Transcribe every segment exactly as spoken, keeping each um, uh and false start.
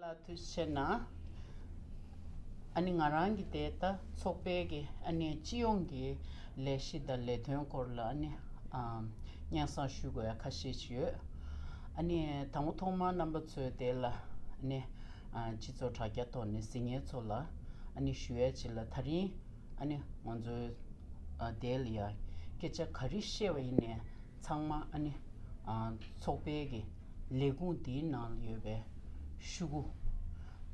ཐུགས་རྗེ་ཆེ་གནང་། ཨ་ནི་ང་རང་གི་དེ་ད་ཚོགས་པའི་གི་ཨ་ནི་སྤྱི་ཡོངས་ཀྱི་ལས་གཞི་དང་ལས་དོན་སྐོར་ལ་ཨ་ནི་ཨམ་སྙན་སེང་ཞུ་དགོས་ཡ་ཁ་ཤས་ཅིག་ཡོད། ཨ་ནི་དང་པོ་ཐོག་མར་རྣམ་པ་ཚོས་དེ་ལ་ཨ་ནི་ཨ་སྤྱི་ཚོགས་དྲ་རྒྱ་ཐོག་ནས་གཟིགས་མཁན་ཚོ་ལ་ཨ་ནི་ཞུ་ཡ་ཅིག་ལ། ད་རིང་ཨ་ནི་ང་ཚོའི་ཨ་དེ་ལ་ཡ་སྐད་ཆ་ག་རེ་བཤད་པ་ཡིན་ནའི་ཚང་མ་ཨ་ནི་ཨ་ཚོགས་པའི་གི་ལས་ཁུངས་དེའི་ནང་ལ་ཡོད་པའི་ཤོག་གུ་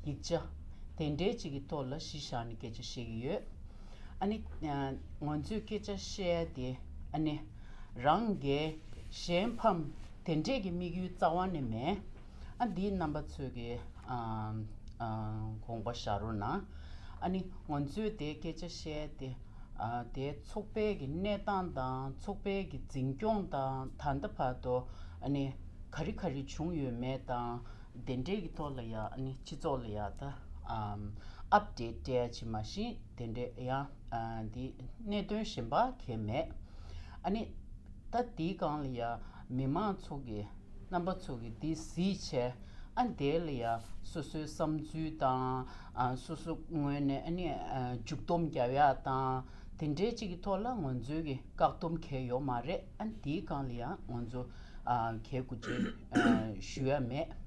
ཡིག་ཆ་དེ་འདྲའི་ཅིག་གི་ཐོག་ལ་གཞི་བཞག་ནས་སྐད་ཆ་བཤད་ཀྱི་ཡོད། ཨ་ནི་ཨ་ང་ཚོས་སྐད་ཆ་བཤད་ཡ་དེ་ཨ་ནི་རང་གིས་གཞན་ཕམ་དེ་འདྲས་ཀྱི་དམིགས་ཡུལ་རྩ་བ་ནས་མེད། ཨ་འདིའི་རྣམ་པ་ཚོས་ཀྱི་ཨ་ཨ་དགོངས་པ་བཞག་རོགས་གནང་། ཨ་ནི་ང་ཚོས་དེ་སྐད་ཆ་བཤད་དེ་ཨ་དེ་ཚོགས་པའི་གི་གནས་སྟངས་དང་ཚོགས་པའི་གི་འཛིན་སྐྱོང་དང་ད་ལྟ་བར་དུ་ཨ་ནི་ག་རེ་ག་རེ་བྱུང་ཡོད་མེད་དང་དེ་འདྲས་ཀྱི་ཐོག་ལ་ཡ་ཨ་ནི་སྤྱི་ཚོགས་ལ་ཡ་ད་ཨམ་ཨབ་ཌེཊ་སྤྲད་ཡ་ཅིག་མ་གཞི་དེ་འདྲས་ཡ་ཨ་འདི་གནད་དོན་གཞན་པ་གང་མེད། ཨ་ནི་ད་དེའི་སྒང་ལ་ཡ་མི་མང་ཚོ་གི་རྣམ་པ་ཚོ་གི་འདི་གཟིགས་བྱས་ཨ་དེ་ལ་ཡ་སོ་སོའི་བསམ་ཚུལ་དང་ཨ་སོ་སོ་ངོས་ནས་ཨ་ནི་ཨ་མཇུག་སྡོམ་རྒྱབ་ཡ་དང་དེ་འདྲའི་ཅིག་གི་ཐོག་ལ་ང་ཚོའི་གི་བཀག་སྡོམ་གང་ཡོད་མ་རེད། ཨ་དེའི་སྒང་ལ་ཡ་ང་ཚོ་ཨ་གལ་དགུ་ཅིག་ཨ་ཞུ་ཡ་མེད།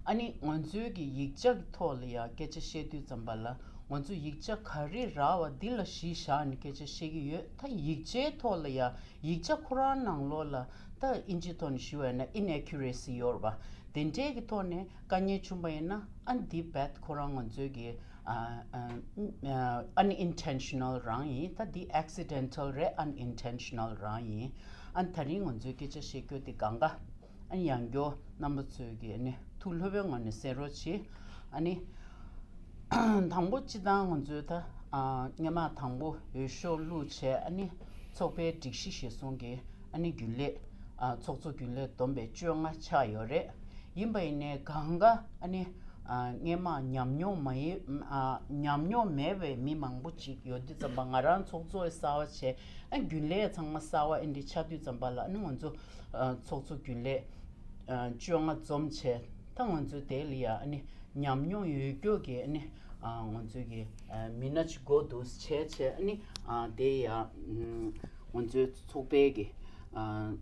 ཨ་ནི་ང་ཚོའི་གི་ཡིག་ཆ་གི་ཐོག་ལ་ཡ་སྐད་ཆ་བཤད་དུས་ཙམ་པ་ལ་ང་ཚོ་ཡིག་ཆ་ག་རེ་རག་པ་འདི་ལ་གཞི་བཞག་ནས་སྐད་ཆ་བཤད་ཀྱི་ཡོད། ད་ཡིག་ཆའི་ཐོག་ལ་ཡ་ཡིག་ཆ་ཁོ་རང་ནང་ལོགས་ལ་ད་ཨིན་ཇི་ཐོག་ནས་ཞུ་བ་ཡིན་ན་ཨིན་ཨེ་ཁུ་རེ་སི་ཡོད་རེད་པ། དེ་འདྲའི་གི་ཐོག་ནས་དཀའ་ངལ་བྱུང་པ་ཡིན་ན་ཨ་འདི་བད་ཁོ་རང་ང་ཚོའི་གི་ཨ་ཨ་ཨ་ནི་ཨིན་ཊེན་ཤི་ནལ་རང་ཡིན། ད་འདི་ཨེག་སི་ཌེན་ཊལ་རེད། ཨ་ནི་ཨིན་ཊེན་ཤི་ནལ་རང་ཡིན། ཨ་ནི་ད་རིང་ང་ཚོའི་སྐད་ཆ་བཤད་རྒྱུ་དེ་གང་ག་ཨ་ནི་ཡང་བསྐྱར་རྣམ་པ་ཚོས་ཀྱིས་ཨ་ནི་ཐུགས་ལྷོད་པའི་ངང་ནས་གསན་རོགས་གྱིས། ཨ་ནི་དང་པོ་སྤྱིར་བཏང་ང་ཚོའི་ད་ཨ་སྔོན་མ་དང་པོ་འོས་ཤོག་བླུགས་བྱས་ཨ་ནི་ཚོགས་པའི་སྒྲིག་གཞི་གཞིར་བཟུང་གི་ཨ་ནི་རྒྱུན་ལས་ཨ་ཚོགས་གཙོ་རྒྱུན་ལས་བསྡོམས་པས་བཅོ་ལྔ་ཆགས་ཡོད་རེད། ཡིན་པ་ཡིན་ནའི་གང་ག་ཨ་ནི་ཨ་སྔོན་མ་ཉམས་མྱོང་མ་ཡིན་ཨ་ཉམས་མྱོང་མེད་པའི་མི་མང་པོ་ཅིག་ཡོད་དུས་ཙམ་པ་ང་རང་ཚོགས་གཙོ་གསར་པ་བྱས་ཨ་རྒྱུན་ལས་ཚང་མ་གསར་པ་ཨེ་འདྲ་ཆགས་དུས་ཙམ་པ་ལ་ཨ་ནི་ང་ཚོ་ཨ་ཚོགས་གཙོ་རྒྱུན་ལས་ཨ་བཅོ་ལྔ་འཛོམས་བྱས་ད་ང་ཚོ་དེ་ལ་ཡ་ཨ་ནི་ཉམས་མྱོང་ཡོད་རྒྱུ་གི་ཨ་ནི་ཨ་ང་ཚོའི་གི་ཨ་མི་སྣ་ཅིག་དགོས་འདུག་བྱས་བྱས་ཨ་ནི་ཨ་དེ་ཡ་ཨ་ང་ཚོའི་ཚོགས་པའི་གི་ཨ་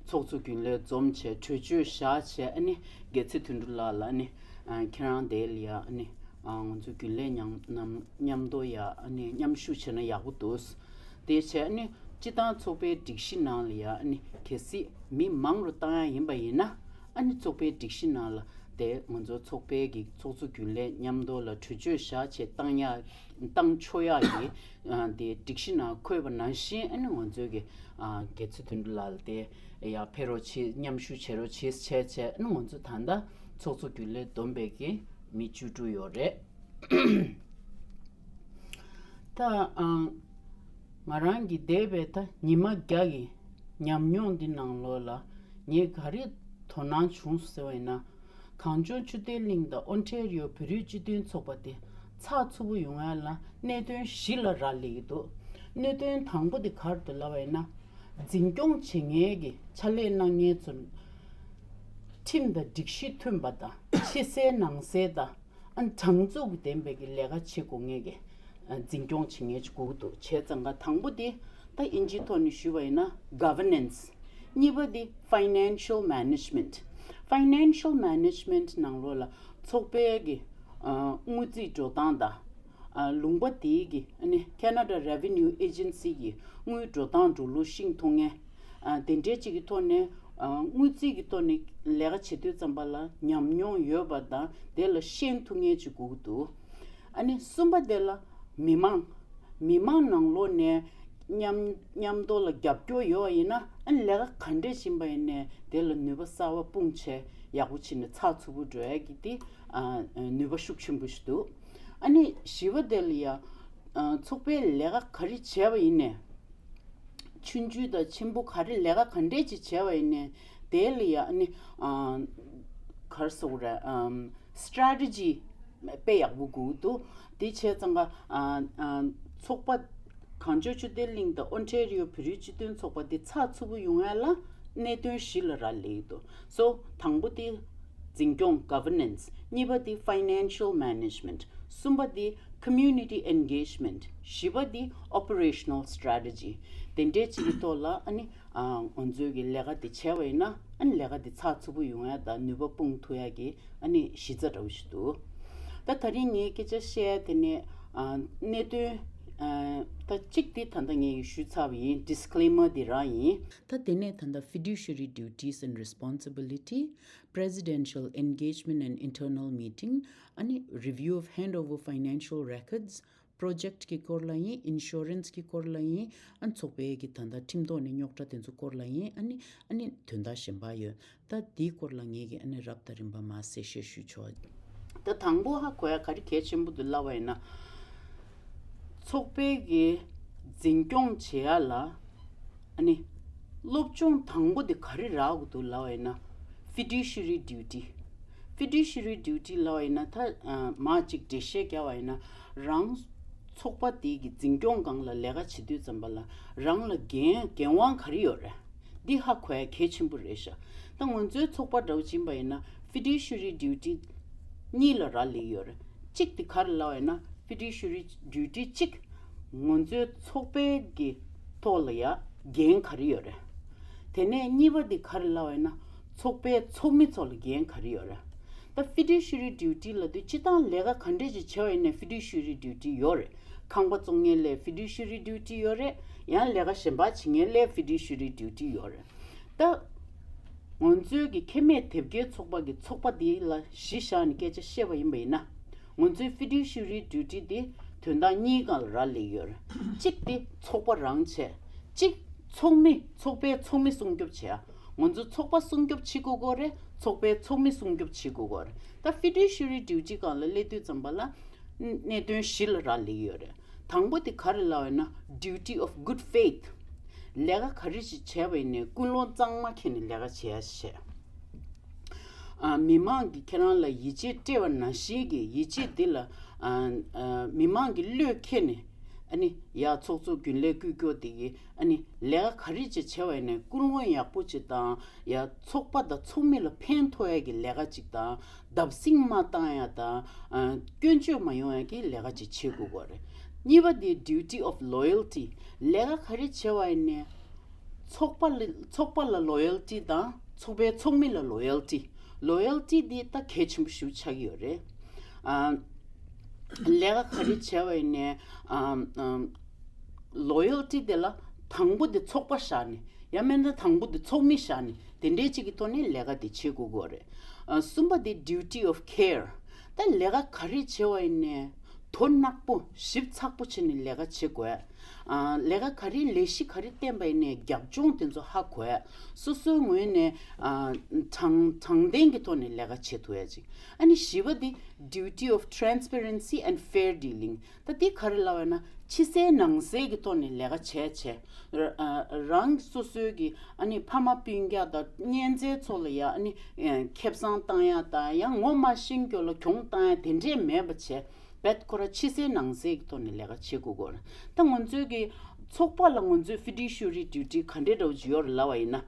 ཚོགས་གཙོ་རྒྱུན་ལས་འཛོམས་བྱས་གྲོས་ཆོད་བཞག་བྱས་ཨ་ནི་རྒྱལ་སྲས་དོན་གྲུབ་ལགས་ལ་ཨ་ནི་ཨ་ཁྱེད་རང་དེ་ལ་ཡ་ཨ་ནི་ཨ་ང་ཚོ་རྒྱུན་ལས་མཉམ་མཉམ་མཉམ་དུ་ཡ་ཨ་ནི་མཉམ་ཞུགས་བྱས་ན་ཡག་པོ་འདུག་དེ་བྱས་ཨ་ནི་སྤྱིར་བཏང་ཚོགས་པའི་སྒྲིག་གཞི་ནང་ལ་ཡ་ཨ་ནི་གལ་སྲིད་མི་མང་རུ་བཏང་ཡ་ཡིན་པ་ཡིན་ན་ཨ་ནི་ཚོགས་པའི་སྒྲིག་གཞི་ནང་ལ་དེ་ང་ཚོ་ཚོགས་པའི་གི་ཚོགས་གཙོ་རྒྱུན་ལས་མཉམ་དུ་ལ་གྲོས་ཆོད་བཞག་བྱས་བཏང་ཡ་བཏང་ཆོག་ཡ་གི་ཨ་དེ་སྒྲིག་གཞི་ནང་འཁོད་པ་ནང་བཞིན་ཨ་ནི་ང་ཚོའི་གི་ཨ་རྒྱལ་སྲས་དོན་གྲུབ་ལགས་ལ་དེ་ཡ་ཕེབས་རོགས་བྱེད་མཉམ་ཞུགས་བྱེད་རོགས་བྱེད་བྱས་བྱས་ཨ་ནི་ང་ཚོ་ད་ལྟ་ཚོགས་གཙོ་རྒྱུན་ལས་བསྡོམས་པའི་གི་མི་བཅུ་དྲུག་ཡོད་རེད། ད་ཨང་། ང་རང་གི་འདས་པའི་ད་ཉི་མ་བརྒྱ་གི་ཉམས་མྱོང་འདི་ནང་ལོགས་ལ་ངས་ག་རེ་དོ་སྣང་བྱུང་ཟེར་བ་ཡིན་ན། གངས་ལྗོངས་ཆོས་ལྡན་གླིང་དང་ཨོན་ཊེ་རི་ཡོ་བོད་རིགས་སྤྱི་མཐུན་ཚོགས་པ་དེ་ཚགས་ཚུད་པོ་ཡོང་ཡ་ལ་གནད་དོན་བཞི་ལ་རག་ལས་ཀྱི་འདུག་གནད་དོན་དང་པོ་དེ་ག་རེ་འདུག་ལབ་པ་ཡིན་ན། འཛིན་སྐྱོང་བྱེད་མཁན་གྱི་ཕྱག་ལས་གནང་མཁན་ཚོ་ཁྲིམས་དང་སྒྲིག་གཞི་མཐུན་པ་དང་ཕྱི་གསལ་ནང་གསལ་དང་། ཨ་ནི་དྲང་ཚུགས་ཀྱི་ལྡན་པའི་གི་ལས་ཀ་བྱེད་དགོས་ངེས་ཀྱི་ཨ་འཛིན་སྐྱོང་བྱེད་ངེས་ཅིག་དགོས་ཀྱི་འདུག་བྱས་ཙང་ཀ་དང་པོ་དེ་ད་ཨིན་ཇིའི་ཐོག་ནས་ཞུས་པ་ཡིན་ན་governance། གཉིས་པ་དེ་financial management། Financial management ནང་ལོགས་ལ་ཚོགས་པའི་གི་ཨ་དངུལ་རྩིས་འགྲོ་སྟངས་དང་ཨ་ལུང་པ་དེའི་གི་ཨ་ནི་Canada Revenue Agency གི་དངུལ་འགྲོ་སྟངས་འགྲོ་ལུགས་ཤེས་ཐུབ་མཁན། ཨ་དེ་འདྲའི་ཅིག་གི་ཐོག་ནས་ཨ་དངུལ་རྩིས་ཀྱི་ཐོག་ནས་ལས་ཀ་བྱེད་དུས་ཙམ་པ་ལ་ཉམས་མྱོང་ཡོད་པ་དང་དེ་ལ་ཤེས་ཐུབ་མཁན་ཅིག་དགོས་ཀྱི་འདུག་ཨ་ནི་གསུམ་པ་དེ་ལ་མི་མང་། མི་མང་ནང་ལོགས་ནས་མཉམ་མཉམ་དུ་ལ་རྒྱབ་སྐྱོར་ཡོད་པ་ཡིན་ན་ཨ་ནི་ལས་ཀ་ག་འདྲས་ཕྱིན་པ་ཡིན་ནའི་དེ་ལ་ནུས་པ་གསར་པ་སྤུངས་བྱས་ཡག་པོ་བྱས་ནས་ཚགས་ཚུད་པོ་འགྲོ་ཡ་གི་དེ་ཨ་ནུས་པ་ཤུགས་ཆེན་པོ་ཞིག་འདུག་ཨ་ནི་བཞི་པ་དེ་ལ་ཡ་ཨ་ཚོགས་པའི་ལས་ཀ་ག་རེ་བྱས་པ་ཡིན་ནའི། ཆུང་ཆུང་དང་ཆེན་པོ་ག་རེ་ལས་ཀ་ག་འདྲས་ཅིག་བྱས་པ་ཡིན་ནའི་དེ་ལ་ཡ་ཨ་ནི་ཨ་ག་རེ་ཟེར་དགོས་རེད། ཨམ་strategy དཔེ་ཡག་པོ་དགོས་འདུག་དེ་བྱས་ཙང་ཀ་ཨ་ཨ་ཚོགས་པ་གངས་ལྗོངས་ཆོས་ལྡན་གླིང་དང་ཨོན་ཊེ་རི་ཡོ་བོད་རིགས་སྤྱི་མཐུན་ཚོགས་པ་དེ་ཚགས་ཚུད་པོ་ཡོང་ཡ་ལ་གནད་དོན་བཞི་ལ་རག་ལས་ཀྱི་འདུག་སོ་དང་པོ་དེ་ འཛིན་སྐྱོང་Governance། གཉིས་པ་དེ་Financial Management། གསུམ་པ་དེ་Community Engagement། བཞི་པ་དེ་Operational Strategy། དེ་འདྲའི་ཅིག་གི་ཐོག་ལ་ཨ་ནི་ཨ་ང་ཚོའི་གི་ལས་ཀ་དེ་བྱས་པ་ཡིན་ན་ཨ་ནི་ལས་ཀ་དེ་ཚགས་ཚུད་པོ་ཡོང་ཡ་དང་ནུས་པ་སྤུངས་ཐུབ་ཡ་གི་ཨ་ནི་གཞི་རྩ་འདྲ་བོ་ཞིག་འདུག་ད་ད་རིང་ངས་སྐད་ཆ་བཤད་ཡ་དེ་ནས་ཨ་གནད་དོན་ཨ་ད་གཅིག་དེ་ད་ལྟ་ངས་ཞུས་ཚར་བ་ཡིན། Disclaimer དེ་རང་ཡིན། ད་དེ་ནས་ད་ལྟ་Fiduciary Duties and Responsibility, Presidential Engagement and Internal Meeting, ཨ་ནི་Review of Handover Financial Records, Project གི་སྐོར་ལ་ཡིན། Insurance གི་སྐོར་ལ་ཡིན། ཨ་ནི་ཚོགས་པའི་གི་ད་ལྟ་ཁྲིམས་ཐོག་ནས་རྙོག་དྲ་དེ་ཚོ་སྐོར་ལ་ཡིན། ཨ་ནི་ཨ་ནི་དོན་དག་གཞན་པ་ཡོད། ད་དེའི་སྐོར་ལ་ངས་གི་ཨ་ནི་རབ་དང་རིམ་པ་མར་གསལ་བཤད་ཞུས་ཆོག་ད་དང་པོ་ཧ་གོ་ཡ་ག་རེ་གལ་ཆེན་པོ་འདུག་ལབ་པ་ཡིན་ན། ཚོགས་པའི་གི་འཛིན་སྐྱོང་བྱེད་ཡ་ལ་ཨ་ནི་སློབ་སྦྱོང་དང་པོ་དེ་ག་རེ་རག་དགོས་འདུག་ལབ་པ་ཡིན་ན། Fiduciary Duty། Fiduciary Duty ལབ་པ་ཡིན་ན་ད་ཨ་མར་ཅིག་འགྲེལ་བཤད་རྒྱག་པ་ཡིན་ན། རང་ཚོགས་པ་དེ་གི་འཛིན་སྐྱོང་སྒང་ལ་ལས་ཀ་བྱེད་དུས་ཙམ་པ་ལ་རང་ལ་འགན་འགན་དབང་ག་རེ་ཡོད་རེད། འདི་ཧ་གོ་ཡ་གལ་ཆེན་པོ་རེད་ཤག་ད་ང་ཚོའི་ཚོགས་པ་འདྲ་བོ་ཅིག་ཡིན་པ་ཡིན་ན་Fiduciary Duty གཉིས་ལ་རག་ལས་ཡོད་རེད། གཅིག་དེ་ག་རེ་ལབ་པ་ཡིན་ན་Fiduciary Duty གཅིག་ང་ཚོའི་ཚོགས་པའི་གི་ཐོག་ལ་ཡ་འགན་ག་རེ་ཡོད་རེད། དེ་ནས་གཉིས་པ་དེ་ག་རེ་ལབ་པ་ཡིན་ན་ཚོགས་པའི་ཚོགས་མི་ཚོ་ལ་འགན་ག་རེ་ཡོད་རེད། ད་Fiduciary Duty ལབ་དུས་སྤྱིར་བཏང་ལས་ཀ་ག་འདྲས་ཅིག་བྱས་པ་ཡིན་ནའི་Fiduciary Duty ཡོད་རེད། ཁང་པ་བཙོང་མཁན་ལ་Fiduciary Duty ཡོད་རེད། ཡང་ལས་ཀ་གཞན་པ་བྱེད་མཁན་ལ་Fiduciary Duty ཡོད་རེད། ད་ང་ཚོའི་གི་ཁེ་མེད་དེབ་སྐྱེལ་ཚོགས་པ་གི་ཚོགས་པ་འདི་ལ་གཞི་བཞག་ནས་སྐད་ཆ་བཤད་པ་ཡིན་པ་ཡིན་ན། ང་ཚོའི་Fiduciary Duty དེ་དོན་དག་གཉིས་སྒང་ལ་རག་ལས་ཡོད་རེད། གཅིག་དེ་ཚོགས་པ་རང་བྱས། གཅིག་ཚོགས་མི་ཚོགས་པའི་ཚོགས་མི་སྲུང་སྐྱོབ་བྱས། ང་ཚོ་ཚོགས་པ་སྲུང་སྐྱོབ་བྱེད་དགོས་ཀྱི་རེད། ཚོགས་པའི་ཚོགས་མི་སྲུང་སྐྱོབ་བྱེད་དགོས་ཀྱི་རེད། ད་Fiduciary Duty སྒང་ལ་སླེབས་དུས་ཙམ་པ་ལ་གནད་དོན་བཞི་ལ་རག་ལས་ཡོད་རེད། དང་པོ་དེ་ག་རེ་ལབ་ཡོད་ན་Duty of Good Faith། ལས་ཀ་ག་རེ་ཞིག་བྱས་པ་ཡིན་ནའི་ཀུན་སློང་གཙང་མ་འཁྱེར་ནས་ལས་ཀ་བྱེད་ཡ་བྱས། ཨ་མི་མང་གིས་ཁྱེད་རང་ལ་ཡིད་ཆེས་སྤྲད་པ་ནང་བཞིན་གྱི་ཡིད་ཆེས་འདི་ལ་ཨ་ཨ་མི་མང་གིས་བློས་འཁྱེར་ནས་ཨ་ནི་ཡ་ཚོགས་གཙོ་རྒྱུན་ལས་བསྐོས་རྒྱུ་དེ་གི་ཨ་ནི་ལས་ཀ་ག་རེ་ཅིག་བྱས་པ་ཡིན་ནའི་ཀུན་སློང་ཡག་པོ་ཅིག་དང་ཡ་ཚོགས་པ་དང་ཚོགས་མི་ལ་ཕན་ཐོགས་ཡ་གི་ལས་ཀ་ཅིག་དང་བརྡབ་གསིག་མ་བཏང་ཡ་དང་ཨ་སྐྱོན་བརྗོད་མ་ཡོང་ཡ་གི་ལས་ཀ་ཅིག་བྱེད་དགོས་པ་རེད། གཉིས་པ་དེ་Duty of Loyalty། ལས་ཀ་ག་རེ་བྱས་པ་ཡིན་ནའི་ཚོགས་པ་ལ་ཚོགས་པ་ལ་Loyalty དང་ཚོགས་པའི་ཚོགས་མི་ལ་Loyalty། Loyalty འདི་ད་གལ་ཆེན་པོ་ཞིག་ཆགས་ཀྱི་ཡོད་རེད། ཨ་ལས་ཀ་ག་རེ་བྱས་པ་ཡིན་ནའི་ཨ་ཨ་Loyalty དེ་ལ་དང་པོ་དེ་ཚོགས་པ་བཞག་ནས་ཡང་མིན་ན་དང་པོ་དེ་ཚོགས་མི་བཞག་ནས་དེ་འདྲའི་ཅིག་གི་ཐོག་ནས་ལས་ཀ་དེ་བྱེད་དགོས་ཀྱི་ཡོད་རེད། ཨ་གསུམ་པ་དེ་Duty of Care། ད་ལས་ཀ་ག་རེ་བྱས་པ་ཡིན་ནའི་དོ་ནག་པོ་ཞིབ་ཚགས་པོ་བྱས་ནས་ལས་ཀ་བྱེད་དགོས། ཨ་ལས་ཀ་ག་རེ་ལས་གཞི་ག་རེ་བསྟན་པ་ཡིན་ནའི་རྒྱབ་ལྗོངས་དེ་ཚོ་ཧ་གོ་ཡ། སོ་སོའི་ངོས་ནས་ཨ་དྲང་དྲང་བདེན་གྱི་ཐོག་ནས་ལས་ཀ་བྱེད་ཐུབ་ཡ་ཅིག་ཨ་ནི་བཞི་པ་དེ་Duty of Transparency and Fair Dealing། ད་འདི་ག་རེ་ལབ་ཡ་ན་ཕྱི་གསལ་ནང་གསལ་གྱི་ཐོག་ནས་ལས་ཀ་བྱས་བྱས། ར་ཨ་རང་སོ་སོའི་གི་ཨ་ནི་ཕ་མ་སྤུན་ཀྱག་དང་གཉེན་ཚན་ཚོ་ལ་ཡ་ཨ་ནི་ཨ་ཁེ་བཟང་བཏང་ཡ་དང་ཡང་ངོ་མ་ཤེས་རྒྱུ་ལ་གྱོང་བཏང་ཡ་དེ་འདྲས་མེད་པ་བྱས། བེད་ཁོ་ར་ཕྱི་གསལ་ནང་གསལ་གྱི་ཐོག་ནས་ལས་ཀ་བྱེད་དགོས་ཀྱི་ཡོད་རེད། ད་ང་ཚོའི་གི་ཚོགས་པ་ལ་ང་ཚོའི་Fiduciary Duty ག་འདྲས་འདྲ་བོ་ཅིག་ཡོད་རེད་ལབ་པ་ཡིན་ན།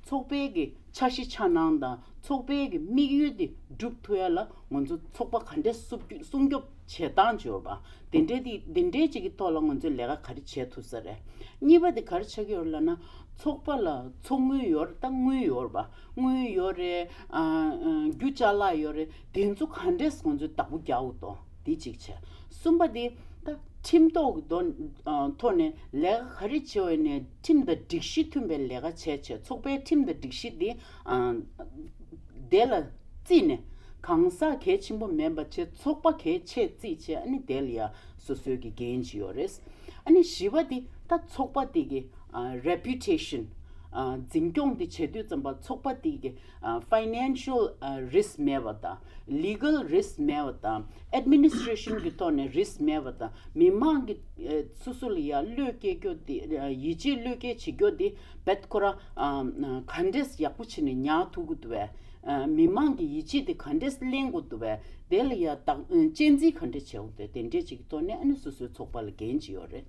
ཚོགས་པའི་གི་འཆར་གཞི་འཆར་སྣང་དང་ཚོགས་པའི་གི་དམིགས་ཡུལ་དེ་འགྲུབ་ཐུབ་ཡ་ལ་ང་ཚོ་ཚོགས་པ་ག་འདྲས་སྲུང་སྐྱོབ་སྲུང་སྐྱོབ་བྱེད་སྟངས་ཅིག་ཡོད་པ། དེ་འདྲས་དེ་དེ་འདྲས་ཅིག་གི་ཐོག་ལ་ང་ཚོས་ལས་ཀ་ག་རེ་བྱེད་ཐུབ་ས་རེད། གཉིས་པ་དེ་ག་རེ་ཆགས་ཀྱི་ཡོད་རེད་ལབ་ན། ཚོགས་པ་ལ་ཚོགས་དངུལ་ཡོད་རེད། ད་དངུལ་ཡོད་རེད་པ། དངུལ་ཡོད་རེད། ཨ་ཨ་རྒྱུ་ཅ་ལག་ཡོད་རེད། དེ་ཚོ་ག་འདྲས་ང་ཚོས་བདག་པོ་རྒྱག་དགོས་དོ། དེ་གཅིག་བྱས། གསུམ་པ་དེ་ད་ཁྲིམས་ཐོག་གི་དོ་ཨ་ཐོག་ནས་ལས་ཀ་ག་རེ་བྱེད་པ་ཡིན་ནའི་ཁྲིམས་དང་སྒྲིག་གཞི་མཐུན་པའི་ལས་ཀ་བྱས་བྱས་ཚོགས་པའི་ཁྲིམས་དང་སྒྲིག་གཞི་དེ་ཨ་དེ་ལ་བརྩིས་ནས་གང་ཟག་གལ་ཆེན་པོ་མིན་པ་བྱས་ཚོགས་པ་གལ་ཆེ་བརྩིས་བྱས་ཨ་ནི་དེ་ལ་ཡ་སོ་སོའི་གི་འགན་ཅིག་ཡོད་རེད། ཨ་ནི་བཞི་པ་དེ་ད་ཚོགས་པ་དེ་གི་ཨ་reputation ཨ་འཛིན་སྐྱོང་དེ་བྱེད་དུས་ཙམ་པ་ཚོགས་པ་དེ་གི་ཨ་financial ཨ་risk མེད་པ་དང་legal risk མེད་པ་དང་administration གི་ཐོག་ནས་risk མེད་པ་དང་མི་མང་གི་ཨ་སོ་སོ་ལ་ཡ་བློས་སྐྱེལ་རྒྱུ་དེ་ཨ་ཡིད་ཆེས་བློས་སྐྱེལ་བྱེད་རྒྱུ་དེ་བེད་ཁོ་ར་ཨ་ག་འདྲས་ཡག་པོ་བྱས་ནས་ཉར་ཐུབ་ཀྱི་འདུག་པས། ཨ་མི་མང་གི་ཡིད་ཆེས་དེ་ག་འདྲས་ལེན་དགོས་འདུག་པས། དེ་ལ་ཡ་བདག་ཨ་གཅེས་འཛིན་ག་འདྲས་བྱེད་དགོས་འདུག་དེ་འདྲས་ཅིག་གི་ཐོག་ནས་ཨ་ནི་སོ་སོའི་ཚོགས་པ་ལ་འགན་ཅིག་ཡོད་རེད།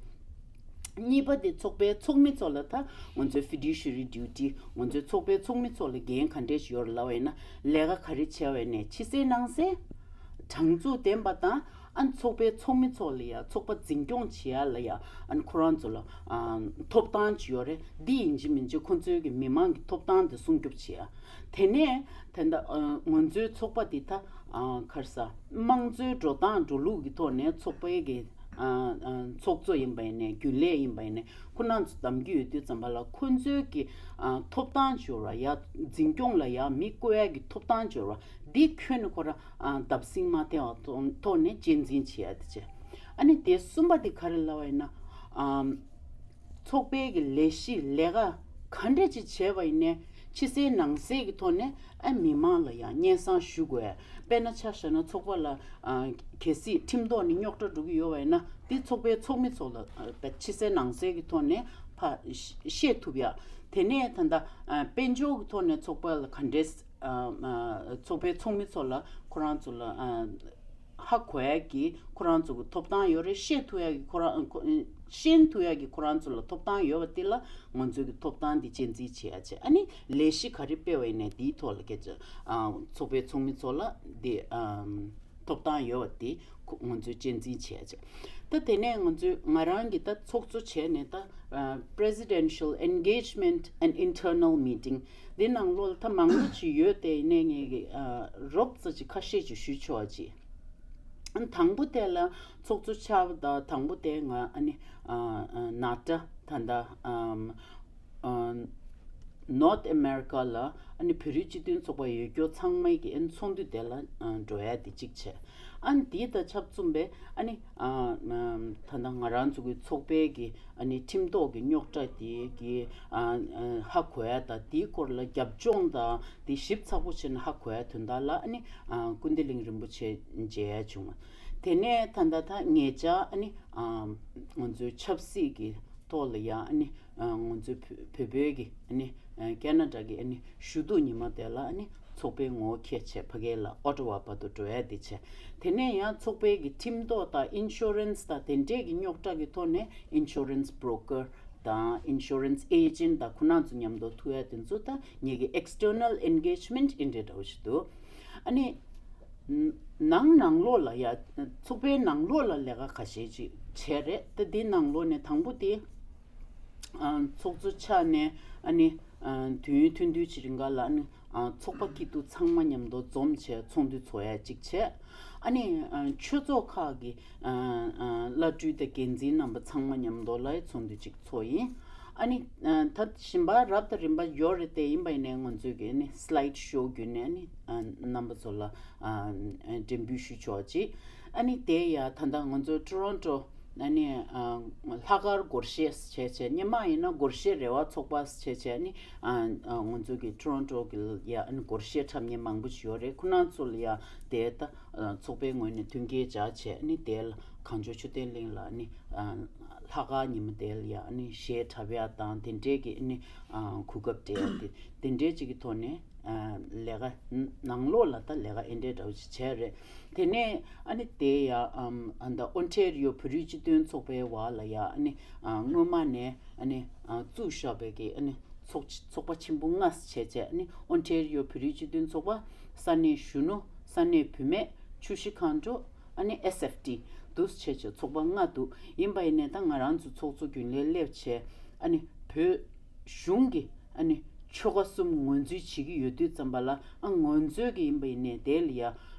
གཉིས་པ་དེ་ཚོགས་པའི་ཚོགས་མི་ཚོ་ལ་ད་ང་ཚོའི་ཕི་ཌུ་ཤི་རི་ཌིའུ་ཊི། ང་ཚོའི་ཚོགས་པའི་ཚོགས་མི་ཚོ་ལ་འགན་ག་འདྲས་ཤིག་ཡོད་རེད་ལབ་པ་ཡིན་ན། ལས་ཀ་ག་རེ་བྱས་པ་ཡིན་ནའི་ཕྱི་གསལ་ནང་གསལ། དྲང་ཚུགས་ལྡན་པ་དང་། ཨ་ནི་ཚོགས་པའི་ཚོགས་མི་ཚོ་ལ་ཡ་ཚོགས་པ་འཛིན་སྐྱོང་བྱེད་ཡ་ལ་ཡ་ཨ་ནི་ཁོ་རང་ཚོ་ལ་ཨ་ཐོབ་ཐང་ཅིག་ཡོད་རེད། འདི་ཡིན་གཅིག་མིན་གཅིག་ཁོ་ཚོའི་གི་མི་མང་གི་ཐོབ་ཐང་དེ་སྲུང་སྐྱོབ་བྱེད་ཡ། དེ་ནས་ད་ལྟ་ཨ་ང་ཚོའི་ཚོགས་པ་འདི་ད་ཨ་ག་རེ་ཟ། དམངས་གཙོའི་འགྲོ་སྟངས་འགྲོ་ལུགས་ཀྱི་ཐོག་ནས་ཚོགས་པའི་གི་ཨ་ཨ་ཚོགས་གཙོ་ཡིན་པ་ཡིན་ནའི་རྒྱུན་ལས་ཡིན་པ་ཡིན་ནའི་ཁོ་རང་ཚོ་གདམ་རྒྱུ་ཡོད་དུས་ཙམ་པ་ལ་ཁོ་ཚོའི་གི་ཨ་ཐོབ་ཐང་འབྱོར་བ་ཡ། འཛིན་སྐྱོང་ལ་ཡ་མི་བསྐོ་ཡ་གི་ཐོབ་ཐང་འབྱོར་བ་འདི་ཁྱོན་ནས་ཁོ་རང་ཨ་བརྡབ་གསིག་མ་ཐེབས་པ་ཐོག་ནས་གཅེས་འཛིན་བྱེད་ཡ་དེ་བྱས། ཨ་ནི་དེ་གསུམ་པ་དེ་ག་རེ་ལབ་པ་ཡིན་ན། ཨམ། ཚོགས་པའི་གི་ལས་གཞི་ལས་ཀ་ག་འདྲ་ཅིག་བྱས་པ་ཡིན་ནའི་ཕྱི་གསལ་ནང་གསལ་གྱི་ཐོག་ནས་ཨ་མི་མང་ལ་ཡང་སྙན་སེང་ཞུ་དགོས། དཔེར་ན་ཆ་བཞག་ན་ཚོགས་པ་ལ་ཨ་གལ་སྲིད་ཁྲིམས་ཐོག་ནས་རྙོག་དྲ་འགྲོ་གི་ཡོད་པ་ཡིན་ན་དེ་ཚོགས་པའི་ཚོགས་མི་ཚོ་ལ་ཨ་ཕྱི་གསལ་ནང་གསལ་གྱི་ཐོག་ནས་ཕ་ཤ་བཤད་ཐུབ་ཡ། དེ་ནས་ད་ལྟ་ཨ་དཔལ་འབྱོར་གྱི་ཐོག་ནས་ཚོགས་པ་ལ་ག་འདྲས་ཨ་ཨ་ཚོགས་པའི་ཚོགས་མི་ཚོ་ལ་ཁོ་རང་ཚོ་ལ་ཨ་ཧ་གོ་ཡ་གི་ཁོ་རང་ཚོ་གི་ཐོབ་ཐང་ཡོད་རེད། ཤེས་ཐུབ་ཡ་གི་ཁོ་རང་ཁོ་ཤེས་ཐུབ་ཡ་གི་ཁོ་རང་ཚོ་ལ་ཐོབ་ཐང་ཡོད་པ་དེ་ལ་ང་ཚོ་གི་ཐོབ་ཐང་འདི་གཅེས་འཛིན་བྱེད་ཡ་བྱས། ཨ་ནི་ལས་གཞི་ག་རེ་སྤེལ་བ་ཡིན་ནའི་དེའི་ཐོག་ལ་སྐད་ཆ་ཨ་ཚོགས་པའི་ཚོགས་མི་ཚོ་ལ་འདི་ཨ་ཐོབ་ཐང་ཡོད་པ་དེ་ཁོ་ང་ཚོས་གཅེས་འཛིན་བྱེད་ཡ་བྱས། ད་དེ་ནས་ང་ཚོས་ང་རང་གི་ད་ཚོགས་གཙོ་བྱས་ནས་ད་ཨ་Presidential Engagement and Internal Meeting འདི་ནང་ལོགས་ལ་ད་མང་པོ་ཅིག་ཡོད། དེ་ཡིན་ནའི་ངས་ཀྱི་ཨ་རོབ་ཙམ་ཅིག་ཁ་ཤས་ཅིག་ཞུ་ཆོག་ཅིག་ཨ་དང་པོ་དེ་ལ་ཚོགས་གཙོ་ཆགས་པ་དང་དང་པོ་དེ་ང་ཨ་ནི་ཨ་ཨ་ནཱ་ཊ་ད་ལྟ་ཨམ་ཨ་North America ལ་ཨ་ནི་བོད་རིགས་སྤྱི་མཐུན་ཚོགས་པ་ཡོད་སྐྱོ་ཚང་མའི་གི་ཨ་ནི་ཚོགས་འདུ་དེ་ལ་ཨ་འགྲོ་ཡ་དེ་གཅིག་བྱས། ཨ་ནི་དེ་དང་ཆབས་གསུམ་པའི་ཨ་ནི་ཨ་ཨམ་ད་ལྟ་ང་རང་ཚོ་གི་ཚོགས་པའི་གི་ཨ་ནི་ཁྲིམས་ཐོག་གི་རྙོག་དྲ་དེ་གི་ཨ་ཨ་ཧ་གོ་ཡ་དང་དེའི་སྐོར་ལ་རྒྱབ་ལྗོངས་དང་དེ་ཞིབ་ཚགས་པོ་བྱས་ནས་ཧ་གོ་ཡ་དོན་དག་ལ་ཨ་ནི་ཨ་ཀུན་བདེ་གླིང་རིན་པོ་ཆེ་མཇལ་ཡ་བྱུང་། དེ་ནས་ད་ལྟ་ད་ངེད་ཅག་ཨ་ནི་ཨ་ང་ཚོའི་ཆབ་སྲིད་ཀྱི་ཐོག་ལ་ཡ་ཨ་ནི་ཨ་ང་ཚོའི་བོད་བོད་བོད་ཀྱི་ཨ་ནི་ཨ་ཁེ་ན་ཌ་གི་ཨ་ནི་ཞུ་གཏུག་ཉི་མ་དེ་ལ་ཨ་ནི་ཚོགས་པའི་ངོ་བོ་ཁྱེད་བྱས་ཕ་གི་ལ་ཨོ་ཊ་ཝ་བར་དུ་འགྲོ་ཡ་དེ་བྱས། དེ་ནས་ཡང་ཚོགས་པའི་གི་ཁྲིམས་ཐོག་དང་ཨིན་ཤུ་རན་སི་དང་དེ་འདྲས་ཀྱི་རྙོག་དྲ་གི་ཐོག་ནས་ཨིན་ཤུ་རན་སི་བྷི་རོ་ཀར་དང་ཨིན་ཤུ་རན་སི་ཨེ་ཇེན་ཊི་དང་ཁོ་རང་ཚོ་མཉམ་དུ་ཐུག་ཡ་དེ་ཚོ་ད་ངེད་ཀྱི་ཨེག་སི་ཊར་ནལ་ཨེན་གེ་ཇི་མེན་ཊི་འདྲ་འདྲ་བོ་ཞིག་འདུག་ཨ་ནི་ནང་ནང་ལོགས་ལ་ཡ་ཚོགས་པའི་ནང་ལོགས་ལ་ལས་ཀ་ཁ་ཤས་ཅིག་བྱས་རེད། ད་འདི་ནང་ལོགས་ནས་དང་པོ་དེ་ཨ་ཚོགས་གཙོ་ཆགས་ནས་ཨ་ནི་ཨ་དུས་ཡུན་ཐུང་ཐུང་ཅིག་རིང་ག་ལ་ཨ་ནི་ཨ་ཚོགས་པ་སྐྱིད་སྡུག་ཚང་མ་མཉམ་དུ་འཛོམས་བྱས་ཚོགས་འདུ་ཚོགས་ཡ་གཅིག་བྱས། ཨ་ནི་ཨ་ཆོས་ཚོགས་ཁག་གི་ཨ་ཨ་བླ་སྤྲུལ་དང་འགན་འཛིན་རྣམ་པ་ཚང་མ་མཉམ་དུ་ལ་ཚོགས་འདུ་གཅིག་ཚོགས་ཡིན། ཨ་ནི་ཨ་ད་གཞན་པ་རབ་དང་རིམ་པ་ཡོད་རེད། དེ་ཡིན་པ་ཡིན་ནའི་ང་ཚོས་ཀྱི་ཨ་ནི་སི་ལའིཌ་ཤོ་བརྒྱུད་ནས་ཨ་ནི་ཨ་རྣམ་པ་ཚོ་ལ་ཨ་འགྲེམས་སྤེལ་ཞུ་ཆོག་ཅིག་ཨ་ནི་དེ་ཡ་ད་ལྟ་ང་ཚོ་ཊོ་རོན་ཊོ་ཨ་ནི་ཨ་ལྷག་དཀར་སྒོར་གཞས་བྱས་བྱས། སྔོན་མ་ཡིན་ན་སྒོར་གཞས་རེ་བ་ཚོགས་པ་བྱས་བྱས། ཨ་ནི་ཨ་ཨ་ང་ཚོ་གི་ཊོ་རོན་ཊོ་གི་ཡ་ཨ་ནི་སྒོར་གཞས་འཁྲབ་མཁན་མང་པོ་ཞིག་ཡོད་རེད། ཁོ་རང་ཚོ་ལ་ཡ་དེ་ད་ཨ་ཚོགས་པའི་ངོས་ནས་མཐུན་རྐྱེན་སྦྱར་བྱས། ཨ་ནི་དེ་ལ་གངས་ལྗོངས་མཆོད་རྟེན་གླིང་ལ་ཨ་ནི་ཨ་ལྷག་དཀར་ཉི་མ་དེ་ལ་ཡ་ཨ་ནི་གཞས་འཁྲབ་ཡ་དང་དེ་འདྲས་ཀྱི་ཨ་ནི་ཨ་གོ་སྐབས་སྤྲད་ཡ་དེ་དེ་འདྲས་ཅིག་གི་ཐོག་ནས་ཨ་ལས་ཀ་ནང་ལོགས་ལ་ད་ལས་ཀ་ཨེ་འདྲས་འདྲ་བོ་ཞིག་བྱས་རེད། དེ་ནས་ཨ་ནི་དེ་ཡ་ཨམ་ཨ་ད་ཨོན་ཊེ་རི་ཡོ་བོད་རིགས་སྤྱི་མཐུན་ཚོགས་པའི་འོག་ལ་ཡ་ཨ་ནི་ཨ་སྔོན་མ་ནས་ཨ་ནི་ཨ་བཙུགས་བཞག་པའི་གི་ཨ་ནི་ཚོགས་ཚོགས་པ་ཆེན་པོ་ལྔ་བྱས་བྱས། ཨ་ནི་ཨོན་ཊེ་རི་ཡོ་བོད་རིགས་སྤྱི་མཐུན་ཚོགས་པ། ས་གནས་གཞོན་ནུ། ས་གནས་བུད་མེད། ཆུ་བཞི་སྒང་དྲུག་ཨ་ནི་ཨེས་ཨེཕ་ཊི་འདུག་བྱས་བྱས་ཚོགས་པ་ལྔ་འདུག་ཡིན་པ་ཡིན་ནའི་ད་ང་རང་ཚོ་ཚོགས་གཙོ་རྒྱུན་ལས་སླེབས་བྱས། ཨ་ནི་བོད་གཞུང་གི་ཨ་ནི་ཆོལ་ཁ་གསུམ་ངོས་འཛིན་བྱེད་ཀྱི་ཡོད་དུས་ཙམ་པ་ལ། ཨ་ངོས་འཛིན་གྱི་ཡིན་པ་ཡིན་ནའི་དེ་ལ་ཡ་ཨ་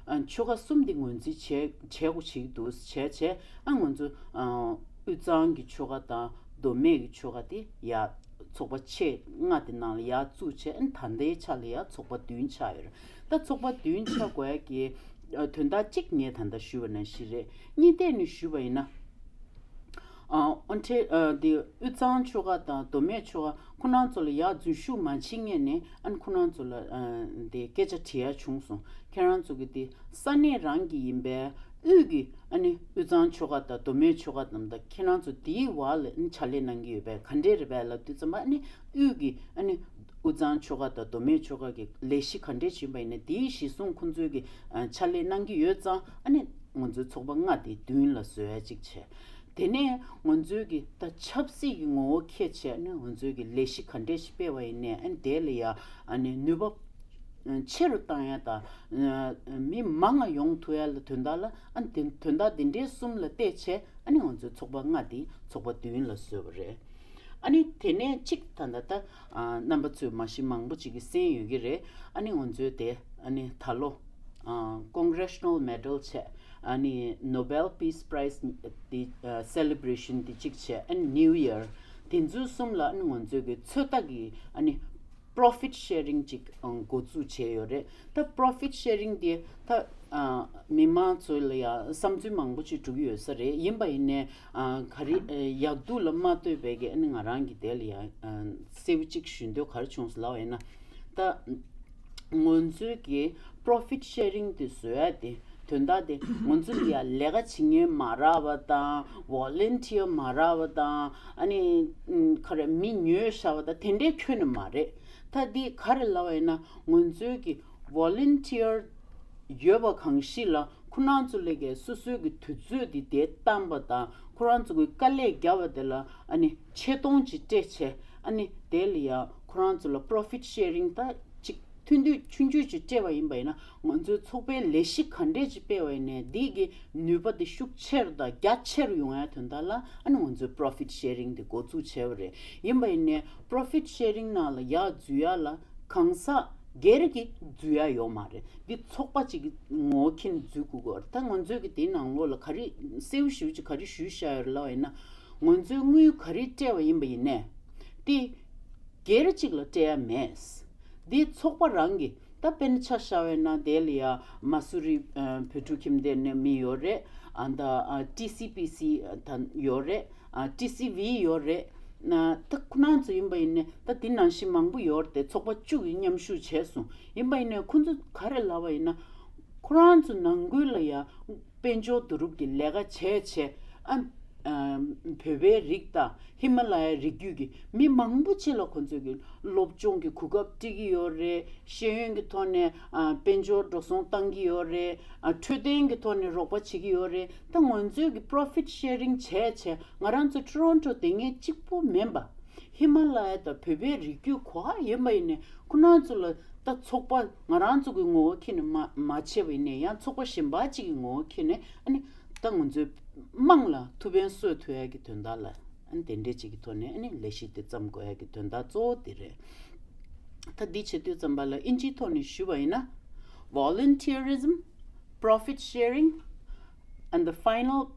ཆོལ་ཁ་གསུམ་དེ་ངོས་འཛིན་བྱེད་བྱེད་དགོས་བྱེད་ཀྱི་འདུག་བྱས་བྱས། ཨ་ང་ཚོ་ཨ་དབུས་གཙང་གི་ཆོལ་ཁ་དང་མདོ་སྨད་ཀྱི་ཆོལ་ཁ་དེ་ཡ་ཚོགས་པ་ཆེ་ལྔ་དེ་ནང་ལ་ཡར་བཙུགས་བྱས། ཨ་ནི་ད་ལྟའི་ཆ་ལ་ཡ་ཚོགས་པ་བདུན་ཆགས་ཡོད་རེད། ད་ཚོགས་པ་བདུན་ཆགས་དགོས་ཡ་གི་ཨ་དོན་དག་གཅིག་ངས་ད་ལྟ་ཞུས་པ་ནང་བཞིན་རེད། གཉིས་ཐད་ནས་ཞུས་པ་ཡིན་ན། ཨ་ཨོན་ཊེ་ཨ་དེ་དབུས་གཙང་ཆོལ་ཁ་དང་མདོ་སྨད་ཆོལ་ཁ་ཁོ་རང་ཚོ་ལ་ཡར་འཛུལ་ཞུགས་མ་བྱེད་སྔོན་ནས། ཨ་ནི་ཁོ་རང་ཚོ་ལ་ཨ་དེ་སྐད་ཆ་དྲི་ཡ་བྱུང་སོང་། ཁྱེད་རང་ཚོ་གི་དེ་ས་གནས་རང་གི་ཡིན་པས། དབུས་ཀྱི་ཨ་ནི་དབུས་གཙང་ཆོལ་ཁ་དང་མདོ་སྨད་ཆོལ་ཁ་རྣམས་དང་ཁྱེད་རང་ཚོ་དེའི་འོག་ལ་ཨ་ནི་ཕྱག་ལས་གནང་གི་ཡོད་པས། ག་འདྲས་རེད་པས་ལབ་དུས་ཙམ་པ། ཨ་ནི་དབུས་ཀྱི་ཨ་ནི་དབུས་གཙང་ཆོལ་ཁ་དང་མདོ་སྨད་ཆོལ་ཁ་གི་ལས་གཞི་ག་འདྲས་བྱུང་པ་ཡིན་ན། དེའི་གཞི་བཟུང་ཁོང་ཚོའི་གི་ཨ་ཕྱག་ལས་གནང་གི་ཡོད་ཙང་། ཨ་ནི་ང་ཚོའི་ཚོགས་པ་ལྔ་དེ་བདུན་ལ་བཟོ་ཡ་གཅིག་བྱས། དེ་ནས་ང་ཚོའི་གི་ད་ཆབ་སྲིད་ཀྱི་ངོ་བོ་འཁྱེར་བྱས་ནས་ང་ཚོའི་གི་ལས་གཞི་ག་འདྲས་ཤིག་སྤེལ་བ་ཡིན་ནའི་ཨ་ནི་དེ་ལ་ཡ་ཨ་ནི་ནུས་པ་ཆེ་རུ་བཏང་ཡ་དང་མི་མང་ང་ཡོང་ཐུབ་ཡ་ལ་དོན་དག་ལ་ཨ་ནི་དེ་དོན་དག་དེ་འདྲའི་གསུམ་ལ་བལྟས་བྱས་ཨ་ནི་ང་ཚོའི་ཚོགས་པ་ལྔ་དེ་ཚོགས་པ་བདུན་ལ་བཟོས་པ་རེད། ཨ་ནི་དེ་ནས་གཅིག་ད་ལྟ་ད་རྣམ་པ་ཚོས་མ་གཞི་མང་པོ་ཅིག་གིས་གསན་ཡོད་ཀྱི་རེད། ཨ་ནི་ང་ཚོའི་དེ་ཨ་ནི་ད་ལོ་Congressional Medal བྱས། ཨ་ནི་Nobel Peace Prize དེ་celebration དེ་གཅིག་བྱས། ཨ་ནི་New Year དེ་ཚོ་གསུམ་ལ་ཨ་ནི་ང་ཚོའི་གི་ཚོད་ལྟ་གི་ཨ་ནི་profit sharing ཅིག་འགོ་འཛུགས་བྱས་ཡོད་རེད། ད་profit sharing དེ་ད་མི་མང་ཚོ་ལ་ཡང་བསམ་ཚུལ་མང་པོ་ཅིག་འགྲོ་གི་ཡོད་ས་རེད། ཡིན་པ་ཡིན་ནའི་ག་རེ་ཡག་སྡུག་ལ་མ་ལྟོས་པའི་གི་ཨ་ནི་ང་རང་གི་དེ་ལ་ཡང་གསལ་པོ་ཅིག་ཞུ་འདོད་ག་རེ་བྱུང་སོང་ལབ་པ་ཡིན་ན། ད་ང་ཚོའི་གི་profit sharing དེ་བཟོ་ཡ་དེ་དོན་དག་དེ་ང་ཚོ་ལ་ཡ་ལས་ཀ་བྱེད་མཁན་མ་རག་པ་དང་volunteer མ་རག་པ་དང་ཨ་ནི་ག་རེ་མི་ཉོས་བཞག་པ་དང་དེ་འདྲའི་ཁྱོན་ནས་མ་རེད། ད་འདི་ག་རེ་ལབ་པ་ཡིན་ན་ང་ཚོའི་གི་volunteer ཡོད་པ་གང་ཞིག་ལ་ཁོ་རང་ཚོ་ལས་ཀའི་སོ་སོའི་གི་དུས་ཚོད་འདི་དེ་བཏང་པ་དང་ཁོ་རང་ཚོ་གི་དཀའ་ལས་བརྒྱབ་པ་དེ་ལ་ཨ་ནི་ཆེ་མཐོང་ཅིག་སྤྲད་བྱས་ཨ་ནི་དེ་ལ་ཡང་ཁོ་རང་ཚོ་ལ་profit sharing ད་ཅིག་ཐུན་དུས་ཆུང་ཆུང་ཅིག་སྤྲད་པ་ཡིན་པ་ཡིན་ན་ང་ཚོའི་ཚོགས་པའི་ལས་གཞི་ག་འདྲས་ཅིག་སྤེལ་བ་ཡིན་ནའི་འདི་གི་ནུས་པ་དེ་ཤུགས་ཆེ་རུ་དང་རྒྱ་ཆེ་རུ་ཡོང་ཡ་དོན་དག་ལ་ཨ་ནི་ང་ཚོའི་profit sharing དེ་འགོ་འཛུགས་བྱས་པ་རེད། ཡིན་པ་ཡིན་ནའི་profit sharing ནང་ལ་ཡར་འཛུལ་ཡ་ལ་གང་ཟག་སྒེར་གྱི་འཛུལ་ཡ་ཡོད་མ་རེད། འདི་ཚོགས་པ་གཅིག་གི་ངོ་བོ་འཁྱེར་ནས་འཛུལ་དགོས་ཀྱི་ཡོད་རེད། ད་ང་ཚོའི་གི་དེའི་ནང་ལོགས་ལ་ག་རེ་གསལ་པོ་ཞེ་པོ་ཅིག་ག་རེ་ཞུས་བཞག་ཡོད་རེད་ལབ་པ་ཡིན་ན། ང་ཚོའི་དངུལ་ག་རེ་སྤྲད་པ་ཡིན་པ་ཡིན་ནའི་དེ་སྒེར་གཅིག་ལ་སྤྲད་ཡ་མེད། འདི་ཚོགས་པ་རང་གི་ད་དཔེར་ན་ཆ་བཞག་པ་ཡིན་ན་དེ་ལ་ཡ་མ་སུ་རི་བོད་ཕྲུག་ཁྱིམ་སྡེ་ནས་མི་ཡོད་རེད། ཨ་ད་ཊི་སི་པི་སི་ད་ཡོད་རེད། ཊི་སི་ཝི་ཡོད་རེད། ད་ཁོ་རང་ཚོ་ཡིན་པ་ཡིན་ནའི་ད་དེ་ནང་བཞིན་མང་པོ་ཡོད་རེད་དེ་ཚོགས་པ་བཅུ་གིས་མཉམ་ཞུགས་བྱས་སོང་། ཡིན་པ་ཡིན་ནའི་ཁོ་ཚོ་ག་རེ་ལབ་པ་ཡིན་ན་ཁོ་རང་ཚོ་ནང་ཁུལ་ལ་ཡ་དཔལ་འབྱོར་བསྡུ་རུབ་ཀྱི་ལས་ཀ་བྱས་བྱས་ཨ་བོད་པའི་རིགས་དང་ཧི་མ་ལ་ཡའི་རི་རྒྱུད་ཀྱི་མི་མང་པོ་ཅིག་ལ་ཁོ་ཚོས་ཀྱི་སློབ་སྦྱོང་གི་གོ་སྐབས་སྤྲད་ཀྱི་ཡོད་རེད། ཤེས་ཡོན་གྱི་ཐོག་ནས་དཔལ་འབྱོར་འགྲོ་སོང་བཏང་གི་ཡོད་རེད། འཕྲོད་བསྟེན་གྱི་ཐོག་ནས་རོགས་པ་བྱེད་ཀྱི་ཡོད་རེད། ད་ང་ཚོས་ཀྱི་profit sharing བྱས་བྱས་ང་རང་ཚོ་ཊོ་རོན་ཊོ་དེ་ངས་གཅིག་པུ་མིན་པ་ཧི་མ་ལ་ཡ་དང་བོད་པའི་རི་རྒྱུད་ག་པར་ཡིན་པ་ཡིན་ནའི་ཁོ་རང་ཚོ་ལ་ད་ཚོགས་པ་ང་རང་ཚོ་གི་ངོ་བོ་འཁྱེར་ནས་མ་མ་བྱས་པ་ཡིན་ནའི་ཡང་ཚོགས་པ་གཞན་པ་གཅིག་གི་ངོ་བོ་འཁྱེར་ནས་ཨ་ནི་ད་ང་ཚོའི་དམངས་ལ་ཐུགས་ཕན་གསོས་ཐུབ་ཡ་གི་དོན་དག་ལ་ཨ་ནི་དེ་འདྲས་གཅིག་གི་ཐོག་ནས་ཨ་ནི་ལས་གཞི་དེ་བརྩམ་དགོས་ཡ་གི་དོན་དག་གཙོ་བོ་དེ་རེད། ད་འདི་བྱེད་དུས་ཙམ་པ་ལ་ཨིན་ཇིའི་ཐོག་ནས་ཞུས་པ་ཡིན་ན། Volunteerism, profit sharing, and the final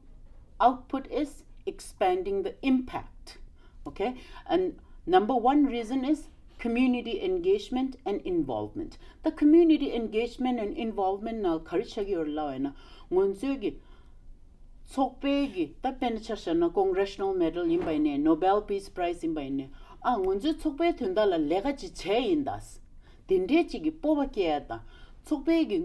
output is expanding the impact. Okay? And number one reason is community engagement and involvement. The community engagement and involvement ནང་ག་རེ་ཆགས་ཀྱི་ཡོད་རེད་ལབ་པ་ཡིན་ན་ང་ཚོའི་གི་ཚོགས་པའི་གི་ད་དཔེར་ན་ཆ་བཞག་ན་Congressional Medal ཡིན་པ་ཡིན་ནའི་Nobel Peace Prize ཡིན་པ་ཡིན་ནའི་ཨ་ང་ཚོའི་ཚོགས་པའི་དོན་དག་ལ་ལས་ཀ་ཅིག་བྱས་ཡིན་ད། དེ་འདྲའི་ཅིག་གི་སྤོབས་པ་སྐྱེ་ཡ་དང་ཚོགས་པའི་གི་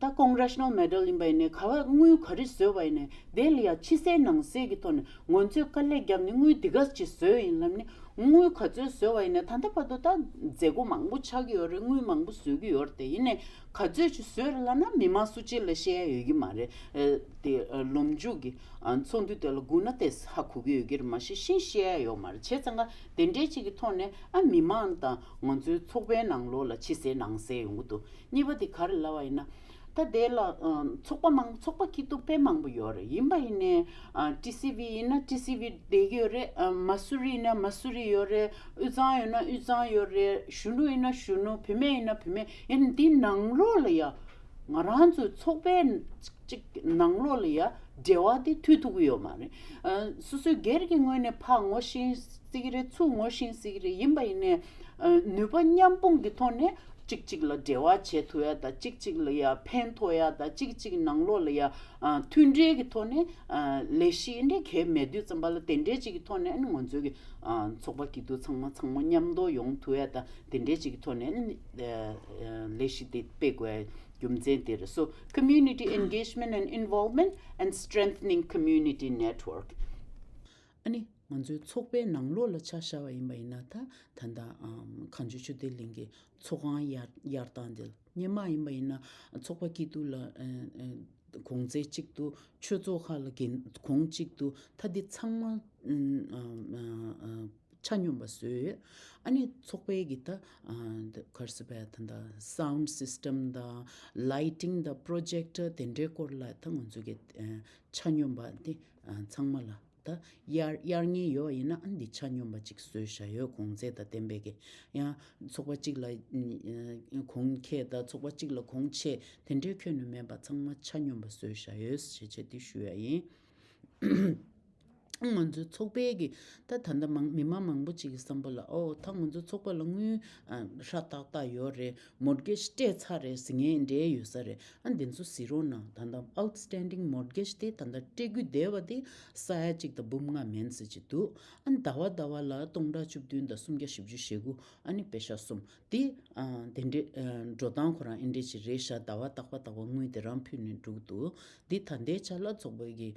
ད་Congressional Medal ཡིན་པ་ཡིན་ནའི་ག་བ་དངུལ་ག་རེ་བཟོས་པ་ཡིན་ནའི་དེ་ལ་ཡ་ཕྱི་གསལ་ནང་གསལ་གི་ཐོག་ནས་ང་ཚོས་དཀའ་ལས་བརྒྱབ་ནས་དངུལ་འདི་ག་ཅིག་བཟོས་ཡིན་ལབ་ནས་དངུལ་ག་ཚོད་བཟོས་པ་ཡིན་ནའི་ད་ལྟ་བར་དུ་ད་མཛད་སྒོ་མང་པོ་ཆགས་ཀྱི་ཡོད་རེད། དངུལ་མང་པོ་བཟོས་ཀྱི་ཡོད་རེད། དེ་ཡིན་ནའི་ག་ཚོད་ཅིག་བཟོས་རེད་ལབ་ན་མི་མང་སུ་གཅིག་ལ་བཤད་ཡ་ཡོད་ཀྱི་མ་རེད། ཨ་དེ་ཨ་ལོ་མཇུག་གི་ཨ་ཚོགས་འདུ་དེ་ལ་སྒུག་ན་དེ་ཧ་གོ་གི་ཡོད་ཀྱི་རེད། མ་གཞི་ཤེས་བཤད་ཡ་ཡོད་མ་རེད། བྱས་ཙང་ཀ་དེ་འདྲའི་ཅིག་གི་ཐོག་ནས་ཨ་མི་མང་དང་ང་ཚོའི་ཚོགས་པའི་ནང་ལོགས་ལ་ཕྱི་གསལ་ནང་གསལ་ཡོང་གི་འདུག་གཉིས་པ་དེ་ག་རེ་ལབ་པ་ཡིན་ན། ད་དེ་ལ་ཨ་ཚོགས་པ་མང་ཚོགས་པ་སྐྱིད་སྡུག་དཔེ་མང་པོ་ཡོད་རེད། ཡིན་པ་ཡིན་ནའི་ཨ་ཊི་སི་ཝི་ཡིན་ན་ཊི་སི་ཝི་བསྡད་ཀྱི་ཡོད་རེད། ཨ་མ་སུ་རི་ཡིན་ན་མ་སུ་རི་ཡོད་རེད། དབུས་གཙང་ཡོད་ན་དབུས་གཙང་ཡོད་རེད། གཞོན་ནུ་ཡིན་ན་གཞོན་ནུ། བུད་མེད་ཡིན་ན་བུད་མེད། ཡིན་འདི་ནང་ལོགས་ལ་ཡ་ང་རང་ཚོའི་ཚོགས་པའི་གཅིག་ནང་ལོགས་ལ་ཡ་འབྲེལ་བ་དེ་མཐུད་ཐུབ་ཀྱི་ཡོད་མ་རེད། ཨ་སོ་སོའི་སྒེར་གྱི་ངོས་ནས་ཕར་ངོ་ཤེས་སྲིད་ཀྱི་རེད། ཚུར་ངོ་ཤེས་སྲིད་ཀྱི་རེད། ཡིན་པ་ཡིན་ནའི་ཨ་ནུས་པ་མཉམ་སྤུངས་ཀྱི་ཐོག་ནས་གཅིག་གཅིག་ལ་འབྲེལ་བ་བྱེད་ཐུབ་ཡ་དང་། གཅིག་གཅིག་ལ་ཡ་ཕན་ཐོགས་ཡ་དང་། གཅིག་གཅིག་ནང་ལོགས་ལ་ཡ་ཨ་མཐུན་འབྲེལ་གྱི་ཐོག་ནས་ཨ་ལས་གཞི་འདྲ་གལ་མེད་དུས་ཙམ་པ་ལ་དེ་འདྲའི་གཅིག་གི་ཐོག་ནས་ཨ་ནི་ང་ཚོའི་གི་ཨ་ཚོགས་པ་སྐྱིད་སྡུག་ཚང་མ་ཚང་མ་མཉམ་དུ་ཡོང་ཐུབ་ཡ་དང་། དེ་འདྲའི་གཅིག་གི་ཐོག་ནས་ཨ་ནི་ཨ་ལས་གཞི་དེ་སྤེལ་དགོས་ཡ་རྒྱུ་མཚན་དེ་རེད། So, community engagement and involvement and strengthening community network. ཨ་ནི་ང་ཚོའི་ཚོགས་པའི་ནང་ལོགས་ལ་ཆ་བཞག་པ་ཡིན་པ་ཡིན་ན། ད་ད་ལྟ་ཨམ་གངས་ལྗོངས་ཆོས་ལྡན་གླིང་གི་ཚོགས་ཁང་ཡར་ཡར་བཏང་དེ་སྔོན་མ་ཡིན་པ་ཡིན་ན་ཚོགས་པ་སྐྱིད་སྡུག་ལ་ཨ་ཨ་ གོང་ཚད་གཅིག་ཏུ། ཆོས་ཚོགས་ཁག་ལ་གོང་གཅིག་ཏུ། ད་འདི་ཚང་མ་ཆ་སྙོམས་པ་བཟོས་ཡོད། ཨ་ནི་ཚོགས་པའི་གི་ད་ག་རེ་ཟེར་བས། ད་ད་sound system དང་lighting དང་projector དེ་འདྲའི་སྐོར་ལ་ད་ང་ཚོ་གི་ཆ་སྙོམས་པ་འདི་ཚང་མ་ལ་ད་གཡར་གཡར་མཁན་ཡོད་ཡིན་ན། ཨ་འདི་ཆ་སྙོམས་པ་ཅིག་བཟོས་བཞག་ཡོད། གོང་ཚད་དང་ལྡན་པའི་གི། ཡང་ཚོགས་པ་གཅིག་ལ་གོང་ཁེ་དང་ཚོགས་པ་གཅིག་ལ་གོང་ཆེ་དེ་འདྲའི་ཁྱོན་ནས་མེད་པ། ཚང་མ་ཆ་སྙོམས་པ་བཟོས་བཞག་ཡོད་ཞེས་བྱས་འདི་ཞུ་ཡ་ཡིན། ང་ཚོའི་ཚོགས་པའི་གི་ད་ད་ལྟ་མང་མི་མང་མང་པོ་ཅིག་གི་བསམ་པ་ལ། ཨོ་ད་ང་ཚོའི་ཚོགས་པ་ལ་དངུལ་ཧྲ་ཏག་ཏག་ཡོད་རེད། མོར་གེཇ་སྤྲད་ཚར་རེད་ཟེར་མཁན་འདྲ་ཡོད་ས་རེད། ཨ་འདི་ཚོ་གཟིགས་རོགས་གནང་། ད་ལྟ་outstanding mortgage དེ་ད་ལྟ་སྤྲད་རྒྱུ་བསྡད་པ་དེ་ས་ཡ་གཅིག་དང་འབུམ་ལྔ་མིན་ཟེར་གྱི་འདུག་ཨ་ཟླ་བ་ཟླ་བ་ལ་སྟོང་ཕྲག་བཅུ་བདུན་དང་སུམ་བརྒྱ་བཞི་བཅུ་ཞེ་དགུ། ཨ་ནི་པེ་ཤ་གསུམ་དེ་དེ་འདྲའི་འགྲོ་སྟངས་ཁོ་རང་ཨེ་འདྲ་ཅིག་རེད་ཤག་ཟླ་བ་རྟག་པ་རྟག་པ་དངུལ་དེ་རང་ཕུལ་ནས་འགྲོ་གི་འདུག་འདི་ད་ལྟའི་ཆ་ལ་ཚོགས་པའི་གི་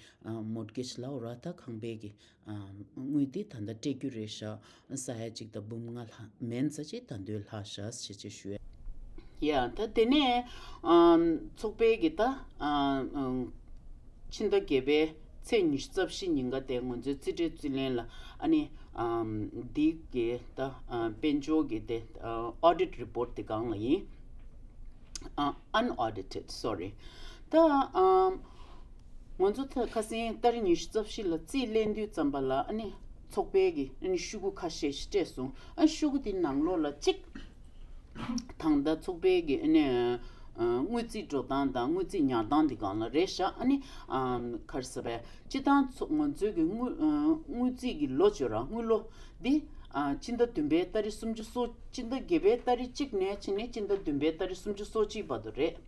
མོར་གེཇ་ལབ་ར། ད་ཁང་པའི་གི་དངུལ་དེ་ད་ལྟ་སྤྲད་རྒྱུ་རེད་ཤག་ས་ཡ་གཅིག་དང་འབུམ་ལྔ་ལྷག་མིན་ཙམ་ཅིག་ད་དུང་ལྷག་ཤག་ཞེས་བྱས་ཞུ་ཡ། ཡ་ད་དེ་ནས་ཚོགས་པའི་གི་ད་ཕྱི་ཟླ་བརྒྱད་པའི་ཚེས་ཉི་ཤུ་རྩ་བཞི་ཉིན་ཀ་དེ་ང་ཚོའི་རྩིས་ཁྲའི་རྩིས་ལེན་ལ། ཨ་ནི་འདི་གི་ད་དཔལ་འབྱོར་གི་དེ་audit report དེ་སྒང་ལ་ཡིན། unaudited, sorry. ད་ང་ཚོ་ད་ཁ་སང་ཏ་རིག་ཉི་ཤུ་རྩ་བཞི་ལ་རྩིས་ལེན་དུས་ཙམ་པ་ལ། ཨ་ནི་ཚོགས་པའི་གི་ཨ་ནི་ཤོག་གུ་ཁ་ཤས་ཤིག་སྤྲད་སོང་། ཨ་ཤོག་གུ་དེ་ནང་ལོགས་ལ་གཅིག་ད་ལྟ་ཚོགས་པའི་གི་ཨ་ནི་དངུལ་རྩིས་འགྲོ་སྟངས་དང་དངུལ་རྩིས་ཉར་སྟངས་དེ་སྒང་ལ་རེད་ཤག་ཨ་ནི་ག་རེ་ཟེར་བས། སྤྱིར་བཏང་ཚོགས་ང་ཚོའི་གི་དངུལ་དངུལ་རྩིས་གི་ལོ་བརྗོད་ར། དངུལ་ལོ་འདི་སྤྱི་ཟླ་བདུན་པའི་ཏ་རིག་སུམ་ཅུ་སོ། སྤྱི་ཟླ་བརྒྱད་པའི་ཏ་རིག་གཅིག་ནས་ཕྱིན་ནས་སྤྱི་ཟླ་བདུན་པའི་ཏ་རིག་སུམ་ཅུ་སོ་གཅིག་བར་དུ་རེད།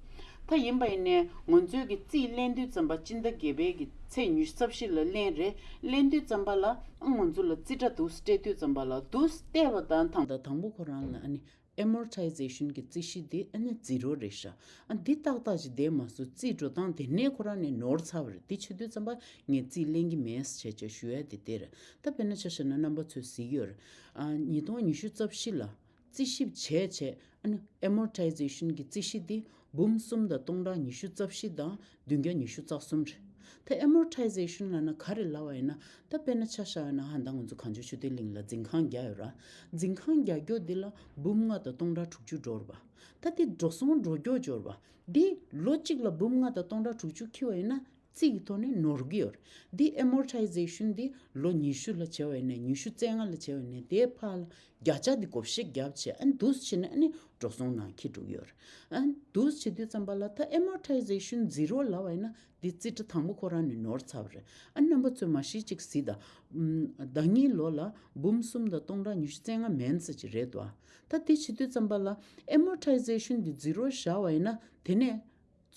ད་ཡིན་པ་ཡིན་ནའི་ང་ཚོའི་གི་རྩིས་ལེན་དུས་ཙམ་པ་སྤྱི་ཟླ་བརྒྱད་པའི་གི་ཚེས་ཉི་ཤུ་རྩ་བཞི་ལ་ལེན་རེད། ལེན་དུས་ཙམ་པ་ལ་ང་ཚོ་ལ་རྩིས་ཁྲ་འདུག་སྤྲད་དུས་ཙམ་པ་ལ་འདུག་བལྟས་པ་དང་། དང་དང་པོ་ཁོ་རང་ལ་ཨ་ནི་amortization གི་རྩིས་གཞི་དེ་ཨ་ནི་zero རེད་ཤག་ཨ་འདི་ཏག་ཏག་ཅིག་བསྡད་མ་སོང་། རྩིས་འགྲོ་སྟངས་དེ་ནས་ཁོ་རང་ནས་ནོར་ཚར་བ་རེད། དེ་བྱེད་དུས་ཙམ་པ་ངས་རྩིས་ལེན་གྱི་མེད་ཟེར་བྱས་ཞུ་ཡ་དེ་དེ་རེད། ད་དཔེར་ན་ཆ་བཞག་ན་རྣམ་པ་ཚོས་གཟིགས་ཡོད་རེད། ཨ་ཉིས་སྟོང་ཉི་ཤུ་རྩ་བཞི་ལ་རྩིས་ཞིབ་བྱས་བྱས། ཨ་ནི་amortization གི་རྩིས་གཞི་དེ་འབུམ་གསུམ་དང་སྟོང་ཕྲག་ཉི་ཤུ་རྩ་བཞི་དང་བདུན་བརྒྱ་ཉི་ཤུ་རྩ་གསུམ་རེད། ད་amortization ལབ་ན་ག་རེ་ལབ་པ་ཡིན་ན། ད་དཔེར་ན་ཆ་བཞག་ན་ཧ་ད་ང་ཚོ་གངས་ལྗོངས་ཆོས་ལྡན་གླིང་ལ་འཛིན་ཁང་རྒྱག་ཡོད་ར། འཛིན་ཁང་རྒྱག་རྒྱུ་འདི་ལ་འབུམ་ལྔ་དང་སྟོང་ཕྲག་དྲུག་ཅུ་འགྲོ་ར་བ། ད་དེ་འགྲོ་སོང་འགྲོ་རྒྱུ་འབྱོར་བ་འདི་ལོ་གཅིག་ལ་འབུམ་ལྔ་དང་སྟོང་ཕྲག་དྲུག་ཅུ་འཁྱེར་བ་ཡིན་ན། རྩིས་ཀྱི་ཐོག་ནས་ནོར་གྱི་ཡོད་རེད། འདི་amortization འདི་ལོ་ཉི་ཤུ་ལ་བྱས་པ་ཡིན་ནའི། ཉི་ཤུ་རྩ་ལྔ་ལ་བྱས་པ་ཡིན་ནའི། དེའི་ཕར་ལ་བརྒྱ་ཆ་འདི་བགོ་བཤའ་བརྒྱབ་བྱས། ཨ་ནི་འདུག་སེ་བྱས་ནས་ཨ་ནི་འགྲོ་སོང་ནང་འཁྱེར་འགྲོ་གི་ཡོད་རེད། ཨ་ནི་འདུག་སེ་བྱེད་དུས་ཙམ་པ་ལ་ད་amortization zero ལབ་པ་ཡིན་ན། འདི་རྩིས་ཁྲ་དང་པོ་ཁོ་རང་ནས་ནོར་ཚར་བ་རེད། ཨ་ནི་རྣམ་པ་ཚོས་མ་གཞི་གཅིག་གཟིགས་དང་། ཟླ་གཉིས་ལོ་ལ་འབུམ་གསུམ་དང་སྟོང་ཕྲག་ཉི་ཤུ་རྩ་ལྔ་མིན་ཙམ་ཅིག་རེད་དོ། ད་དེ་བྱེད་དུས་ཙམ་པ་ལ་amortization འདི་zero བཞག་པ་ཡིན་ན། དེ་ནས་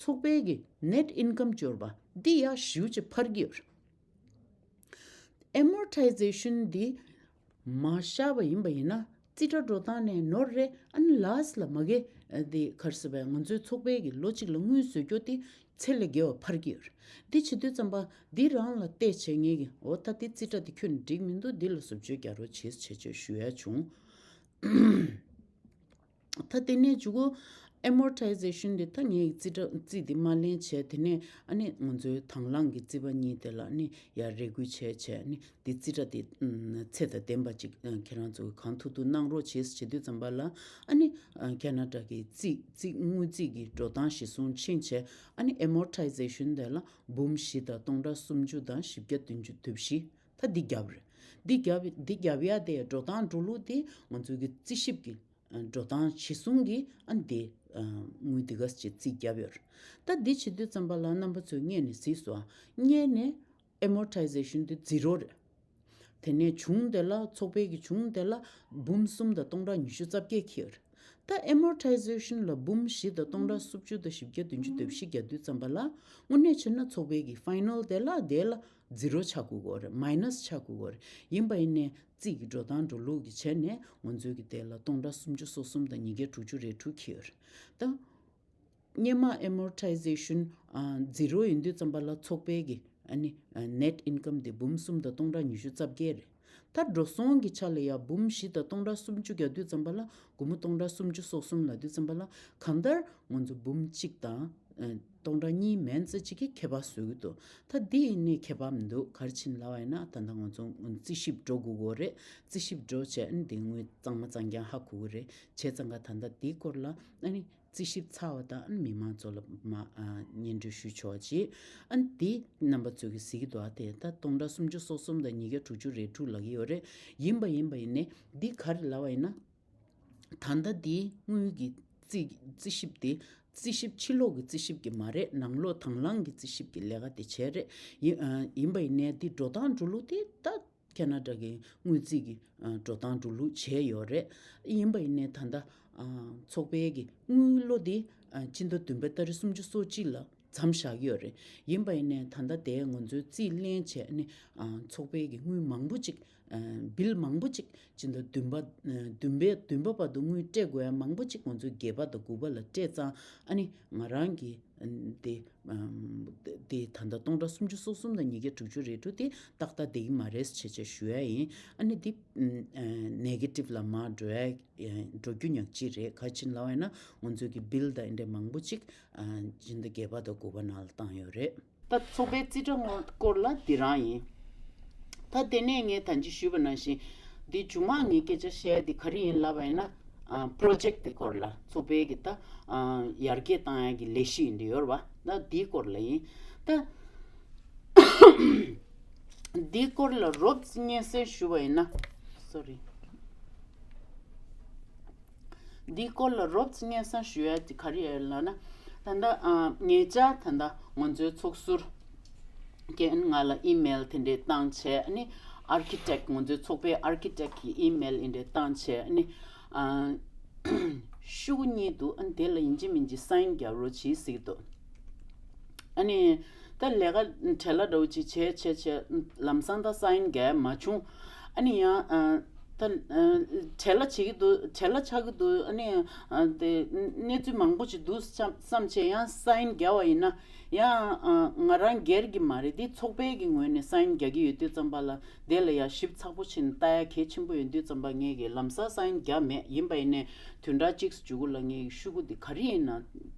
ཚོགས་པའི་གི་net income འབྱོར་བ་འདི་ཡང་ཞེ་པོ་ཅིག་འཕར་གྱི་ཡོད་རེད། amortization འདི་མ་བཞག་པ་ཡིན་པ་ཡིན་ན། རྩིས་ཁྲ་འགྲོ་སྟངས་ནས་ནོར་རེད། ཨ་ནི་last ལ་མ་གི་འདི་ག་རེ་ཟེར་བས། ང་ཚོའི་ཚོགས་པའི་གི་ལོ་གཅིག་ལ་དངུལ་བཟོ་རྒྱུ་དེ་ཚད་ལས་བརྒལ་བ་འཕར་གྱི་ཡོད་རེད། འདི་བྱེད་དུས་ཙམ་པ་འདི་རང་ལ་བལྟས་བྱས་ངེད་ཀྱིས། འོ་ད་འདི་རྩིས་ཁྲ་འདི་ཁྱོན་ནས་འགྲིག་མི་འདུག་འདི་ལ་བཟོ་བཅོས་རྒྱག་རོགས་བྱེད་ཟེར་བྱས་ཞུ་ཡ་བྱུང་། ད་དེ་ནས་མཇུག་གུ་amortization དེ། ད་ངས་རྩིས་ཁྲ་རྩིས་དེ་མ་ལེན་བྱས། དེ་ནས་ཨ་ནི་ང་ཚོའི་དང་བླངས་ཀྱི་རྩིས་པ་གཉིས་དེ་ལ་ཨ་ནི་ཡར་རེ་སྐུལ་བྱས་བྱས། ཨ་ནི་དེ་རྩིས་ཁྲ་དེ་ཚད་དང་ལྡན་པ་ཅིག་ཁྱེད་རང་ཚོ་གིས་གང་ཐུབ་ཐུབ་གནང་རོགས་བྱེད་ཟེར་བྱེད་དུས་ཙམ་པ་ལ། ཨ་ནི་ཁེ་ན་ཌ་གི་རྩིས་རྩིས་དངུལ་རྩིས་ཀྱི་འགྲོ་སྟངས་གཞིར་བཟུང་ཕྱིན་བྱས། ཨ་ནི་amortization དེ་ལ་འབུམ་བཞི་དང་སྟོང་ཕྲག་སུམ་ཅུ་དང་བཞི་བརྒྱ་བདུན་ཅུ་དོན་བཞི། ད་འདི་བརྒྱབ་རེད། འདི་བརྒྱབ་འདི་བརྒྱབ་ཡ་དེ་འགྲོ་སྟངས་འགྲོ་ལུགས་དེ་ང་ཚོའི་གི་རྩིས་ཞིབ་ཀྱི་འགྲོ་སྟངས་གཞིར་བཟུང་གིས་ཨ་འདི་དངུལ་འདི་ག་ཅིག་རྩིས་བརྒྱབ་ཡོད་རེད། ད་འདི་བྱེད་དུས་ཙམ་པ་ལ་རྣམ་པ་ཚོས་སྔོན་ནས་གཟིགས་སོང་། སྔོན་ནས་amortization དེ་zero རེད། དེ་ནས་བྱུང་དེ་ལ་ཚོགས་པའི་གི་བྱུང་དེ་ལ་འབུམ་གསུམ་དང་སྟོང་ཕྲག་ཉི་ཤུ་རྩ་བརྒྱད་འཁྱེར་ཡོད་རེད། ད་amortization ལ་འབུམ་བཞི་དང་སྟོང་ཕྲག་སུམ་ཅུ་དང་བཞི་བརྒྱ་བདུན་ཅུ་དོན་བཞི་བརྒྱབ་དུས་ཙམ་པ་ལ། དངོས་གནས་བྱས་ན་ཚོགས་པའི་གི་final དེ་ལ་དེ་ལ་zero ཆགས་དགོས་ཀྱི་ཡོད་རེད། minus ཆགས་དགོས་ཀྱི་ཡོད་རེད། ཡིན་པ་ཡིན་ནའི་རྩིས་ཀྱི་འགྲོ་སྟངས་འགྲོ་ལུགས་ཀྱི་ཆ་ནས་ང་ཚོའི་གི་དེ་ལ་སྟོང་ཕྲག་སུམ་ཅུ་སོ་གསུམ་དང་ཉིས་བརྒྱ་དྲུག་ཅུ་རེ་དྲུག་འཁྱེར་ཡོད་རེད། ད་སྔོན་མ་amortization ཨ་zero ཡིན་དུས་ཙམ་པ་ལ་ཚོགས་པའི་གི་ཨ་ནི་ཨ་net income དེ་འབུམ་གསུམ་དང་སྟོང་ཕྲག་ཉི་ཤུ་རྩ་བརྒྱད་རེད། ད་འགྲོ་སོང་གི་ཆ་ལ་ཡ་འབུམ་བཞི་དང་སྟོང་ཕྲག་སུམ་ཅུ་རྒྱག་དུས་ཙམ་པ་ལ། སྒོར་མོ་སྟོང་ཕྲག་སུམ་ཅུ་སོ་གསུམ་ལབ་དུས་ཙམ་པ་ལ། གང་ལྟར་ང་ཚོ་འབུམ་གཅིག་དང་ཨ་ སྟོང་ཕྲག་གཉིས་མན་ཙམ་ཅིག་གིས་ཁྱད་པར་བཟོ་གི་འདུག་ད་འདི་ཡིན་ནའི་ཁྱད་པར་མི་འདུག་ག་རེ་བྱས་ནས་ལབ་པ་ཡིན་ན། ད་ལྟ་ང་ཚོ་རྩིས་ཞིབ་འགྲོ་དགོས་ཀྱི་རེད། རྩིས་ཞིབ་འགྲོ་བྱས་ཨ་ནི་དེ་དངུལ་གཙང་མ་གཙང་རྐྱང་ཧ་གོ་གི་རེད། བྱས་ཙང་ག་ད་ལྟ་འདིའི་སྐོར་ལ་ཨ་ནི་རྩིས་ཞིབ་ཚར་བ་དང་ཨ་ནི་མི་མང་ཚོ་ལ་མ་ཨ་སྙན་སྒྲོན་ཞུ་ཆོག་ཅིག་ཨ་ནི་དེ་རྣམ་པ་ཚོས་ཀྱིས་གཟིགས་ཀྱི་འདུག་ཨ་དེ་ད་སྟོང་ཕྲག་སུམ་ཅུ་སོ་གསུམ་དང་ཉིས་བརྒྱ་དྲུག་ཅུ་རེ་དྲུག་ལབ་ཀྱི་ཡོད་རེད། ཡིན་པ་ཡིན་པ་ཡིན་ནའི་འདི་ག་རེ་ལབ་པ་ཡིན་ན། ད་ལྟ་འདིའི་དངུལ་གྱི་རྩིས་རྩིས་ཞིབ་དེ་རྩིས་ཞིབ་ཕྱི་ལོགས་ཀྱི་རྩིས་ཞིབ་ཀྱི་མ་རེད། ནང་ལོགས་དང་བླངས་ཀྱི་རྩིས་ཞིབ་ཀྱི་ལས་ཀ་དེ་བྱས་རེད། ཡིན་ཨ་ཡིན་པ་ཡིན་ནའི་འདི་འགྲོ་སྟངས་འགྲོ་ལུགས་དེ་ད་ཁེ་ན་ཌ་གི་དངུལ་རྩིས་ཀྱི་ཨ་འགྲོ་སྟངས་འགྲོ་ལུགས་བྱས་ཡོད་རེད། ཡིན་པ་ཡིན་ནའི་ད་ལྟ་ཨ་ཚོགས་པའི་གི་དངུལ་ལོ་དེ་ཨ་སྤྱི་ཟླ་བདུན་པའི་ཏ་རིག་སུམ་ཅུ་སོ་གཅིག་ལ་མཚམས་བཞག་གི་ཡོད་རེད། ཡིན་པ་ཡིན་ནའི་ད་ལྟ་དེ་ང་ཚོའི་རྩིས་ལེན་བྱས་ནས་ཨ་ཚོགས་པའི་གི་དངུལ་མང་པོ་ཅིག་ཨ་བིལ་མང་པོ་ཅིག་སྤྱི་ཟླ་བདུན་པ་ཨ་བདུན་པའི་བདུན་པ་བར་དུ་དངུལ་སྤྲད་དགོས་ཡ་མང་པོ་ཅིག་ང་ཚོའི་བརྒྱད་པ་དང་དགུ་པ་ལ་སྤྲད་ཙང་། ཨ་ནི་ང་རང་གི་ཨ་དེ་ཨ་དེ་ད་ལྟ་སྟོང་ཕྲག་སུམ་ཅུ་སོ་གསུམ་དང་ཉིས་བརྒྱ་དྲུག་ཅུ་རེ་དྲུག་དེ་ཏག་ཏག་བསྡད་ཀྱི་མ་རེད་ཟེར་བྱས་བྱས་ཞུ་ཡ་ཡིན། ཨ་ནི་དེ་ཨ་ནེ་གེ་ཊིབ་ལ་མར་འགྲོ་ཡ་ཨ་འགྲོ་རྒྱུ་ཉག་གཅིག་རེད། ག་རེ་བྱས་ནས་ལབ་པ་ཡིན་ན་ང་ཚོའི་གི་བིལ་དང་འདི་འདྲ་མང་པོ་ཅིག་ཨ་སྤྱི་ཟླ་བརྒྱད་པ་དང་དགུ་པ་ནང་ལ་བཏང་ཡོད་རེད། ད་ཚོགས་པའི་རྩིས་ཁྲ་སྐོར་ལ་འདི་རང་ཡིན། ད་དེ་ནས་ངས་ད་ཅི་ཞུས་པ་ནང་བཞིན་འདི་མཇུག་མ་ངས་སྐད་ཆ་བཤད་ཡ་འདི་ག་རེ་ཡིན་ལབ་པ་ཡིན་ན། ཨ་པྲོ་ཇེཀ་དེ་སྐོར་ལ་ཚོགས་པའི་གི་ད་ཨ་ཡར་རྒྱས་བཏང་ཡ་གི་ལས་གཞི་ཡིན་འདི་ཡོད་རེད་བ། ད་འདིའི་སྐོར་ལ་ཡིན། ད་འདིའི་སྐོར་ལ་རོབ་ཙམ་སྙན་སེང་ཞུ་བ་ཡིན་ན། སོ་རི། འདིའི་སྐོར་ལ་རོབ་ཙམ་སྙན་སེང་ཞུ་ཡ་དེ་ག་རེ་ཡོད་ལབ་ན། ད་ལྟ་ཨ་ཉེ་ཆར་ད་ལྟ་ང་ཚོའི་ཚོགས་ཟུར་རྒན་ང་ལ་ཨི་མེལ་དེ་འདྲས་བཏང་བྱས། ཨ་ནི་ཨར་ཁི་ཊེག་ང་ཚོའི་ཚོགས་པའི་ཨར་ཁི་ཊེག་གི་ཨི་མེལ་དེ་འདྲས་བཏང་བྱས། ཨ་ནི་ཨ་ཤོག་གུ་གཉིས་འདུག་ཨ་ནི་དེ་ལ་ཡིན་གཅིག་མིན་གཅིག་སའིན་རྒྱབ་རོགས་གྱིས་ཟེར་གྱི་འདུག་ཨ་ནི་ད་ལས་ཀ་བྲེལ་བ་འདྲ་བོ་ཅིག་བྱས་བྱས་བྱས་ལམ་སང་ད་སའིན་རྒྱག་མ་བྱུང་། ཨ་ནི་ཡང་ཨ་ད་ཨ་བྲེལ་བ་བྱེད་ཀྱི་འདུག་བྲེལ་བ་ཆགས་ཀྱི་འདུག་ཨ་ནི་ཨ་དེ་གནས་ཚུལ་མང་པོ་ཅིག་འདུག་བསམ་བསམ་བྱས་ཡང་སའིན་རྒྱག་པ་ཡིན་ན། ཡང་ཨ་ང་རང་སྒེར་གྱི་མ་རེད། དེ་ཚོགས་པའི་གི་ངོས་ནས་སའིན་རྒྱག་གི་ཡོད་དུས་ཙམ་པ་ལ། དེ་ལ་ཡང་ཞིབ་ཚགས་པོ་བྱས་ནས་ལྟ་ཡ་གལ་ཆེན་པོ་ཡོད་དུས་ཙམ་པ་ངས་གི་ལམ་སང་སའིན་རྒྱག་མེད། ཡིན་པ་ཡིན་ནའི་བདུན་ཕྲག་གཅིག་མཇུག་གུ་ལ་ངས་གི་ཤོག་གུ་འདི་ག་རེ་ཡིན་ན།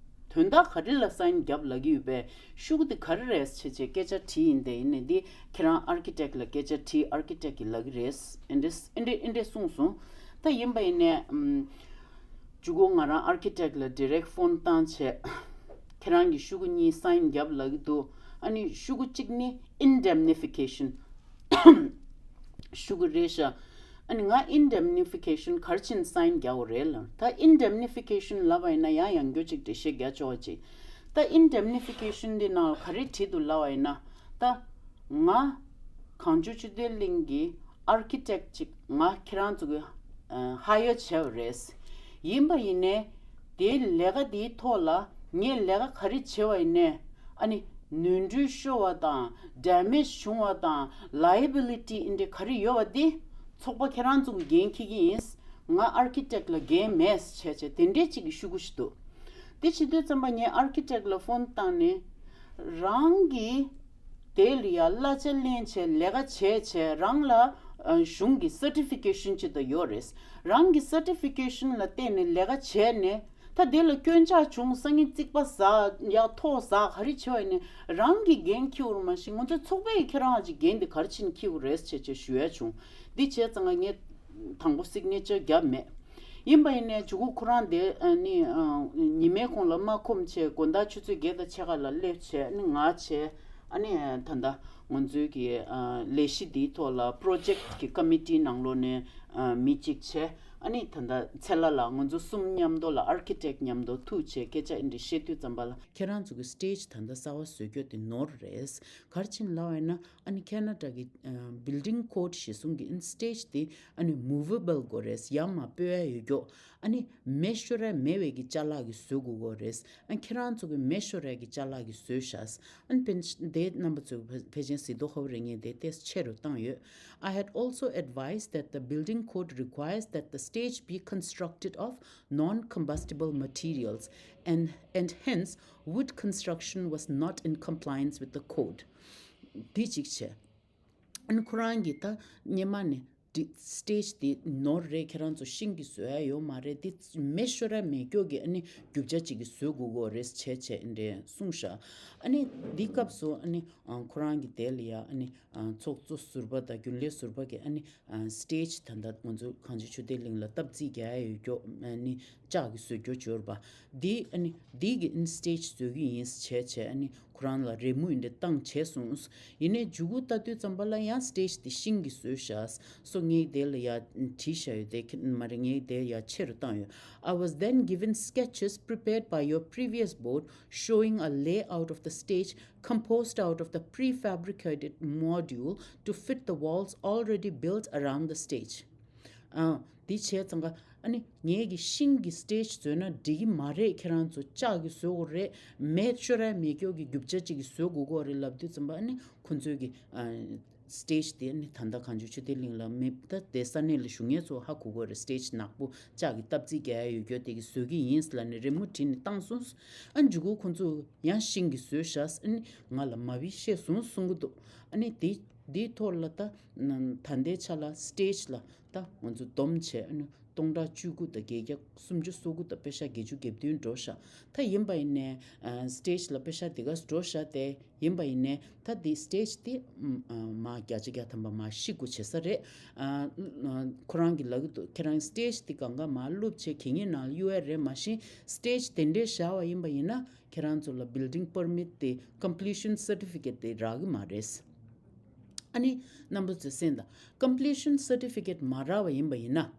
དོན་དག་ག་རེ་ལ་སའིན་རྒྱབ་ལབ་ཀྱི་ཡོད་པས། ཤོག་གུ་འདི་ག་རེ་རེད་ཟེར་བྱས་སྐད་ཆ་དྲིས་ཡིན། དེ་ཡིན་ནའི་འདི་ཁྱེད་རང་ཨར་ཁི་ཊེག་ལ་སྐད་ཆ་དྲིས། ཨར་ཁི་ཊེག་གིས་ལབ་ཀྱི་རེད། ཨེ་འདྲས་ཨེ་འདྲས་ཨེ་འདྲས་གསུངས་སོང་། ད་ཡིན་པ་ཡིན་ནའི་ཨམ། མཇུག་གུ་ང་རང་ཨར་ཁི་ཊེག་ལ་ཌི་རེག་ཕོན་བཏང་བྱས། ཁྱེད་རང་གི་ཤོག་གུ་གཉིས་སའིན་རྒྱབ་ལབ་ཀྱི་འདུག་ཨ་ནི་ཤོག་གུ་གཅིག་ནི་ཨིན་ཌེམ་ནི་ཕི་ཀེ་ཤན། ཤོག་གུ་རེད་ཤག་ཨ་ནི་ང་ཨིན་ཌེམ་ནི་ཕི་ཀེ་ཤན་ག་རེ་བྱས་ནས་སའིན་རྒྱག་དགོས་རེད་ལབ། ད་ཨིན་ཌེམ་ནི་ཕི་ཀེ་ཤན་ལབ་པ་ཡིན་ན་ཡང་ཡང་སྐྱར་ཅིག་འགྲེལ་བཤད་རྒྱག་ཆོག་པ་ཅིག་ད་ཨིན་ཌེམ་ནི་ཕི་ཀེ་ཤན་འདི་ནང་ལ་ག་རེ་བྲིས་འདུག་ལབ་པ་ཡིན་ན། ད་ང་གངས་ལྗོངས་སྤྱི་བདེ་གླིང་གི་ཨར་ཁི་ཊེག་ཅིག་ང་ཁྱེད་རང་ཚོ་གི་ཧ་ཡར་བྱས་པ་རེད། ཡིན་པ་ཡིན་ནའི་དེའི་ལས་ཀ་དེའི་ཐོག་ལ་ངས་ལས་ཀ་ག་རེ་བྱས་པ་ཡིན་ནའི། ཨ་ནི་ནོར་འཁྲུལ་ཤོར་བ་དང་ཌེ་མེཇ་བྱུང་བ་དང་ལའི་བི་ལི་ཊི་ཨེ་འདྲས་ག་རེ་ཡོད་པ་དེ་ཚོགས་པ་ཁྱེད་རང་ཚོ་གིས་འགན་འཁྱེར་གྱི་ཡིན། ང་ཨར་ཁི་ཊེག་ལ་འགན་མེད་བྱས་བྱས་དེ་འདྲས་ཅིག་གི་ཤོག་གུ་ཞིག་འདུག་དེ་བྱེད་དུས་ཙམ་པ་ངས་ཨར་ཁི་ཊེག་ལ་ཕོན་བཏང་ནས། རང་གིས་དེ་ལ་ཡ་གླ་ཆ་ལེན་བྱས་ལས་ཀ་བྱས་བྱས་རང་ལ་ཨ་གཞུང་གི་སར་ཊི་ཕི་ཀེ་ཤན་ཅིག་ད་ཡོད་རེད། རང་གི་སར་ཊི་ཕི་ཀེ་ཤན་ལ་བརྟེན་ནས་ལས་ཀ་བྱས་ནས། ད་དེ་ལ་སྐྱོན་ཆ་བྱུང་། སང་ཉིན་རྩིག་པ་ཟ་ཡ་ཐོག་ཟ་ག་རེ་བྱས་པ་ཡིན་ནའི་རང་གིས་འགན་འཁྱེར་དགོས་རེད། མ་གཞི་ང་ཚོའི་ཚོགས་པས་ཁྱེད་རང་གི་འགན་དེ་ག་རེ་བྱས་ནས་འཁྱེར་དགོས་རེད་བྱས་བྱས་ཞུ་ཡ་བྱུང་། འདི་བྱས་ཙང་ངས་དང་པོ་སིག་ནེ་ཅར་བརྒྱབ་མེད། ཡིན་པ་ཡིན་ནའི་མཇུག་གུ་ཁོ་རང་དེ་ཨ་ནི་ཨ་ཉི་མའི་གོང་ལ་མ་ཁོམ་བྱས་དགོང་དག་ཆུ་ཚོད་བརྒྱད་དང་ཕྱེད་ཀ་ལ་སླེབས་བྱས། ཨ་ནི་ང་བྱས། ཨ་ནི་ད་ལྟ་ང་ཚོའི་གི་ཨ་ལས་གཞི་འདིའི་ཐོག་ལ་པྲོ་ཇེཀ་གི་ཀོ་མི་ཊི་ནང་ལོགས་ནས་ཨ་མི་གཅིག་བྱས། ཨ་ནི་ད་ལྟ་ཚེ་ལྷ་ལགས་ང་ཚོ་གསུམ་མཉམ་དུ་ལ་ཨར་ཁི་ཊེག་མཉམ་དུ་ཐུག་བྱས་སྐད་ཆ་འདི་འདྲ་བཤད་དུས་ཙམ་པ་ལ། ཁྱེད་རང་ཚོ་གི་སི་ཊེཇ་ད་ལྟ་གསར་པ་བཟོ་རྒྱུ་དེ་ནོར་རེད། ག་རེ་བྱས་ནས་ལབ་པ་ཡིན་ན། ཨ་ནི་ཁེ་ན་ཌ་གི་ཨ་བིལ་ཌིང་ཀོ་ཌི་གཞིར་བཟུང་གི་ཨ་ནི་སི་ཊེཇ་དེ་ཨ་ནི་མུ་ཝེ་བལ་དགོས་རེད། ཡར་མར་སྤོ་ཡ་ཡོད་རྒྱུ། ཨ་ནི་མེ་ཤོར་ཡ་མེད་པའི་གི་ཅ་ལག་གིས་བཟོ་དགོས་ཀྱི་རེད། ཨ་ཁྱེད་རང་ཚོ་གི་མེ་ཤོར་ཡ་གི་ཅ་ལག་གིས་བཟོས་ཤག་ཨ་ནི་ཕན་དེ་རྣམ་པ་ཚོས་ཕལ་ཕལ་ཆེར་གཟིགས་མདོག་ཁ་པོ་རེད། ངས་དེ་ཏོག་ཙམ་ཆེ་རུ་བཏང་ཡོད། I had also advised that the building code requires that the stage be constructed of non-combustible materials and, and hence wood construction was not in compliance with the code. དེ་གཅིག་བྱས། ཨ་ནི་ཁོ་རང་གིས་ད་སྔོན་མ་ནས་ སི་ཊེ་ཇི་དེ་ནོར་རེད། ཁྱེད་རང་ཚོ་ཤིང་གིས་བཟོ་ཡ་ཡོད་མ་རེད། དེ་མེ་ཤོར་ཡ་མེད་སྐྱོ་གི་ཨ་ནི་རྒྱུ་ཆ་ཅིག་གིས་བཟོ་དགོས་ཀྱི་རེད་བྱས་བྱས་འདྲ་གསུངས་ཤག་ཨ་ནི་འདི་སྐབས་སུ་ཨ་ནི་ཁོ་རང་གི་དེ་ལ་ཡ་ཨ་ནི་ཚོགས་གཙོ་ཟུར་པ་དང་རྒྱུན་ལས་ཟུར་པ་གི་ཨ་ནི་སི་ཊེ་ཇི་ད་ལྟ་ང་ཚོ་གངས་ཅན་ཆོས་སྡེ་གླིང་ལ་སྟབས་རྩིས་རྒྱག་ཡ་ཡོད་སྐྱོ་ཨ་ནི་ལྕགས་ཀྱི་བཟོ་སྐྱོ་འབྱོར་པ་འདི་ཨ་ནི་འདི་གི་ཨ་ནི་སི་ཊེ་ཇི་བཟོ་གི་ཡིན་བྱས་བྱས་ཨ་ནི་ཁོ་རང་ལ་རེ་མུ་ཡིན་འདྲ་བཏང་བྱས་སོང་། ཡིན་ནའི་མཇུག་གུ་ལྟ་དུས་ཙམ་པ་ལ་ཡང་སི་ཊེ་ཇི་དེ་ཤིང་གིས་བཟོས་ཤག་སོ་ངས་དེ་ལ་ཡ་བྲིས་བཞག་ཡོད་དེ་མ་རེད། ངས་དེ་ཡ་ཆེ་རུ་བཏང་ཡོད། I was then given sketches prepared by your previous board showing a layout of the stage composed out of the prefabricated module to fit the walls already built around the stage. ཨ། འདི་བྱས་ཙང་ཀ་ཨ་ནི་ངས་ཀྱི་ཤིང་གི་སི་ཊེ་ཇི་བཟོས་ན་འགྲིག་གི་མ་རེད། ཁྱེད་རང་ཚོ་ལྕགས་ཀྱི་བཟོ་དགོས་རེད། མེ་ཤོར་ཡ་མེད་སྐྱོ་གི་རྒྱུ་ཆ་གཅིག་གི་བཟོ་དགོས་ཀྱི་རེད་ལབ་དུས་ཙམ་པ་ཨ་ནི་ཁོ་ཚོས་ཀྱི་ཨ། སི་ཊེ་ཇི་དེ་ཨ་ནི་ད་ལྟ་གངས་ལྗོངས་ཆོས་སྡེ་གླིང་ལ་མེད་ད་དེ་ས་གནས་ལ་བཞུགས་མཁན་ཚོ་ཧ་གོ་གི་རེད། སི་ཊེ་ཇི་ནག་པོ་ལྕགས་ཀྱི་སྟབས་རྩིས་རྒྱག་ཡ་ཡོད་སྐྱོ་དེ་གི་བཟོ་གི་ཡིན་ལབ་ནས་རི་མོ་བྲིས་ནས་བཏང་སོང་། ཨ་མཇུག་གུ་ཁོ་ཚོ་ཡང་ཤིང་གི་བཟོས་ཤག་ཨ་ནི་ང་ལ་མ་བི་ཤེས་སོང་གསུང་གི་འདུག་ཨ་ནི་དེ་དེའི་ཐོག་ལ་ད་ད་ལྟའི་ཆ་ལ་སི་ཊེ་ཇི་ལ་ད་ང་ཚོ་སྡོམ་བྱས་ཨ་ནི་སྟོང་ཕྲག་བཅུ་དགུ་དང་བརྒྱད་བརྒྱ་སུམ་ཅུ་སོ་དགུ་དང་པེ་ཤ་བརྒྱད་ཅུ་གྱ་བདུན་འགྲོ་ཤག་ད་ཡིན་པ་ཡིན་ནའི་སི་ཊེ་ཇི་ལ་པེ་ཤ་དེ་ག་འགྲོ་ཤག་དེ་ཡིན་པ་ཡིན་ནའི་ད་དེ་སི་ཊེ་ཇི་དེ་མ་བརྒྱ་ཆ་བརྒྱ་ཐམ་པ་མ་ཤི་དགུ་བྱེད་ས་རེད། ཁོ་རང་གི་ལབ་ཀྱི་འདུག་ཁྱེད་རང་སི་ཊེ་ཇི་དེ་གང་ག་མ་བླུགས་བྱས་གད་སྙིགས་ནང་གཡུག་ཡ་རེད། མ་གཞི་སི་ཊེ་ཇི་དེ་འདྲས་བཞག་པ་ཡིན་པ་ཡིན་ན་ཁྱེད་རང་ཚོ་ལ་building permit དེ་completion certificate དེ་རག་གི་མ་རེད། ཨ་ནི་རྣམ་པ་ཚོས་གསན་དང་། completion certificate མ་རག་པ་ཡིན་པ་ཡིན་ན།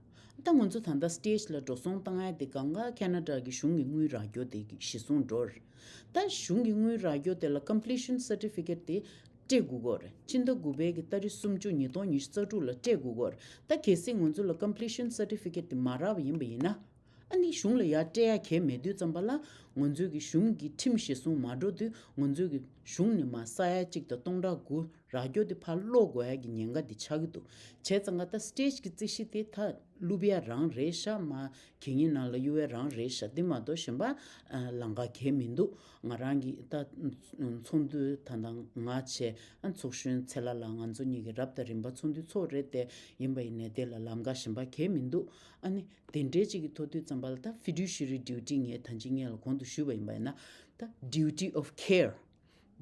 ད་ང་ཚོ་ད་ལྟ་སི་ཊེ་ཇི་ལ་འགྲོ་སོང་བཏང་ཡ་དེ་གང་ག་ཁེ་ན་ཌ་གི་གཞུང་གི་དངུལ་རག་རྒྱུ་དེ་གི་གཞི་བཟུང་འགྲོ་རེད། ད་གཞུང་གི་དངུལ་རག་རྒྱུ་དེ་ལ་completion certificate དེ་སྤྲད་དགོས་ཀྱི་རེད། ཕྱི་ཟླ་དགུ་པའི་གི་ཏ་རིག་སུམ་ཅུ་ཉིས་སྟོང་ཉི་ཤུ་རྩ་དྲུག་ལ་སྤྲད་དགོས་ཀྱི་རེད། ད་གལ་སྲིད་ང་ཚོ་ལ་completion certificate དེ་མ་རག་པ་ཡིན་པ་ཡིན་ན། ཨ་ནི་གཞུང་ལ་ཡར་སྤྲད་ཡ་གལ་མེད་དུས་ཙམ་པ་ལ་ང་ཚོའི་གི་གཞུང་གི་ཁྲིམས་གཞི་བཟུང་མ་འགྲོ་དུས་ང་ཚོའི་གི་གཞུང་ནས་མར་ས་ཡ་གཅིག་དང་སྟོང་ཕྲག་དགུ་རག་རྒྱུ་དེ་ཕར་སློག་དགོས་ཡ་གི་ཉེན་ཁ་དེ་ཆགས་ཀྱི་འདུག་བྱས་ཙང་ཀ་ད་སི་ཊེ་ཇི་གི་རྩིས་གཞི་དེ་ད་བླུག་ཡ་རང་རེད་ཤག་མ་གད་སྙིགས་ནང་ལ་གཡུག་ཡ་རང་རེད་ཤག་དེ་མ་གཏོགས་གཞན་པ་ལམ་ཁ་གལ་མི་འདུག་ང་རང་གི་ད་ཚོགས་འདུ་ད་ལྟ་ང་བྱས་ཨ་ཚོགས་གཞོན་ཚེ་ལྷ་ལགས་ང་ཚོ་གཉིས་ཀྱི་རབ་དང་རིམ་པ་ཚོགས་འདུ་ཚོགས་རེད་དེ་ཡིན་པ་ཡིན་ནའི་དེ་ལ་ལམ་ཁ་གཞན་པ་གལ་མི་འདུག་ཨ་ནི། དེ་འདྲའི་ཅིག་གི་ཐོག་དུས་ཙམ་པ་ལ་ད་fiduciary duty ངས་ད་ཅི་ངས་ལ་གོང་དུ་ཞུས་པ་ཡིན་པ་ཡིན་ན་ད་duty of care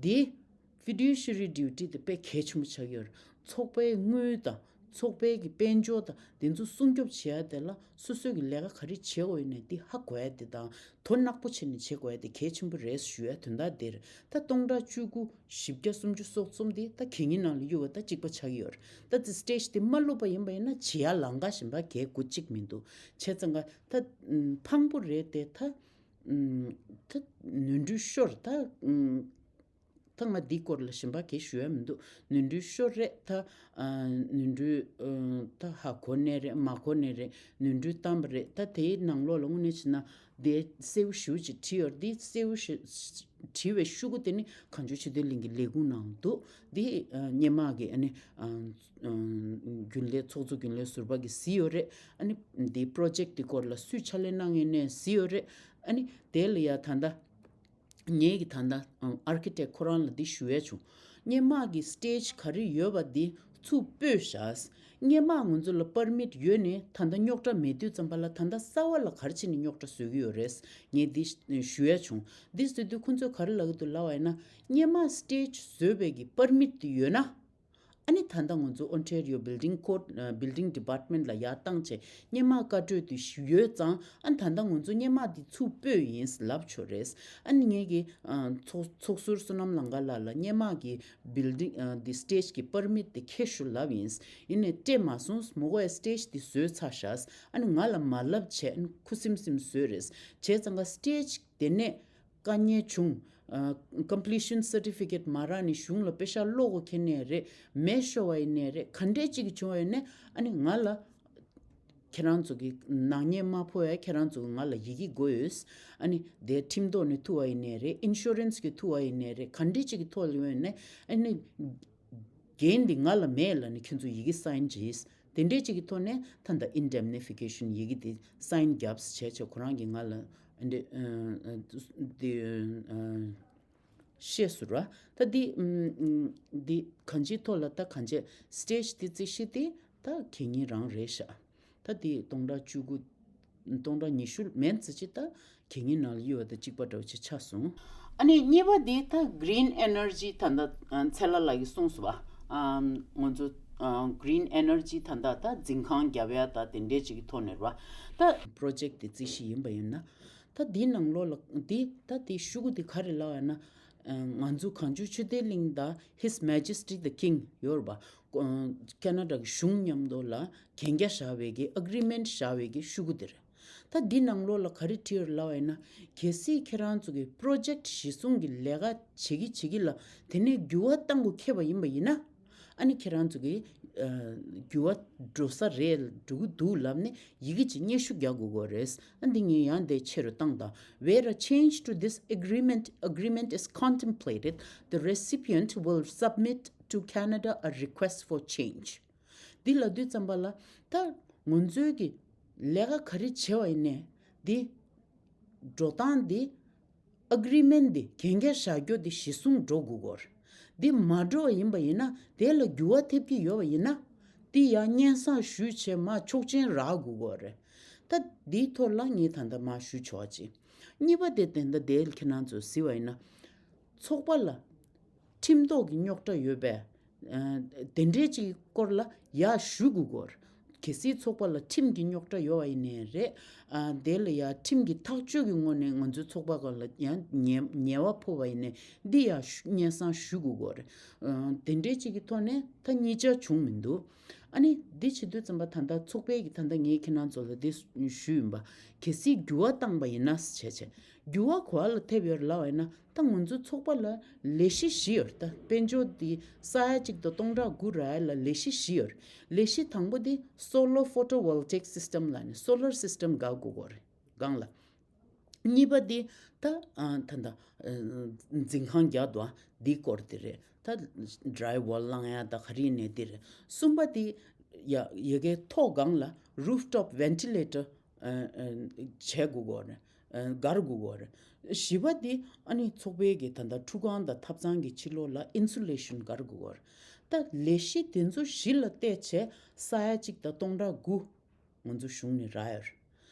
འདི་fiduciary duty དེ་དཔེ་གལ་ཆེན་པོ་ཆགས་ཡོད་རེད། ཚོགས་པའི་དངུལ་དང་ཚོགས་པའི་གི་དཔལ་འབྱོར་དང་དེ་ཚོ་སྲུང་སྐྱོབ་བྱེད་ཡ་དེ་ལ་སོ་སོའི་གི་ལས་ཀ་ག་རེ་བྱེད་དགོས་ཡོད་ནས་འདི་ཧ་གོ་ཡ་དེ་དང་དོ་ནག་པོ་བྱས་ནས་བྱེད་དགོས་ཡ་དེ་གལ་ཆེན་པོ་རེད་ཞུ་ཡ་དོན་དག་དེ་རེད། ད་སྟོང་ཕྲག་བཅུ་དགུ་བཞི་བརྒྱ་སུམ་ཅུ་སོ་གསུམ་དེ་ད་གད་སྙིགས་ནང་ལ་གཡུག་པ་ད་གཅིག་པ་ཆགས་ཡོད་རེད། ད་དེ་stage དེ་མ་བླུགས་པ་ཡིན་པ་ཡིན་ན་བྱེད་ཡ་ལམ་ཁ་གཞན་པ་གལ་དགུ་གཅིག་མི་འདུག་བྱས་ཙང་ཀ་ད་ཕངས་པོ་རེད་དེ་ད་ད་ནོར་འཁྲུལ་ཤོར་ད་ད་ང་འདི་སྐོར་ལ་གཞན་པ་གལ་ཞུ་ཡ་མི་འདུག་ནོར་འཁྲུལ་ཤོར་རེད་ད་ནོར་འཁྲུལ་ད་ཧ་གོ་ནས་རེད་མ་གོ་ནས་རེད་ནོར་འཁྲུལ་བཏང་པ་རེད། ད་དེའི་ནང་ལོགས་ལ་དངོས་གནས་བྱས་ན་དེ་གསལ་པོ་ཞེ་པོ་ཅིག་བྲིས་ཡོད་རེད། དེ་གསལ་པོ་ཞེ་བྲིས་པའི་ཤོག་གུ་དེ་ནི་གངས་ལྗོངས་ཆོས་ལྡན་གླིང་གི་ལས་ཁུངས་ནང་འདུག་འདི་སྔོན་མ་གི་ཨ་ནི་རྒྱུན་ལས་ཚོགས་གཙོ་རྒྱུན་ལས་ཟུར་པ་གིས་གཟིགས་ཡོད་རེད། ཨ་ནི་འདི་project འདི་སྐོར་ལ་སུས་ཕྱག་ལས་གནང་ཡོད་ནས་གཟིགས་ཡོད་རེད། ཨ་ནི་དེ་ལ་ཡ་ད་ལྟ་ངེད་ཀྱི་ད་ལྟ་architect ཁོ་རང་ལ་འདི་ཞུ་ཡ་བྱུང་། སྔོན་མ་གི་stage ག་རེ་ཡོད་པ་འདི་ཚུར་སྤོས་བཞག་སྔོན་མ་ང་ཚོ་ལ་permit ཡོད་ནས་ད་ལྟ་རྙོག་དྲ་མེད་དུས་ཙམ་པ་ལ་ད་ལྟ་གསར་པ་ལ་ག་རེ་བྱས་ནས་རྙོག་དྲ་བཟོ་གི་ཡོད་རེད། ངས་འདི་ཞུ་ཡ་བྱུང་། འདི་ཟེར་དུས་ཁོ་ཚོས་ག་རེ་ལབ་ཀྱི་འདུག་ལབ་པ་ཡིན་ན་སྔོན་མ་stage བཟོས་པའི་གི་permit དེ་ཡོད་ན། ཨ་ནི་ད་ལྟ་ང་ཚོ་Ontario Building Code Building Department ལ་ཡར་བཏང་བྱས་སྔོན་མ་བཀའ་འཁྲོལ་དེ་ཞུ་ཡོད་ཙང་ཨ་ནི་ད་ལྟ་ང་ཚོ་སྔོན་མ་དེ་ཚུར་སྤོས་ཡིན་ལབ་ཆོག་རེད། ཨ་ནི་ངེད་ཀྱི་ཚོགས་ཚོགས་ཟུར་བསོད་ནམས་ལང་ཀ་ལགས་ལ་སྔོན་མ་གི་building དེ་stage གི་permit དེ་ཁྱེར་ཤོག་ལབ་ཡིན། ཡིན་ནའི་སྤྲད་མ་སོང་། མོ་གོ་ཡ་stage དེ་བཟོས་ཚར་ཤག་ཨ་ནི་ང་ལ་མ་ལབ་བྱས་ཨ་ནི་ཁུ་སིམ་སིམ་བཟོས་རེད། བྱས་ཙང་ཀ་stage དེ་ནས་དཀའ་ངལ་བྱུང་། completion certificate མ་རག་ནས་གཞུང་ལ་པེ་ཤག་སློག་དགོས་ཁེལ་ནའི་རེད། མེ་ཤོར་བ་ཡིན་ནའི་རེད། ག་འདྲས་ཅིག་བྱུང་བ་ཡིན་ནའི་ཨ་ནི་ང་ལ་ཁྱེད་རང་ཚོ་གི་ནག་ཉེས་མ་ཕོག་ཡ་ཁྱེད་རང་ཚོ་གི་ང་ལ་ཡི་གེ་དགོས་ཡོད། ཨ་ནི་དེ་ཁྲིམས་ཐོག་ནས་ཐུག་པ་ཡིན་ནའི་རེད། insurance གི་ཐུག་པ་ཡིན་ནའི་རེད། ག་འདྲས་ཅིག་གི་ཐོག་ལ་ཡོད་ནའི་ཨ་ནི། འགན་འདི་ང་ལ་མེད་ལབ་ནས་ཁྱེད་ཚོ་ཡི་གེ་sign བྱས། དེ་འདྲས་ཅིག་གི་ཐོག་ནས་ད་ལྟ་indemnification ཡི་གེ་དེ་sign བརྒྱབ་བྱས་བྱས་ཁོ་རང་གིས་ང་ལ་འདི་འདི་བཤད་སོང་ར། ད་འདི་འདི་གང་ཅིའི་ཐོག་ལ་ད་གང་ཅི་stage དེ་རྩིས་གཞི་དེ་ ད་ཁེ་ཉིན་རང་རེད་ཤག་ད་དེ་སྟོང་ཕྲག་བཅུ་དགུ། སྟོང་ཕྲག་ཉི་ཤུ་མན་ཙམ་ཅིག་ད་ཁེ་ཉིན་ནང་ལ་གཡུག་པ་དང་གཅིག་པ་འདྲ་བོ་ཅིག་ཆགས་སོང་། ཨ་ནི་གཉིས་པ་དེ་ད་Green Energy ད་ལྟ་ཚེ་ལྷ་ལགས་ཀྱིས་གསུངས་སོང་བ། ཨམ་ང་ཚོ་ཨ་Green Energy ད་ལྟ་ད་འཛིན་ཁང་རྒྱབ་ཡ་ད་དེ་འདྲས་ཅིག་གི་ཐོག་ནས་རེད་བ། ད་པྲོ་ཇེཀ་དེ་རྩིས་གཞི་ཡིན་པ་ཡིན་ན། ད་འདི་ནང་ལོགས་ལ་འདི་ད་དེ་ཤོག་གུ་དེ་ག་རེ་ལབ་ཡ་ན། ང་ཚོ་གངས་ལྗོངས་ཆོས་ལྡན་གླིང་དང་His Majesty the King ཡོད་རེད་བ། ཁེ་ན་ཌ་གི་གཞུང་མཉམ་དུ་ལ་གན་རྒྱ་བཞག་པའི་གི་ཨེག་རི་མེན་ཊི་བཞག་པའི་གི་ཤོག་གུ་དེ་རེད། ད་འདི་ནང་ལོགས་ལ་ག་རེ་བྲིས་ཡོད་ལབ་པ་ཡིན་ན། གལ་སྲིད་ཁྱེད་རང་ཚོ་གི་པྲོ་ཇེཀ་གཞི་བཟུང་གི་ལས་ཀ་བྱེད་ཀྱི་བྱེད་ཀྱི་ལ་དེ་ནས་འགྱུར་བ་གཏང་དགོས་ཁེལ་བ་ཡིན་པ་ཡིན་ན། ཨ་ནི་ཁྱེད་རང་ཚོ་གི་ཨ་འགྱུར་བ་འགྲོ་ས་རེད་འགྲོ་གི་འདུག་ལབ་ནས་ཡི་གེ་ཅིག་སྙན་ཞུ་རྒྱག་དགོས་ཀྱི་རེད། ཨ་འདི་ངས་ཡང་འདི་ཆེ་རུ་བཏང་དང་། Where a change to this agreement agreement is contemplated, the recipient will submit to Canada a request for change. འདི་ལབ་དུས་ཙམ་པ་ལ་ད་ང་ཚོའི་གི་ལས་ཀ་ག་རེ་བྱས་པ་ཡིན་ནའི་འདི་འགྲོ་སྟངས་འདི་ཨེག་རི་མེན་ཊི་འདི་གན་རྒྱ་བཞག་རྒྱུ་འདི་གཞི་བཟུང་འགྲོ་དགོས་ཀྱི་ཡོད་རེད། འདི་མ་འགྲོ་བ་ཡིན་པ་ཡིན་ན་དེ་ལ་འགྱུར་བ་ཐེབས་ཀྱི་ཡོད་པ་ཡིན་ན། འདི་ཡང་སྙན་སེང་ཞུས་བྱས་མར་ཆོག་མཆན་རག་དགོས་ཀྱི་ཡོད་རེད། ད་འདིའི་ཐོག་ལ་ངས་ད་ལྟ་མར་ཞུ་ཆོག་ཅིག་གཉིས་པ་དེ་དེ་འདྲ་དེ་ཁྱེད་རང་ཚོས་གཟིགས་པ་ཡིན་ན། ཚོགས་པ་ལ་ཁྲིམས་ཐོག་གི་རྙོག་དྲ་ཡོད་པས། ཨ་དེ་འདྲའི་ཅིག་སྐོར་ལ་ཡར་ཞུ་དགོས་ཀྱི་ཡོད་རེད། གལ་སྲིད་ཚོགས་པ་ལ་ཁྲིམས་ཀྱི་རྙོག་དྲ་ཡོད་པ་ཡིན་ནའི་རེད། ཨ་དེ་ལ་ཡང་ཁྲིམས་ཀྱི་ཐག་གཅོད་ཀྱི་ངོས་ནས་ང་ཚོའི་ཚོགས་པ་སྒང་ལ་ཡང་ཉེ་ཉེས་པ་ཕོག་པ་ཡིན་ནའི་འདི་ཡང་ཞུ་སྙན་སེང་ཞུ་དགོས་ཀྱི་ཡོད་རེད། ཨ་དེ་འདྲའི་ཅིག་གི་ཐོག་ནས་ད་གཉིས་ཆ་བྱུང་མི་འདུག་ཨ་ནི་འདི་བྱེད་དུས་ཙམ་པ་ད་ལྟ་ཚོགས་པའི་གི་ད་ལྟ་ངས་ཁྱེད་རང་ཚོ་ལ་འདི་ཞུས་ཡིན་པ། གལ་སྲིད་འགྱུར་བ་བཏང་པ་ཡིན་ན་བྱས་བྱས། འགྱུར་བ་ག་པར་ལ་ཐེབས་ཡོད་རེད་ལབ་པ་ཡིན་ན། ད་ང་ཚོའི་ཚོགས་པ་ལ་ལས་གཞི་བཞི་ཡོད་རེད། ད་དཔལ་འབྱོར་འདི་ས་ཡ་གཅིག་དང་སྟོང་ཕྲག་དགུ་རག་ཡ་ལ་ལས་གཞི་བཞི་ཡོད་རེད། ལས་གཞི་དང་པོ་འདི་Solar Photovoltaic System ལབ་ནས་Solar System བསྒར་དགོས་ཀྱི་ཡོད་རེད་སྒང་ལ། གཉིས་པ་འདི་ད་ཨ་ད་ད་ཨ་འཛིན་ཁང་རྒྱག་འདུག་ཨ་འདི་སྐོར་དེ་རེད། ད་ཌ་རའི་ཝོལ་བསླང་ཡ་ད་ག་རེ་ཡིན་ནའི་དེ་རེད། གསུམ་པ་འདི་ཡ་ཡ་གའི་ཐོག་སྒང་ལ་Rooftop Ventilator ཨ་ཨ་བྱེད་དགོས་ཀྱི་ཡོད་རེད། ཨ་བསྒར་དགོས་ཀྱི་ཡོད་རེད། བཞི་པ་འདི་ཨ་ནི་ཚོགས་པའི་གི་ད་ལྟ་ཁྲུས་ཁང་དང་ཐབ་ཚང་གི་ཕྱི་ལོགས་ལ་Insulation བསྒར་དགོས་ཀྱི་ཡོད་རེད། ད་ལས་གཞི་དེ་ཚོ་བཞི་ལ་བལྟས་བྱས་ས་ཡ་གཅིག་དང་སྟོང་ཕྲག་དགུ་ང་ཚོ་གཞུང་ནས་རག་ཡོད་རེད།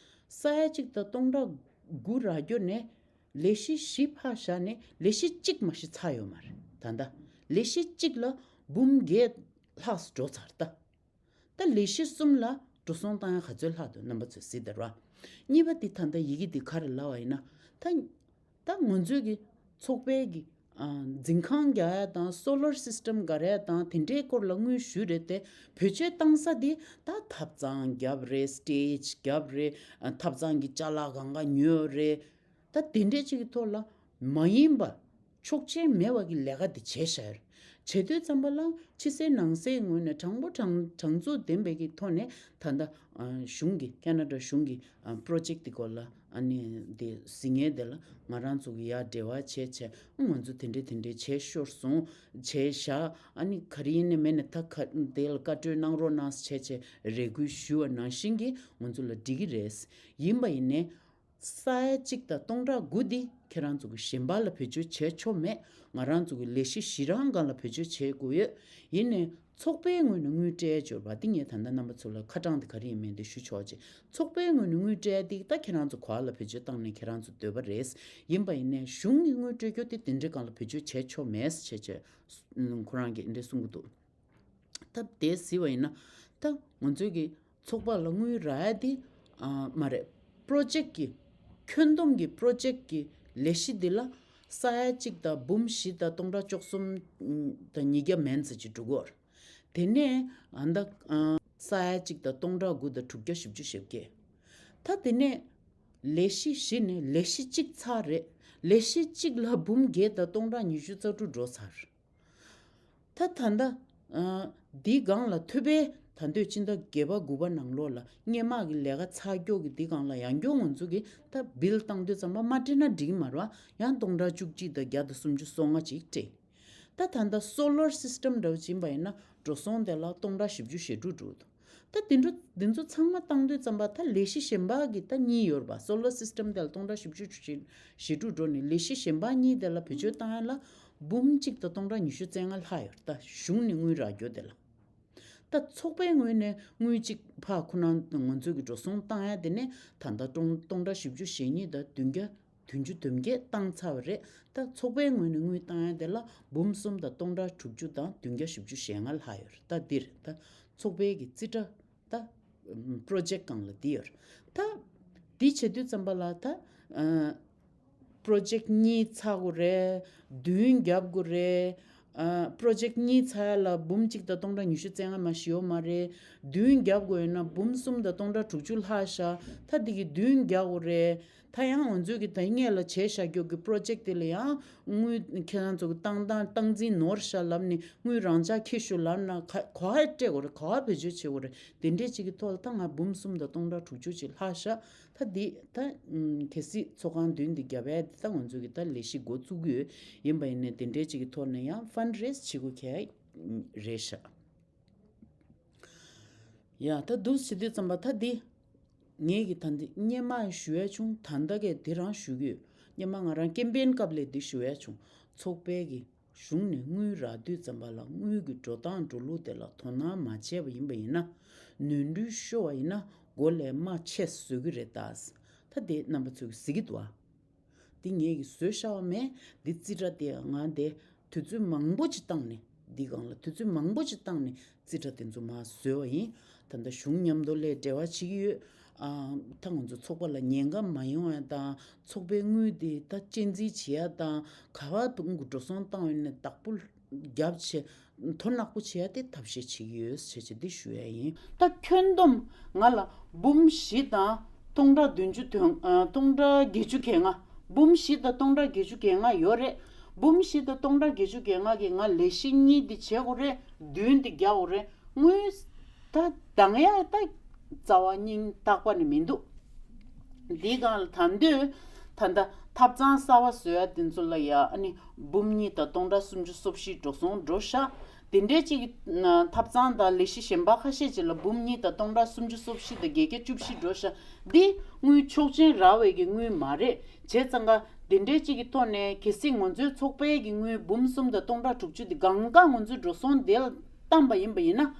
ས་ཡ་གཅིག་དང་སྟོང་ཕྲག་དགུ་རག་རྒྱུ་ནས་ལས་གཞི་བཞི་ཕར་བཞག་ནས་ལས་གཞི་གཅིག་མ་གཞི་ཚར་ཡོད་མ་རེད། ད་ལྟ་ལས་གཞི་གཅིག་ལ་འབུམ་བརྒྱད་ལྷག་འགྲོ་ཚར་ད། ད་ལས་གཞི་གསུམ་ལ་འགྲོ་སོང་བཏང་ཡ་ག་ཚོད་ལྷག་འདུག་རྣམ་པ་ཚོས་གཟིགས་དང་ར། གཉིས་པ་འདི་ད་ལྟ་ཡི་གེ་འདི་ག་རེ་ལབ་པ་ཡིན་ན། ད་ད་ང་ཚོའི་གི་ཚོགས་པའི་གི་ཨ་འཛིན་ཁང་རྒྱག་ཡ་དང་Solar System བསྒར་ཡ་དང་དེ་འདྲའི་སྐོར་ལ་དངུལ་ཞུས་རེད་དེ། བེད་སྤྱོད་བཏང་ས་འདི་ད་ཐབ་ཚང་རྒྱབ་རེད། Stage རྒྱབ་རེད། ཨ་ཐབ་ཚང་གི་ཅ་ལག་སྒང་ག་ཉོས་རེད། ད་དེ་འདྲས་ཅིག་གི་ཐོག་ལ་མ་ཡིན་པ་ཆོག་མཆན་མེད་པ་གི་ལས་ཀ་དེ་བྱས་ཤར། བྱེད་དུས་ཙམ་པ་ལ་ཕྱི་གསལ་ནང་གསལ་ངོས་ནས་དྲང་པོ་དྲང་དྲང་ཚུགས་ལྡན་པའི་གི་ཐོག་ནས་ད་ལྟ་ཨ་གཞུང་གི་ཁེ་ན་ཌ་གཞུང་གི་ཨ་པྲོ་ཇེཀ་དེ་སྐོར་ལ་ཨ་ནི་དེ་གཟིགས་མཁན་དེ་ལ་ང་རང་ཚོ་གི་ཡར་འབྲེལ་བ་བྱས་བྱས། ང་ཚོ་དེ་འདྲས་དེ་འདྲས་བྱས་ཤོར་སོང་བྱས་བཞག་ཨ་ནི་ག་རེ་ཡིན་ནའི་མེད་ནའི་ད་ག་དེ་ལ་བཀའ་འཁྲོལ་གནང་རོགས་གནང་བྱས་བྱས་རེ་སྐུལ་ཞུ་བ་ནང་བཞིན་གྱི་ང་ཚོ་ལ་འགྲིག་གི་རེད། ཡིན་པ་ཡིན་ནའི། ས་ཡ་གཅིག་དང་སྟོང་ཕྲག་དགུ་འདི་ཁྱེད་རང་ཚོ་གི་གཞན་པ་ལ་བེད་སྤྱོད་བྱས་ཆོག་མེད། ང་རང་ཚོ་གི་ལས་གཞི་བཞི་རང་སྒང་ལ་བེད་སྤྱོད་བྱེད་དགོས་ཡོད། ཡིན་ནའི་ཚོགས་པའི་ངོས་ནས་དངུལ་སྤྲད་འབྱོར་བ་འདི་ངས་ད་ལྟ་རྣམ་པ་ཚོ་ལ་ཁ་གྲངས་དེ་ག་རེ་ཡིན་མིན་དེ་ཞུ་ཆོག་ཅིག་ཚོགས་པའི་ངོས་ནས་དངུལ་སྤྲད་འདི་ད་ཁྱེད་རང་ཚོ་ག་ལ་བེད་སྤྱོད་བཏང་ནས་ཁྱེད་རང་ཚོ་འདོད་པ་རེད། ཡིན་པ་ཡིན་ནའི་གཞུང་གི་དངུལ་སྤྲོད་རྒྱུ་དེ་དེ་འདྲའི་སྒང་ལ་བེད་སྤྱོད་བྱས་ཆོག་མེད་ཟེར་བྱས་བྱས་ཁོ་རང་གིས་འདི་འདྲ་གསུང་གི་འདུག་ད་དེ་གཟིགས་པ་ཡིན་ན། ད་ང་ཚོའི་གི་ཚོགས་པ་ལ་དངུལ་རག་ཡ་དེ་ཨ་མ་རེད། པྲོ་ཇེཀ་གི་ཁྱོན་བསྡོམས་ཀྱི་པྲོ་ཇེཀ་གི་ལས་གཞི་འདི་ལ་ས་ཡ་གཅིག་དང་འབུམ་བཞི་དང་སྟོང་ཕྲག་བཅུ་གསུམ་དང་ཉིས་བརྒྱ་མན་ཙམ་ཅིག་འགྲོ་གི་ཡོད་རེད། དེ་ནས་ཨ་ད་ཨ་ས་ཡ་གཅིག་དང་སྟོང་ཕྲག་དགུ་དང་དྲུག་བརྒྱ་བཞི་བཅུ་ཞེ་བརྒྱད། ད་དེ་ནས་ལས་གཞི་བཞི་ནས་ལས་གཞི་གཅིག་ཚར་རེད། ལས་གཞི་གཅིག་ལ་འབུམ་བརྒྱད་དང་སྟོང་ཕྲག་ཉི་ཤུ་རྩ་དྲུག་འགྲོ་ཚར། ད་ད་ལྟ་ཨ་འདིའི་སྒང་ལ་ཐོད་པའི་ད་འདོད་སྤྱི་ཟླ་བརྒྱད་པ་དགུ་པ་ནང་ལོགས་ལ་སྔོན་མ་གི་ལས་ཀ་ཚར་མགྱོགས་ཀྱི་འདི་སྒང་ལ་ཡང་མགྱོགས་ང་ཚོ་གི་ད་བིལ་བཏང་དུས་ཙམ་པ་མ་སྤྲད་ན་འགྲིག་གི་མ་རེད་བ། ཡང་སྟོང་ཕྲག་བཅུ་གཅིག་དང་བརྒྱ་དང་སུམ་ཅུ་སོ་ལྔ་ཅིག་སྤྲད། ད་ད་ལྟ་སོ་ལར་སིས་ཊམ་འདྲ་བོ་ཅིག་ཡིན་པ་ཡིན་ན་འགྲོ་སོང་དེ་ལ་སྟོང་ཕྲག་བཞི་བཅུ་ཞེ་དྲུག་འགྲོ་འདུག་ད་དེ་འདྲ་འདི་ཚོ་ཚང་མ་བཏང་དུས་ཙམ་པ་ད་ལས་གཞི་གཞན་པ་གི་ད་གཉིས་ཡོད་རེད་པ། སོ་ལར་སིས་ཊམ་དེ་ལ་སྟོང་ཕྲག་བཞི་བཅུ་ཞེ་དྲུག་འགྲོ་ནས་ལས་གཞི་གཞན་པ་གཉིས་དེ་ལ་བེད་སྤྱོད་བཏང་ཡ་ལ་འབུམ་གཅིག་དང་སྟོང་ཕྲག་ཉི་ཤུ་རྩ་ལྔ་ལྷག་ཡོད་རེད། ད་གཞུང་ནས་དངུལ་རག་རྒྱུ་དེ་ལ། ད་ཚོགས་པའི་ངོས་ནས་དངུལ་གཅིག་ཕར་ཁོ་ན་ང་ཚོ་གི་འགྲོ་སོང་བཏང་ཡ་དེ་ནས་ད་ལྟ་སྟོང་སྟོང་ཕྲག་བཞི་བཅུ་ཞེ་གཉིས་དང་བདུན་བརྒྱ་བདུན་ཅུ་དོན་བརྒྱད་བཏང་ཚར་བ་རེད། ད་ཚོགས་པའི་ངོས་ནས་དངུལ་བཏང་ཡ་དེ་ལ་འབུམ་གསུམ་དང་སྟོང་ཕྲག་དྲུག་ཅུ་དང་བདུན་བརྒྱ་བཞི་བཅུ་ཞེ་ལྔ་ལྷག་ཡོད་རེད། ད་འདིར་ད་ཚོགས་པའི་གི་རྩིས་ཁྲ་ད་པྲོ་ཇེག་སྒང་ལ་འདི་ཡོད་རེད། ད་འདི་བྱེད་དུས་ཙམ་པ་ལ་ད་པྲོ་ཇེག་གཉིས་ཚར་དགོས་རེད། བདུན་རྒྱབ་དགོས་རེད། པྲོ་ཇེག་གཉིས་ཚར་ཡ་ལ་འབུམ་གཅིག་དང་སྟོང་ཕྲག་ཉི་ཤུ་རྩ་ལྔ་མ་ཞིག་ཡོད་མ་རེད། བདུན་རྒྱབ་དགོས་ཡོད་ན་འབུམ་གསུམ་དང་སྟོང་ཕྲག་དྲུག་ཅུ་ལྷག་ཤག་ད་འདི་གི་བདུན་རྒྱག་དགོས་རེད། ད་ཡང་ང་ཚོས་ཀྱི་ད་སྔོན་ལ་བྱས་བཞག་རྒྱུ་གི་པྲོ་ཇེག་དེ་ལ་ཡང་དངུལ་ཁྱེད་རང་ཚོ་གི་བཏང་སྟངས་སྟངས་འཛིན་ནོར་ཤག་ལབ་ནས་དངུལ་རང་འཇགས་འཁྱེར་ཤོག་ལབ་ན་ག་ག་བ་སྤྲད་དགོས་རེད། ག་བ་བེད་སྤྱོད་བྱེད་དགོས་རེད། དེ་འདྲས་ཅིག་གི་ཐོག་ལ་ད་ང་འབུམ་གསུམ་དང་སྟོང་ཕྲག་དྲུག་ཅུ་ཅིག་ལྷག་ཤག་ད་འདི་ད་གལ་སྲིད་ཚོགས་ཁང་མདུན་འདི་རྒྱབ་ཡ་འདི་ད་ང་ཚོ་གི་ད་ལས་གཞི་འགོ་བཙུགས་ཀྱི་ཡོད། ཡིན་པ་ཡིན་ནའི་དེ་འདྲས་ཅིག་གི་ཐོག་ནས་ཡང་ཕན་རེས་བྱེད་དགོས་གལ་རེད་ཤག་ཡ་ད་འདུག་བྱེད་དུས་ཙམ་པ་ད་འདི་ངས་ཀྱི་ད་འདི་སྔོན་མ་ཞུ་ཡ་བྱུང་། ད་ལྟ་གས་འདི་རང་ཞུ་གི་ཡོད། སྔོན་མ་ང་རང་ཀེམ་པེན་སྐབས་ལས་འདི་ཞུ་ཡ་བྱུང་། ཚོགས་པའི་གི་གཞུང་ནས་དངུལ་རག་དུས་ཙམ་པ་ལ་དངུལ་གྱི་འགྲོ་སྟངས་འགྲོ་ལུགས་དེ་ལ་དོ་སྣང་མ་བྱས་པ་ཡིན་པ་ཡིན་ན། ནོར་འཁྲུལ་ཤོར་བ་ཡིན་ན་མགོ་ལས་རྨ་ཆད་བཟོ་གི་རེད་ད། ད་དེ་རྣམ་པ་ཚོས་གཟིགས་ཀྱི་འདུག་ཨ། འདི་ངས་ཀྱིས་བཟོས་བཞག་པ་མེད། འདི་རྩིས་ཁྲ་དེ་ང་དེ་དུས་ཚོད་མང་པོ་ཅིག་བཏང་ནས་འདི་སྒང་ལ་དུས་ཚོད་མང་པོ་ཅིག་བཏང་ནས་རྩིས་ཁྲ་དེ་ཚོ་མར་བཟོས་པ་ཡིན། ད་ལྟ་གཞུང་མཉམ་དུ་ལས་འབྲེལ་བ་བྱེད་ཀྱི་ཡོད། ཨ། ད་ང་ཚོ་ཚོགས་པ་ལ་ཉེན་ཁ་མ་ཡོང་ཡ་དང་། ཚོགས་པའི་དངུལ་དེ་ད་གཅེས་འཛིན་བྱེད་ཡ་དང་། ག་བ་དུ་འགྲོ་སོང་བཏང་ཡོད་ནས་བདག་པོ་རྒྱབ་བྱས་མཐོ་ནག་པོ་བྱེད་ཡ་དེ་ཐབས་ཤེས་བྱེད་ཀྱི་ཡོད་ཟེར་བྱས་འདི་ཞུ་ཡ་ཡིན། ད་ཁྱོན་བསྡོམས་ང་ལ་འབུམ་བཞི་དང་སྟོང་ཕྲག་བདུན་ཅུ་དོན། ཨ། སྟོང་ཕྲག་བརྒྱད་ཅུ་གྱ་ལྔ། འབུམ་བཞི་དང་སྟོང་ཕྲག་བརྒྱད་ཅུ་གྱ་ལྔ་ཡོད་རེད། འབུམ་བཞི་དང་སྟོང་ཕྲག་བརྒྱད་ཅུ་གྱ་ལྔ་གི་ང་ལས་གཞི་གཉིས་འདི་བྱེད་དགོས་རེད། བདུན་འདི་རྒྱག་དགོས་རེད། དངུལ་ད་འདང་ཡ་ད་རྩ་བ་སྙིང་ཐག་པ་ནས་མི་འདུག་འདི་སྒང་ལ་ད་འདོད་ད་ལྟ་ཐབ་ཚང་གསར་བ་བཟོ་ཡ་དེ་ཚོ་ལ་ཡ་ཨ་ནི་འབུམ་གཉིས་དང་སྟོང་ཕྲག་སུམ་ཅུ་སོ་བཞི་འགྲོ་སོང་འགྲོ་ཤག་དེ་འདྲའི་ཅིག་ཐབ་ཚང་དང་ལས་གཞི་གཞན་པ་ཁ་ཤས་ཅིག་ལ་འབུམ་གཉིས་དང་སྟོང་ཕྲག་སུམ་ཅུ་སོ་བཞི་དང་བརྒྱད་བརྒྱ་བཅུ་བཞི་འགྲོ་ཤག་འདི་དངུལ་ཆོག་མཆན་རག་པའི་གི་དངུལ་མ་རེད། བྱས་ཙང་ཀ་དེ་འདྲའི་ཅིག་གི་ཐོག་ནས་གལ་སྲིད་ང་ཚོའི་ཚོགས་པའི་གི་དངུལ་འབུམ་གསུམ་དང་སྟོང་ཕྲག་དྲུག་ཅུ་འདི་གང་ག་ང་ཚོའི་འགྲོ་སོང་དེ་ལ་བཏང་པ་ཡིན་པ་ཡིན་ན།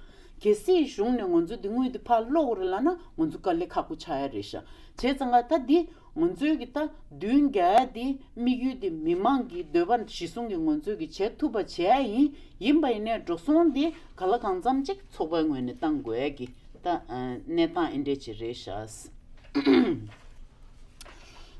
གལ་སྲིད་གཞུང་ནས་ང་ཚོ་འདི་དངུལ་འདི་ཕར་སློག་དགོས་རེད་ལབ་ན་ང་ཚོ་དཀའ་ལས་ཁག་པོ་ཆགས་ཡ་རེད་ཤག་བྱས་ཙང་ཀ་ད་འདི་ང་ཚོའི་གི་ད་མདུན་རྒྱག་ཡ་འདི་དམིགས་ཡུལ་འདི་མི་མང་གི་འདོད་པ་གཞི་བཟུང་གི་ང་ཚོའི་གི་བྱེད་ཐུབ་པ་བྱེད་ཡ་ཡིན། ཡིན་པ་ཡིན་ནའི་འགྲོ་སོང་འདི་ག་ལ་གང་འཚམ་ཅིག་ཚོགས་པའི་ངོས་ནས་བཏང་དགོས་ཡ་གི་ད་གནས་སྟངས་ཨེ་འདྲས་ཅིག་རེད་ཤག་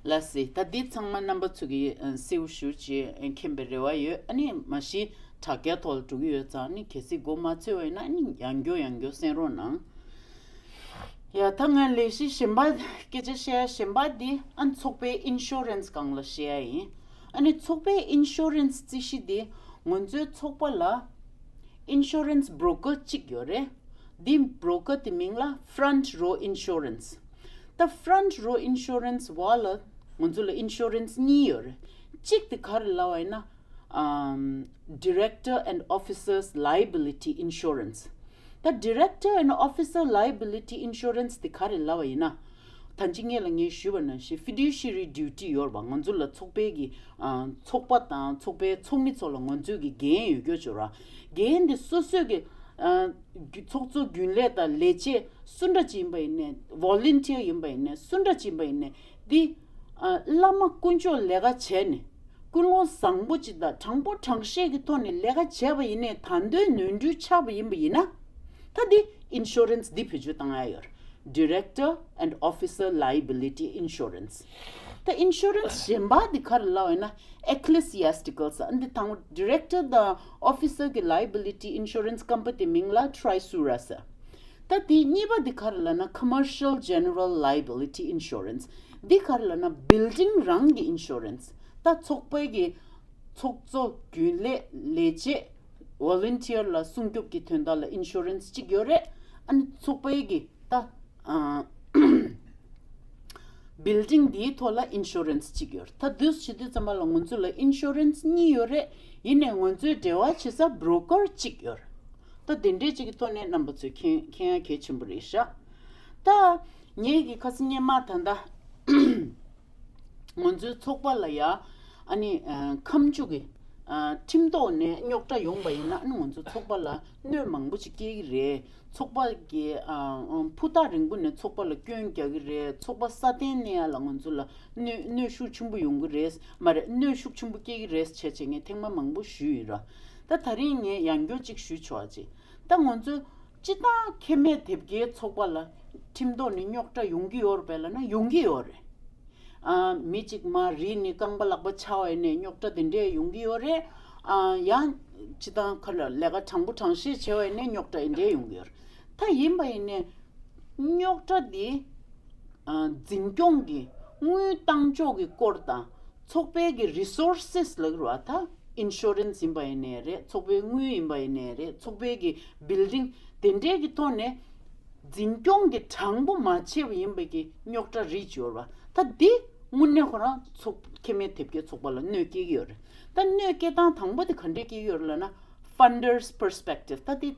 ལགས་སེ། ད་འདི་ཚང་མ་རྣམ་པ་ཚོ་གིས་གསལ་པོ་ཞེ་པོ་ཅིག་མཁྱེན་པའི་རེ་བ་ཡོད། ཨ་ནི་མ་གཞི་དྲ་རྒྱའི་ཐོག་ལ་འགྲོ་གི་ཡོད་ཙང་ནི་གལ་སྲིད་མགོ་མ་ཚོས་པ་ཡིན་ན་ཨ་ནི་ཡང་བསྐྱར་ཡང་བསྐྱར་གསན་རོགས་གནང་། ཡ་ད་ང་ལས་གཞི་གཞན་པ་སྐད་ཆ་བཤད་ཡ་གཞན་པ་འདི་ཨ་ཚོགས་པའི་ཨིན་ཤོ་རན་སི་སྒང་ལ་བཤད་ཡ་ཡིན། ཨ་ནི་ཚོགས་པའི་ཨིན་ཤོ་རན་སི་རྩིས་གཞི་འདི་ང་ཚོའི་ཚོགས་པ་ལ་ཨིན་ཤོ་རན་སི་བྷི་རོ་ཀར་གཅིག་ཡོད་རེད། འདི་བྷི་རོ་ཀར་དེ་མིང་ལ་Front Row Insurance། ད་Front Row Insurance་བ་ལ་ང་ཚོ་ལ་ཨིན་ཤོ་རན་སི་གཉིས་ཡོད་རེད། གཅིག་དེ་ག་རེ་ལབ་པ་ཡིན་ན་ཨམ་Director and Officers Liability Insurance། ད་Director and Officer Liability Insurance་དེ་ག་རེ་ལབ་པ་ཡིན་ན། ད་ཅི་སྔོན་ལ་ངས་ཞུས་པ་ནང་བཞིན་ཕི་ཌུ་ཤི་རི་ཌིའུ་ཊི་ཡོད་རེད་པ། ང་ཚོ་ལ་ཚོགས་པའི་གི་ཨ་ཚོགས་པ་དང་ཚོགས་པའི་ཚོགས་མི་ཚོ་ལ་ང་ཚོའི་གི་འགན་ཡོད་རྒྱུ་ཅིག་ཡོད་རེད། འགན་དེ་སོ་སོའི་གི་ཨ་ཚོགས་གཙོ་རྒྱུན་ལས་དང་ལས་བྱེད་སུ་འདྲ་ཅིག་ཡིན་པ་ཡིན་ནའི་ཝོ་ལན་ཊི་ཡར་ཡིན་པ་ཡིན་ནའི་སུ་འདྲ་ཅིག་ཡིན་པ་ཡིན་ནའི་འདི་ཨ་བླ་མ་དཀོན་མཆོག་ལས་ཀ་བྱས་ནས་ཀུན་སློང་བཟང་པོ་ཅིག་དང་དྲང་པོ་དྲང་བཤད་ཀྱི་ཐོག་ནས་ལས་ཀ་བྱས་པ་ཡིན་ནའི་ད་དུང་ནོར་འཁྲུལ་ཆགས་པ་ཡིན་པ་ཡིན་ན། ད་འདི་ཨིན་ཤོ་རན་སི་འདི་བེད་སྤྱོད་བཏང་ཡ་ཡོད། Director and Officer Liability Insurance། ད་ཨིན་ཤོ་རན་སི་གཞན་པ་འདི་ག་རེ་ལབ་ཡོད་ན་Ecclesiastical་ཟེར། འདི་དང་པོ་Director་དང་Officer་གི་Liability Insurance་ཀམ་པ་དེ་མིང་ལ་Trisura་ཟེར། ད་དེ་གཉིས་པ་འདི་ག་རེ་ལབ་ན་Commercial General Liability Insurance། འདི་ག་རེ་ལབ་ན་building་རང་གི་insurance། ད་ཚོགས་པའི་གི་ཚོགས་གཙོ་རྒྱུན་ལས་ལས་བྱེད་ཝོ་ལན་ཊི་ཡར་ལ་སྲུང་སྐྱོབ་ཀྱི་དོན་དག་ལ་insurance་གཅིག་ཡོད་རེད། ཨ་ནི་ཚོགས་པའི་གི་ད་ཨ་building་འདིའི་ཐོག་ལ་insurance་གཅིག་ཡོད་རེད། ད་འདུག་བྱེད་དུས་ཙམ་པ་ལ་ང་ཚོ་ལ་insurance་གཉིས་ཡོད་རེད། ཡིན་ནའི་ང་ཚོའི་འབྲེལ་བ་བྱེད་ས་བྷི་རོ་ཀར་གཅིག་ཡོད་རེད། ད་དེ་འདྲའི་གཅིག་གི་ཐོག་ནས་རྣམ་པ་ཚོས་མཁྱེན་མཁྱེན་ཡ་གལ་ཆེན་པོ་རེད་ཤག་ད་ངེད་ཀྱི་ཁ་སང་སྔོན་མ་ད་ལྟ་ང་ཚོའི་ཚོགས་པ་ལ་ཡ་ཨ་ནི་ཨ་ཁ་མཆུ་གི་ ཁྲིམས་ཐོག་ནས་རྙོག་དྲ་ཡོང་པ་ཡིན་ན་ཨ་ནི་ང་ཚོ་ཚོགས་པ་ལ་གནོད་མང་པོ་ཅིག་སྐྱེལ་གྱི་རེད། ཚོགས་པ་གི་ཕུ་ཐག་རིང་པོ་ནས་ཚོགས་པ་ལ་སྐྱོན་རྒྱག་གི་རེད། ཚོགས་པ་སྲ་བརྟན་གནས་ཡ་ལ་ང་ཚོ་ལ་གནོད་གནོད་ཤུགས་ཆེན་པོ་ཡོང་གི་རེད། མ་རེད། གནོད་ཤུགས་ཆེན་པོ་སྐྱེལ་གྱི་རེད་བྱས་བྱས་ངས་ཐེངས་མ་མང་པོ་ཞུས་ཡིན་ར། ད་ད་རིང་ངས་ཡང་བསྐྱར་ཅིག་ཞུས་ཆོག་ཅིག་ད་ང་ཚོ་སྤྱི་བཏང་ཁེ་མེད་དེབ་སྐྱེལ་ཚོགས་པ་ལ་ཁྲིམས་ཐོག་ནས་རྙོག་དྲ་ཡོང་གི་ཡོད་རེད་པས་ལབ་ན་ཡོང་གི་ཡོད་རེད། ཨ་མི་གཅིག་མ་རིལ་ནས་རྐང་པ་ལག་པ་ཆག་པ་ཡིན་ནའི་རྙོག་དྲ་དེ་འདྲས་ཡོང་གི་ཡོད་རེད། ཨ་ཡང་སྤྱི་བཏང་ཁ་ལ་ལས་ཀ་དྲང་པོ་དྲང་བཞག་བྱས་པ་ཡིན་ནའི་རྙོག་དྲ་དེ་འདྲས་ཡོང་གི་ཡོད་རེད། ད་ཡིན་པ་ཡིན་ནའི་རྙོག་དྲ་འདི་ཨ་འཛིན་སྐྱོང་གི་དངུལ་བཏང་ཕྱོགས་ཀྱི་སྐོར་དང་ཚོགས་པའི་གི་resources ལབ་ཀྱི་རེད་བ། ད་insurance ཡིན་པ་ཡིན་ནའི་རེད། ཚོགས་པའི་དངུལ་ཡིན་པ་ཡིན་ནའི་རེད། ཚོགས་པའི་གི་building དེ་འདྲའི་གི་ཐོག་ནས་འཛིན་སྐྱོང་གི་དྲང་པོ་མ་བྱས་པ་ཡིན་པའི་གི་རྙོག་དྲ་རིགས་ཡོད་རེད་བ། ད་འདི་དངོས་གནས་ཁོ་རང་ཚོགས་ཁེ་མེད་དེབ་སྐྱེལ་ཚོགས་པ་ལ་གནོད་སྐྱེལ་གྱི་ཡོད་རེད། ད་གནོད་སྐྱེལ་སྟངས་དང་པོ་དེ་ག་འདྲས་སྐྱེལ་གྱི་ཡོད་རེད་ལབ་ན་funders perspective ད་དེ་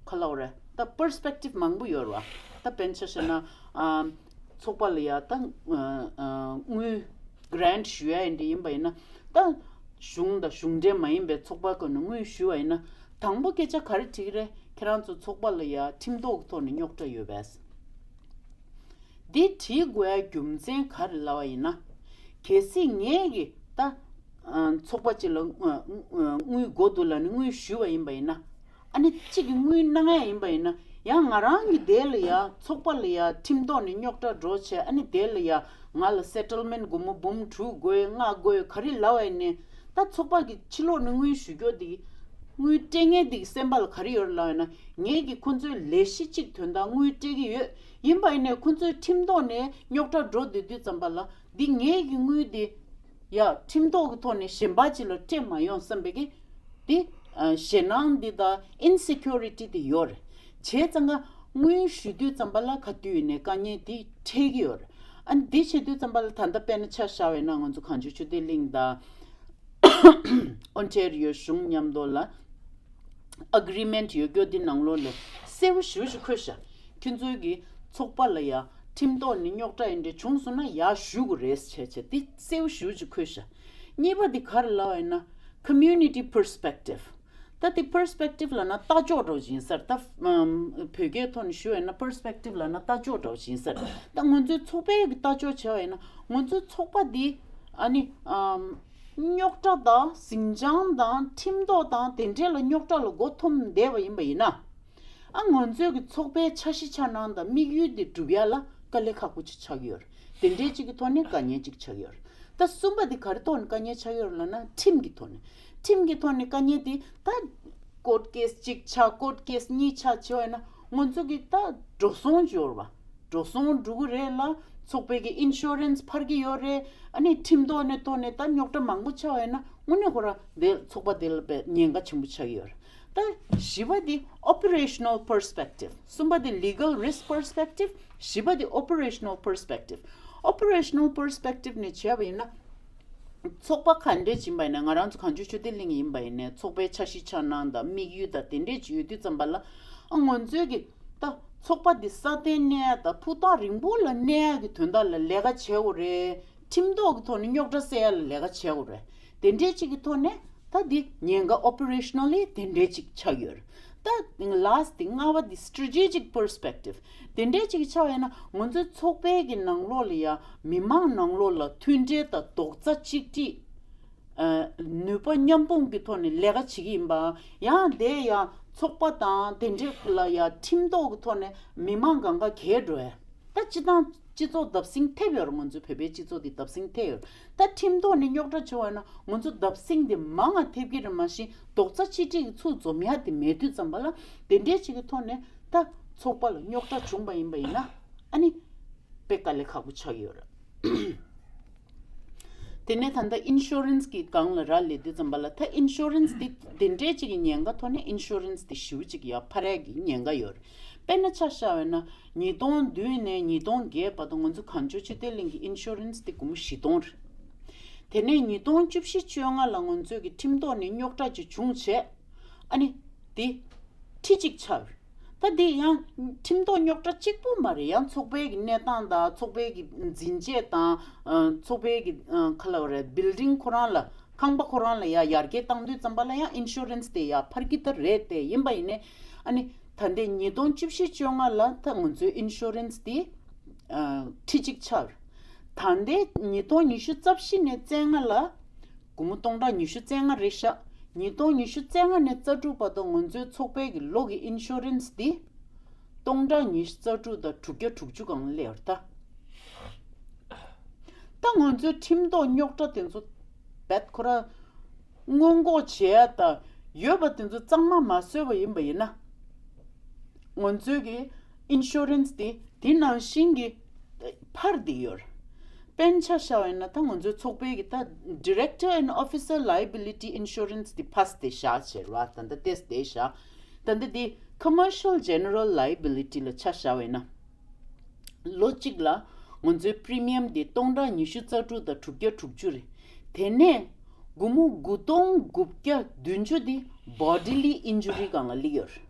ག་ལབ་དགོས་རེད། ད་perspective མང་པོ་ཡོད་རེད་བ། ད་དཔེར་ན་ཆ་བཞག་ན་ཨམ་ཚོགས་པ་ལ་ཡ་ད་ཨ་ཨ་དངུལ་grant ཞུ་ཡ་ཡིན་འདྲ་ཡིན་པ་ཡིན་ན་ད་གཞུང་དང་གཞུང་འབྲེལ་མ་ཡིན་པའི་ཚོགས་པ་ཀུན་ནས་དངུལ་ཞུ་བ་ཡིན་ན་དང་པོ་སྐད་ཆ་ག་རེ་དྲིས་ཀྱི་རེད། ཁྱེད་རང་ཚོ་ཚོགས་པ་ལ་ཡ་ཁྲིམས་ཐོག་གི་ཐོག་ནས་རྙོག་དྲ་ཡོད་པས། འདི་དྲིས་དགོས་ཡ་རྒྱུ་མཚན་ག་རེ་ལབ་པ་ཡིན་ན། གལ་སྲིད་ངས་ཀྱི་ད་ཨ་ཚོགས་པ་གཅིག་ལ་ཨ་ཨ་དངུལ་དགོས་འདུག་ལབ་ནས་དངུལ་ཞུས་པ་ཡིན་པ་ཡིན་ན། ཨ་ནི་གཅིག་གིས་དངུལ་གནང་ཡ་ཡིན་པ་ཡིན་ན་ཡང་ང་རང་གི་དེ་ལ་ཡ་ཚོགས་པ་ལ་ཡ་ཁྲིམས་ཐོག་ནས་རྙོག་དྲ་འགྲོ་བྱས་ཨ་ནི་དེ་ལ་ཡ་ང་ལ་settlement སྒོར་མོ་འབུམ་དྲུག་དགོས་ལྔ་དགོས་ག་རེ་ལབ་པ་ཡིན་ནའི་ད་ཚོགས་པ་གི་ཕྱི་ལོགས་ནས་དངུལ་ཞུ་རྒྱུ་དེ་དངུལ་སྤྲད་མཁན་དེ་གི་སེམས་པ་ལ་ག་རེ་ཡོད་རེད་ལབ་ཡིན་ན་ངས་ཀྱི་ཁོ་ཚོའི་ལས་གཞི་གཅིག་དོན་དག་དངུལ་སྤྲད་ཀྱི་ཡོད། ཡིན་པ་ཡིན་ནའི་ཁོ་ཚོའི་ཁྲིམས་ཐོག་ནས་རྙོག་དྲ་འགྲོ་བསྡད་དུས་ཙམ་པ་ལ་འདི་ངའི་གི་དངུལ་འདི་ཡ་ཁྲིམས་ཐོག་གི་ཐོག་ནས་གཞན་པ་ཅིག་ལ་སྤྲད་མ་ཡོང་བསམ་པའི་གི་འདི་ཨ་ཞེད་སྣང་འདི་དང་insecurity འདི་ཡོད་རེད། བྱས་ཙང་ཀ་དངུལ་ཞུ་དུས་ཙམ་པ་ལ་ག་དུས་ཡིན་ནའི་དཀའ་ངལ་འདི་འཕྲད་ཀྱི་ཡོད་རེད། ཨ་འདི་བྱེད་དུས་ཙམ་པ་ལ་ད་ལྟ་དཔེར་ན་ཆ་བཞག་པ་ཡིན་ན་ང་ཚོ་གངས་ལྗོངས་ཆོས་སྡེ་གླིང་དང་Ontario གཞུང་མཉམ་དུ་ལ་agreement ཡོད་རྒྱུ་འདི་ནང་ལོགས་ལ་གསལ་པོ་ཞེ་པོ་ཅིག་འཁོད་ཤག་ཁྱོད་ཚོའི་གི་ཚོགས་པ་ལ་ཡ་ཁྲིམས་ཐོག་ནས་རྙོག་དྲ་ཡིན་འདྲ་བྱུང་སོང་ན་ཡར་ཞུ་དགོས་རེད་བྱས་བྱས་འདི་གསལ་པོ་ཞེ་པོ་ཅིག་འཁོད་ཤག་གཉིས་པ་འདི་ག་རེ་ལབ་པ་ཡིན་ན་community perspective ད་དེ་perspective ལབ་ན་ལྟ་ཕྱོགས་འདྲ་བོ་ཅིག་ཡིན་ས་རེད། ད་ཨམ་བོད་སྐད་ཐོག་ནས་ཞུ་བ་ཡིན་ན་perspective ལབ་ན་ལྟ་ཕྱོགས་འདྲ་བོ་ཅིག་ཡིན་ས་རེད། ད་ང་ཚོའི་ཚོགས་པའི་གི་ལྟ་ཕྱོགས་བྱས་པ་ཡིན་ན་ང་ཚོའི་ཚོགས་པ་འདི་ཨ་ནི་ཨམ་རྙོག་དྲ་དང་ཟིང་ཆ་དང་ཁྲིམས་ཐོག་དང་དེ་འདྲས་ལ་རྙོག་དྲ་ལ་མགོ་འཐོམས་བསྡད་པ་ཡིན་པ་ཡིན་ན། ཨ་ང་ཚོའི་གི་ཚོགས་པའི་འཆར་གཞི་འཆར་སྣང་དང་དམིགས་ཡུལ་འདི་སྒྲུབ་ཡ་ལ་དཀའ་ལས་ཁག་པོ་ཅིག་ཆགས་ཀྱི་ཡོད་རེད། དེ་འདྲའི་ཅིག་གི་ཐོག་ནས་དཀའ་ངལ་ཅིག་ཆགས་ཀྱི་ཡོད་རེད། ད་གསུམ་པ་འདི་ག་རེ་ཐོག་ནས་དཀའ་ངལ་ཆགས་ཀྱི་ཡོད་རེད་ལབ་ན་ཁྲིམས་ཀྱི་ཐོག་ནས། ཁྲིམས་ཀྱི་ཐོག་ནས་དཀའ་ངལ་འདི་ད་court case གཅིག་ཆགས་court case གཉིས་ཆགས་བྱས་པ་ཡིན་ན་ང་ཚོ་གི་ད་འགྲོ་སོང་ཅིག་ཡོད་རེད་བ། འགྲོ་སོང་འགྲོ་གི་རེད་ལ་ཚོགས་པའི་གི་insurance འཕར་གི་ཡོད་རེད། ཨ་ནི་ཁྲིམས་ཐོག་ནས་ཐོག་ནས་ད་རྙོག་དྲ་མང་པོ་ཆགས་པ་ཡིན་ན་དངོས་གནས་ཁོ་རང་དེ་ཚོགས་པ་དེ་ལ་དཔེ་ཉེན་ཁ་ཆེན་པོ་ཆགས་ཀྱི་ཡོད་རེད། ད་བཞི་པ་འདི་operational perspective གསུམ་པ་འདི་legal risk perspective བཞི་པ་འདི་operational perspective operational perspective ནས་བྱས་པ་ཡིན་ན། ཚོགས་པ་ག་འདྲས་ཡིན་པ་ཡིན་ན་ང་རང་ཚོ་གངས་ལྗོངས་ཆོས་སྡེ་གླིང་ཡིན་པ་ཡིན་ནའི་ཚོགས་པའི་འཆར་གཞི་འཆར་སྣང་དང་དམིགས་ཡུལ་དང་དེ་འདྲས་ཅིག་ཡོད་དུས་ཙམ་པ་ལ་ཨ་ང་ཚོའི་གི་ད་ཚོགས་པ་འདི་སྲ་བརྟན་གནས་ཡ་དང་ཕུ་ཐག་རིང་པོ་ལ་གནས་ཡ་གི་དོན་དག་ལ་ལས་ཀ་བྱེད་དགོས་རེད། ཁྲིམས་ཐོག་གི་ཐོག་ནས་རྙོག་དྲ་སེལ་ཡ་ལ་ལས་ཀ་བྱེད་དགོས་རེད། དེ་འདྲས་ཅིག་གི་ཐོག་ནས་ད་འདི་ཉེན་ཁ་operationally དེ་འདྲས་ཅིག་ཆགས་ཡོད་རེད། ད་last འདི་ལྔ་པ་འདི་strategic perspective དེ་འདྲས་ཅིག་ཆགས་ཡོད་ན་ང་ཚོའི་ཚོགས་པའི་གི་ནང་ལོགས་ལ་ཡ་མི་མང་ནང་ལོགས་ལ་མཐུན་སྒྲིལ་དང་རྡོག་རྩ་གཅིག་སྒྲིལ། ཨ་ནུས་པ་མཉམ་སྤུངས་ཀྱི་ཐོག་ནས་ལས་ཀ་བྱེད་ཀྱི་ཡིན་པ། ཡང་དེ་ཡང་ཚོགས་པ་དང་དེ་འདྲས་ལ་ཡ་ཁྲིམས་ཐོག་གི་ཐོག་ནས་མི་མང་གང་ག་གས་འགྲོ་ཡ། ད་སྤྱི་བཏང་སྤྱི་ཚོགས་བརྡབ་གསིག་ཐེབས་ཡོད་རེད། ང་ཚོའི་བོད་པའི་སྤྱི་ཚོགས་འདི་བརྡབ་གསིག་ཐེབས་ཡོད་རེད། ད་ཁྲིམས་ཐོག་ནས་རྙོག་དྲ་བྱུང་བ་ན་ང་ཚོ་བརྡབ་གསིག་འདི་མང་ང་ཐེབས་ཀྱི་རེད། མ་གཞི་རྡོག་རྩ་གཅིག་སྒྲིལ་གྱི་ཚུར་འཛོམས་ཡ་དེ་མེད་དུས་ཙམ་པ་ལ་དེ་འདྲས་ཅིག་གི་ཐོག་ནས་ད་ཚོགས་པ་ལ་རྙོག་དྲ་བྱུང་བ་ཡིན་པ་ཡིན་ན་ཨ་ནི་དཔེ་དཀའ་ལས་ཁག་པོ་ཆགས་ཀྱི་ཡོད་རེད། དེ་ནས་ད་ལྟ་ཨིན་ཤོ་རན་སི་གི་སྒང་ལ་རག་ལས་དུས་ཙམ་པ་ལ་ད་ཨིན་ཤོ་རན་སི་དེ་དེ་འདྲས་ཅིག་གི་ཉེན་ཁ་ཐོག་ནས་ཨིན་ཤོ་རན་སི་དེ་ཞེ་པོ་ཅིག་ཡར་འཕར་ཡ་གི་ཉེན་ཁ་ཡོད་རེད། དཔེར་ན་ཆ་བཞག་པ་ཡིན་ན་ཉིས་སྟོང་བདུན་ནས་ཉིས་སྟོང་བརྒྱད་བར་དུ་ང་ཚོ་གངས་ལྗོངས་ཆོས་སྡེ་གླིང་གི་ཨིན་ཤོ་རན་སི་དེ་སྒོར་མོ་བཞི་སྟོང་རེད། དེ་ནས་ཉིས་སྟོང་བཅུ་བཞི་བཅོ་ལྔ་ལ་ང་ཚོས་ཀྱི་ཁྲིམས་ཐོག་ནས་རྙོག་དྲ་ཅིག་བྱུང་བྱས། ཨ་ནི་དེ་ཁྲི་གཅིག་ཆགས་རེད། ད་དེ་ཡང་ཁྲིམས་ཐོག་རྙོག་དྲ་གཅིག་པུ་མ་རེད། ཡང་ཚོགས་པའི་གི་གནས་སྟངས་དང་ཚོགས་པའི་གི་འཛིན་ཆས་དང་ཚོགས་པའི་གི་ག་ལབ་རེད། building ཁོ་རང་ལ་ ཁང་པ་ཁོ་རང་ལ་ཡ་ཡར་རྒྱས་བཏང་དུས་ཙམ་པ་ལ་ཡང་ཨིན་ཤོ་རན་སི་དེ་ཡ་འཕར་གྱི་ད་རེད་དེ། ཡིན་པ་ཡིན་ནའི་ཨ་ནི་ད་ལྟའི་ཉིས་སྟོང་བཅུ་བཞི་བཅོ་ལྔ་ལ་ད་ང་ཚོའི་ཨིན་ཤོ་རན་སི་དེ་ཁྲི་གཅིག་ཆག་ད་ལྟའི་ཉིས་སྟོང་ཉི་ཤུ་རྩ་བཞི་ནས་བཅོ་ལྔ་ལ་སྒོར་མོ་སྟོང་ཕྲག་ཉི་ཤུ་རྩ་ལྔ་རེད་ཤག་ཉིས་སྟོང་ཉི་ཤུ་རྩ་ལྔ་ནས་རྩ་དྲུག་བར་དུ་ང་ཚོའི་ཚོགས་པའི་གི་ལོ་གི་ཨིན་ཤོ་རན་སི་དེ་སྟོང་ཕྲག་ཉི་ཤུ་རྩ་དྲུག་དང་དྲུག་བརྒྱ་དྲུག་ཅུ་སྒང་ལ་སླེབས་ཡོད་རེད་ད། ད་ང་ཚོའི་ཁྲིམས་ཐོག་རྙོག་དྲ་དེ་ཚོ་རྦད་ཁོ་ར་སྔོན་འགོག་བྱེད་ཡ་ད་ཡོད་པ་དེ་ཚོ་གཙང་མ་མ་བཟོས་པ་ཡིན་པ་ཡིན་ན། ང་ཚོའི་གི་ཨིན་ཤོ་རན་སི་དེ་དེ་ནང་བཞིན་གི་འཕར་བསྡད་ཡོད་རེད། དཔེར་ན་ཆ་བཞག་པ་ཡིན་ན་ད་ང་ཚོའི་ཚོགས་པའི་གི་ད་Director and Officer Liability Insurance དེ་ཕར་དེ་བཞག་བྱས་ར། ད་ལྟ་ཏེས་དེ་བཞག་ད་ལྟ་དེ་Commercial General Liability ལ་ཆ་བཞག་པ་ཡིན་ན། ལོ་གཅིག་ལ་ང་ཚོའི་པི་རི་མི་ཡམ་དེ་སྟོང་ཕྲག་ཉི་ཤུ་རྩ་དྲུག་དང་དྲུག་བརྒྱ་དྲུག་ཅུ་རེད། དེ་ནས་སྒོར་མོ་དགུ་སྟོང་དགུ་བརྒྱ་བདུན་ཅུ་དེ་Bodily Injury སྒང་ལ་སླེབས་ཡོད་རེད།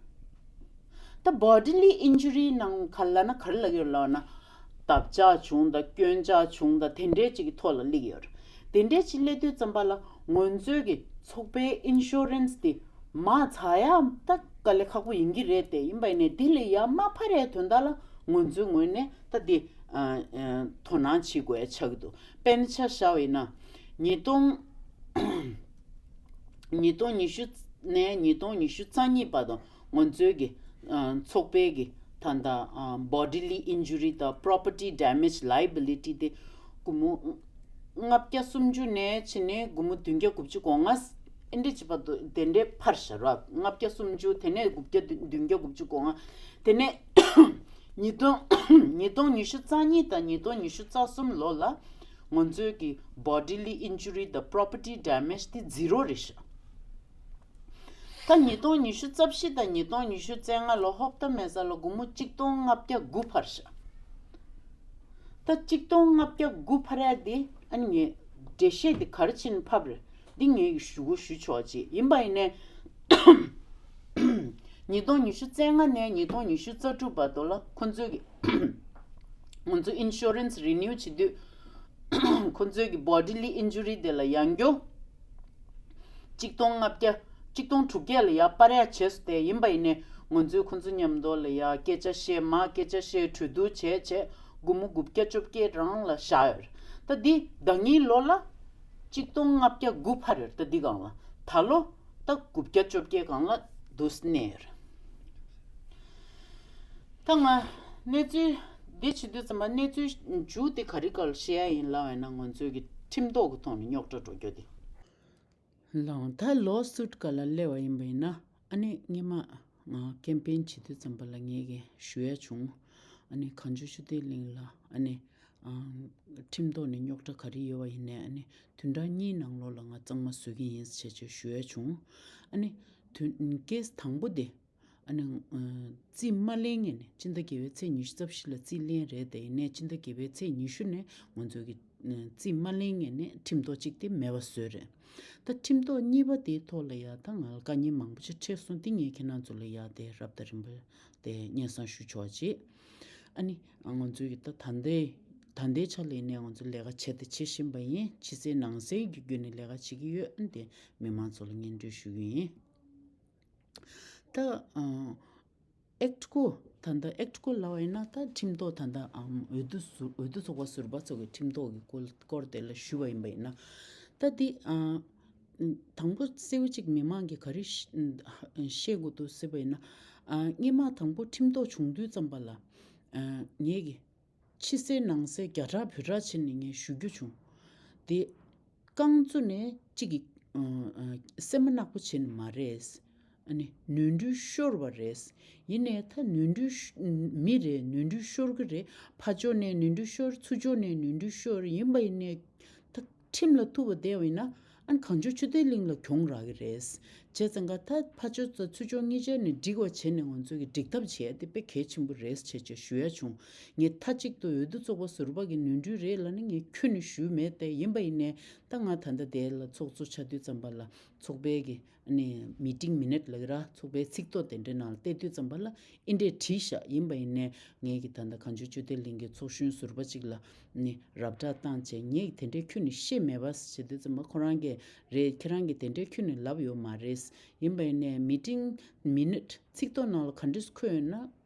ད་Bodily Injury ནང་ག་ལ་ན་ག་རེ་ལབ་ཡོད་ལབ་ན། འདབ་ཆགས་བྱུང་དང་སྐྱོན་ཆགས་བྱུང་དང་དེ་འདྲའི་ཅིག་གི་ཐོག་ལ་སླེབས་ཡོད་རེད། དེ་འདྲའི་ཅིག་སླེབས་དུས་ཙམ་པ་ལ་ང་ཚོའི་གི་ཚོགས་པའི་ཨིན་ཤོ་རན་སི་དེ་མར་ཚགས་ཡ་ད་དཀའ་ལས་ཁག་པོ་ཡིན་གྱི་རེད་དེ། ཡིན་པ་ཡིན་ནའི་དེ་ལས་ཡར་མར་འཕར་ཡའི་དོན་དག་ལ་ང་ཚོའི་ངོས་ནས་ད་དེ་ཨ་ཨ་དོ་སྣང་བྱེད་དགོས་ཡ་ཆགས་ཀྱི་འདུག་དཔེར་ན་ཆ་བཞག་པ་ཡིན་ན་ཉིས་སྟོང་ཉིས་སྟོང་ཉི་ཤུ་ནས་ཉིས་སྟོང་ཉི་ཤུ་རྩ་གཉིས་བར་དུ་ང་ཚོའི་གི་ཨ་ཚོགས་པའི་གི་ད་ལྟ་ཨ་Bodily Injury དང་Property Damage Liability དེ་སྒོར་མོ་ལྔ་བརྒྱ་སུམ་ཅུ་ནས་བྱས་ནས་སྒོར་མོ་བདུན་བརྒྱ་དགུ་བཅུ་གོ་ལྔ་ཨེ་འདྲ་ཅིག་བར་དུ་དེ་འདྲའི་འཕར་ཤག་ར། ལྔ་བརྒྱ་སུམ་ཅུ་དེ་ནས་དགུ་བརྒྱ་བདུན་བརྒྱ་དགུ་བཅུ་གོ་ལྔ། དེ་ནས་ཉིས་སྟོང་ཉིས་སྟོང་ཉི་ཤུ་རྩ་གཉིས་དང་ཉིས་སྟོང་ཉི་ཤུ་རྩ་གསུམ་ལོ་ལ་ང་ཚོའི་གི་Bodily Injury དང་Property Damage དེ་ཛི་རོ་རེད་ཤག་ད་ཉིས་སྟོང་ཉི་ཤུ་རྩ་བཞི་དང་ཉིས་སྟོང་ཉི་ཤུ་རྩ་ལྔ་ལོ་ཧོབ་ཏ་མེ་ས་ལ་སྒོར་མོ་གཅིག་སྟོང་ལྔ་བརྒྱ་དགུ་འཕར་ཤག་ད་གཅིག་སྟོང་ལྔ་བརྒྱ་དགུ་འཕར་ཡ་དེ་ཨ་ནི་ངས་འགྲེལ་བཤད་དེ་ག་རེ་བྱས་ནས་ཕབ་རེད། འདི་ངས་ཞུ་གོ་ཞུ་ཆོག་ཅིག་ཡིན་པ་ཡིན་ནའི། ཉིས་སྟོང་ཉི་ཤུ་རྩ་ལྔ་ནས་ཉིས་སྟོང་ཉི་ཤུ་རྩ་དྲུག་བར་དུ་ལ་ཁོ་ཚོས་ཀྱི་ང་ཚོ་ཨིན་ཤོ་རན་སི་རི་ནིའུ་བྱེད་དུས་ཁོ་ཚོས་ཀྱི་Bodily Injury དེ་ལ་ཡང་སྐྱོ་གཅིག་སྟོང་ལྔ་བརྒྱ་གཅིག་སྟོང་དྲུག་བརྒྱ་ལ་ཡ་སྤར་ཡ་བྱས་སོང་སྟེ། ཡིན་པ་ཡིན་ནའི་ང་ཚོས་ཁོ་ཚོ་མཉམ་དུ་ལ་ཡ་སྐད་ཆ་བཤད། མ་སྐད་ཆ་བཤད། གྲོས་བསྡུར་བྱས་བྱས་སྒོར་མོ་དགུ་བརྒྱ་བཅོ་བརྒྱད་རང་ལ་བཞག་ཡོད་རེད། ད་འདི་ཟླ་ཉིན་ལོ་ལ་གཅིག་སྟོང་ལྔ་བརྒྱ་དགུ་འཕར་ཡོད་རེད། ད་འདི་སྒང་ལ་ད་ལོ་ད་དགུ་བརྒྱ་བཅོ་བརྒྱད་སྒང་ལ་འདུག་གནས་ཡོད་རེད། ད་ང་གནས་ཚུལ་འདི་བྱེད་དུས་ཙམ་པ་གནས་ཚུལ་མཇུག་དེ་ག་རེ་སྐོར་བཤད་ཡ་ཡིན་ལབ་ཡིན་ན། ང་ཚོའི་གི་ཁྲིམས་ཐོག་གི་ཐོག་ནས་རྙོག་དྲ་འགྲོ་རྒྱུ་དེ། ལའང་ད་ལོ་སུད་ག་ལ་སླེབས་པ་ཡིན་པ་ཡིན་ན། ཨ་ནི་སྔོན་མ་ང་ཀེམ་པེན་བྱེད་དུས་ཙམ་པ་ལ་ངས་གི་ཞུ་ཡ་བྱུང་། ཨ་ནི་གངས་ལྗོངས་ཆོས་སྡེ་གླིང་ལ་ཨ་ནི་ཨ་ཁྲིམས་ཐོག་ནས་རྙོག་དྲ་ག་རེ་ཡོད་པ་ཡིན་ནའི་ཨ་ནི་བདུན་ཕྲག་གཉིས་ནང་ལོགས་ལ་ང་གཙང་མ་བཟོ་གི་ཡིན་ཟེར་བྱས་ཞུ་ཡ་བྱུང་། ཨ་ནི་དུས་ཀེས་དང་པོ་དེ། ཨ་ནི་ཨ་རྩིས་མ་ལེན་ངེས་ནས་སྤྱི་ཟླ་བརྒྱད་པའི་ཚེས་ཉི་ཤུ་རྩ་བཞི་ལ་རྩིས་ལེན་རེད་དེ། ཡིན་ནའི་སྤྱི་ཟླ་བརྒྱད་པའི་ཚེས་ཉི་ཤུ་ནས་ང་ཚོ་གི་ཨ་རྩིས་མ་ལེན་ངེས་ནས་ཁྲིམས་ཐོག་གཅིག་དེ་མེད་པ་བཟོས་རེད། ད་ཁྲིམས་ཐོག་གཉིས་པ་དེའི་ཐོག་ལ་ཡ་ད་ང་ལ་དཀའ་ངལ་མང་པོ་ཅིག་འཕྲད་སོང་། དེ་ངས་ཁྱེད་རང་ཚོ་ལ་ཡ་དེ་རབ་དང་རིམ་པ་དེ་སྙན་སེང་ཞུ་ཆོག་ཅིག་ཨ་ནི་ང་ཚོའི་གི་ད་ད་ལྟའི་ད་ལྟའི་ཆ་ལ་ཡིན་ནའི་ང་ཚོ་ལས་ཀ་བྱས་དང་བྱེད་བཞིན་པ་ཡིན། ཕྱི་གསལ་ནང་གསལ་གྱི་བརྒྱུད་ནས་ལས་ཀ་བྱེད་ཀྱི་ཡོད། ཨ་ནི་དེ་མི་མང་ཚོ་ལ་སྙན་སྒྲོན་ཞུ་གི་ཡིན། ད་ཨ་ཨེཀ་ཊི་ཀོ་ད་ལྟ་ཨེཀ་ཊི་ཀོ་ལབ་པ་ཡིན་ན་ད་ཁྲིམས་ཐོག་ད་ལྟ་ཨམ་འོས་བསྡུ་ཟུར་འོས་བསྡུ་ཚོགས་པ་ཟུར་པ་ཚོ་གི་ཁྲིམས་ཐོག་གི་སྐོར་སྐོར་དེ་ལ་ཞུས་པ་ཡིན་པ་ཡིན་ན། ད་འདི་ཨ་དང་པོ་གསལ་པོ་གཅིག་མི་མང་གིས་ག་རེ་ཤ་ཤེས་དགོས་འདུག་ཟེར་བ་ཡིན་ན། ཨ་སྔོན་མ་དང་པོ་ཁྲིམས་ཐོག་བྱུང་དུས་ཙམ་པ་ལ་ཨ་ངེད་ཀྱི་ཕྱི་གསལ་ནང་གསལ་རྒྱ་གྲགས་བོད་གྲགས་བྱས་ནས་ངས་ཞུ་རྒྱུ་བྱུང་། དེ་རྐང་བཙུགས་ནས་གཅིག་གིས་ཨ་ཨ་སེམས་པ་ནག་པོ་བྱས་ནས་མ་རེད། ཨ་ནི་ནོར་འཁྲུལ་ཤོར་བ་རེད། ཡིན་ནའི་ད་ནོར་འཁྲུལ་ཤ་མི་རེད། ནོར་འཁྲུལ་ཤོར་གི་རེད། ཕར་ཕྱོགས་ནས་ནོར་འཁྲུལ་ཤོར། ཚུར་ཕྱོགས་ནས་ནོར་འཁྲུལ་ཤོར། ཡིན་པ་ཡིན་ནའི་ད་ཁྲིམས་ལ་ཐུག་པ་བསྡད་པ་ཡིན་ན། ཨ་ནི་གངས་ལྗོངས་ཆོས་སྡེ་གླིང་ལ་གྱོང་རག་གི་རེད། བྱས་ཙང་ཀ་ད་ཕར་ཕྱོགས་ཚོ་ཚུར་ཕྱོགས་གཉིས་ཆར་ནས་འགྲིག་པ་བྱས་ནས་ང་ཚོ་གི་འགྲིག་ཐབས་བྱས་ཏེ་དཔེ་གལ་ཆེན་པོ་རེད་བྱས་བྱས་ཞུ་ཡ་བྱུང་། ངས་མཐའ་གཅིག་ཏུ་འོས་བསྡུ་ཚོགས་པ་ཟུར་པ་གི་ནོར་འཁྲུལ་རེད་ལབ་ན་ངས་ཁྱོན་ནས་ཞུས་མེད་དེ། ཡིན་པ་ཡིན་ནའི་ད་ང་ད་ལྟ་དེ་ལ་ཚོགས་གཙོ་ཆགས་དུས་ཙམ་པ་ལ་ཚོགས་པའི་གི་ཨ་ནི་མི་ཊིང་མི་ནཊ་ལབ་ཀྱི་ར། ཚོགས་པའི་ཚིག་ཐོ་དེ་འདྲའི་ནང་ལ་བལྟས་དུས་ཙམ་པ་ལ་ཨེ་འདྲས་བྲིས་ཤག་ཡིན་པ་ཡིན་ནའི་ངས་ཀྱི་ད་ལྟ་གངས་ལྗོངས་ཆོས་ལྡན་གླིང་གི་ཚོགས་གཞོན་ཟུར་པ་གཅིག་ལ་ནི་རབ་བསྒྲགས་བཏང་བྱས། ངས་དེ་འདྲའི་ཁྱོན་ནས་ཤེས་མེད་པ་བྱེད་དུས་ཙམ་པ་ཁོ་རང་གིས་རེད། ཁྱེད་རང་གིས་དེ་འདྲའི་ཁྱོན་ནས་ལབ་ཡོད་མ་རེད། ཡིན་པ་ཡིན་ནའི་མི་ཊིང་མི་ནཊ་ཚིག་ཐོ་ནང་ལ་ག་འདྲས་འཁོད་ཡོད་ན་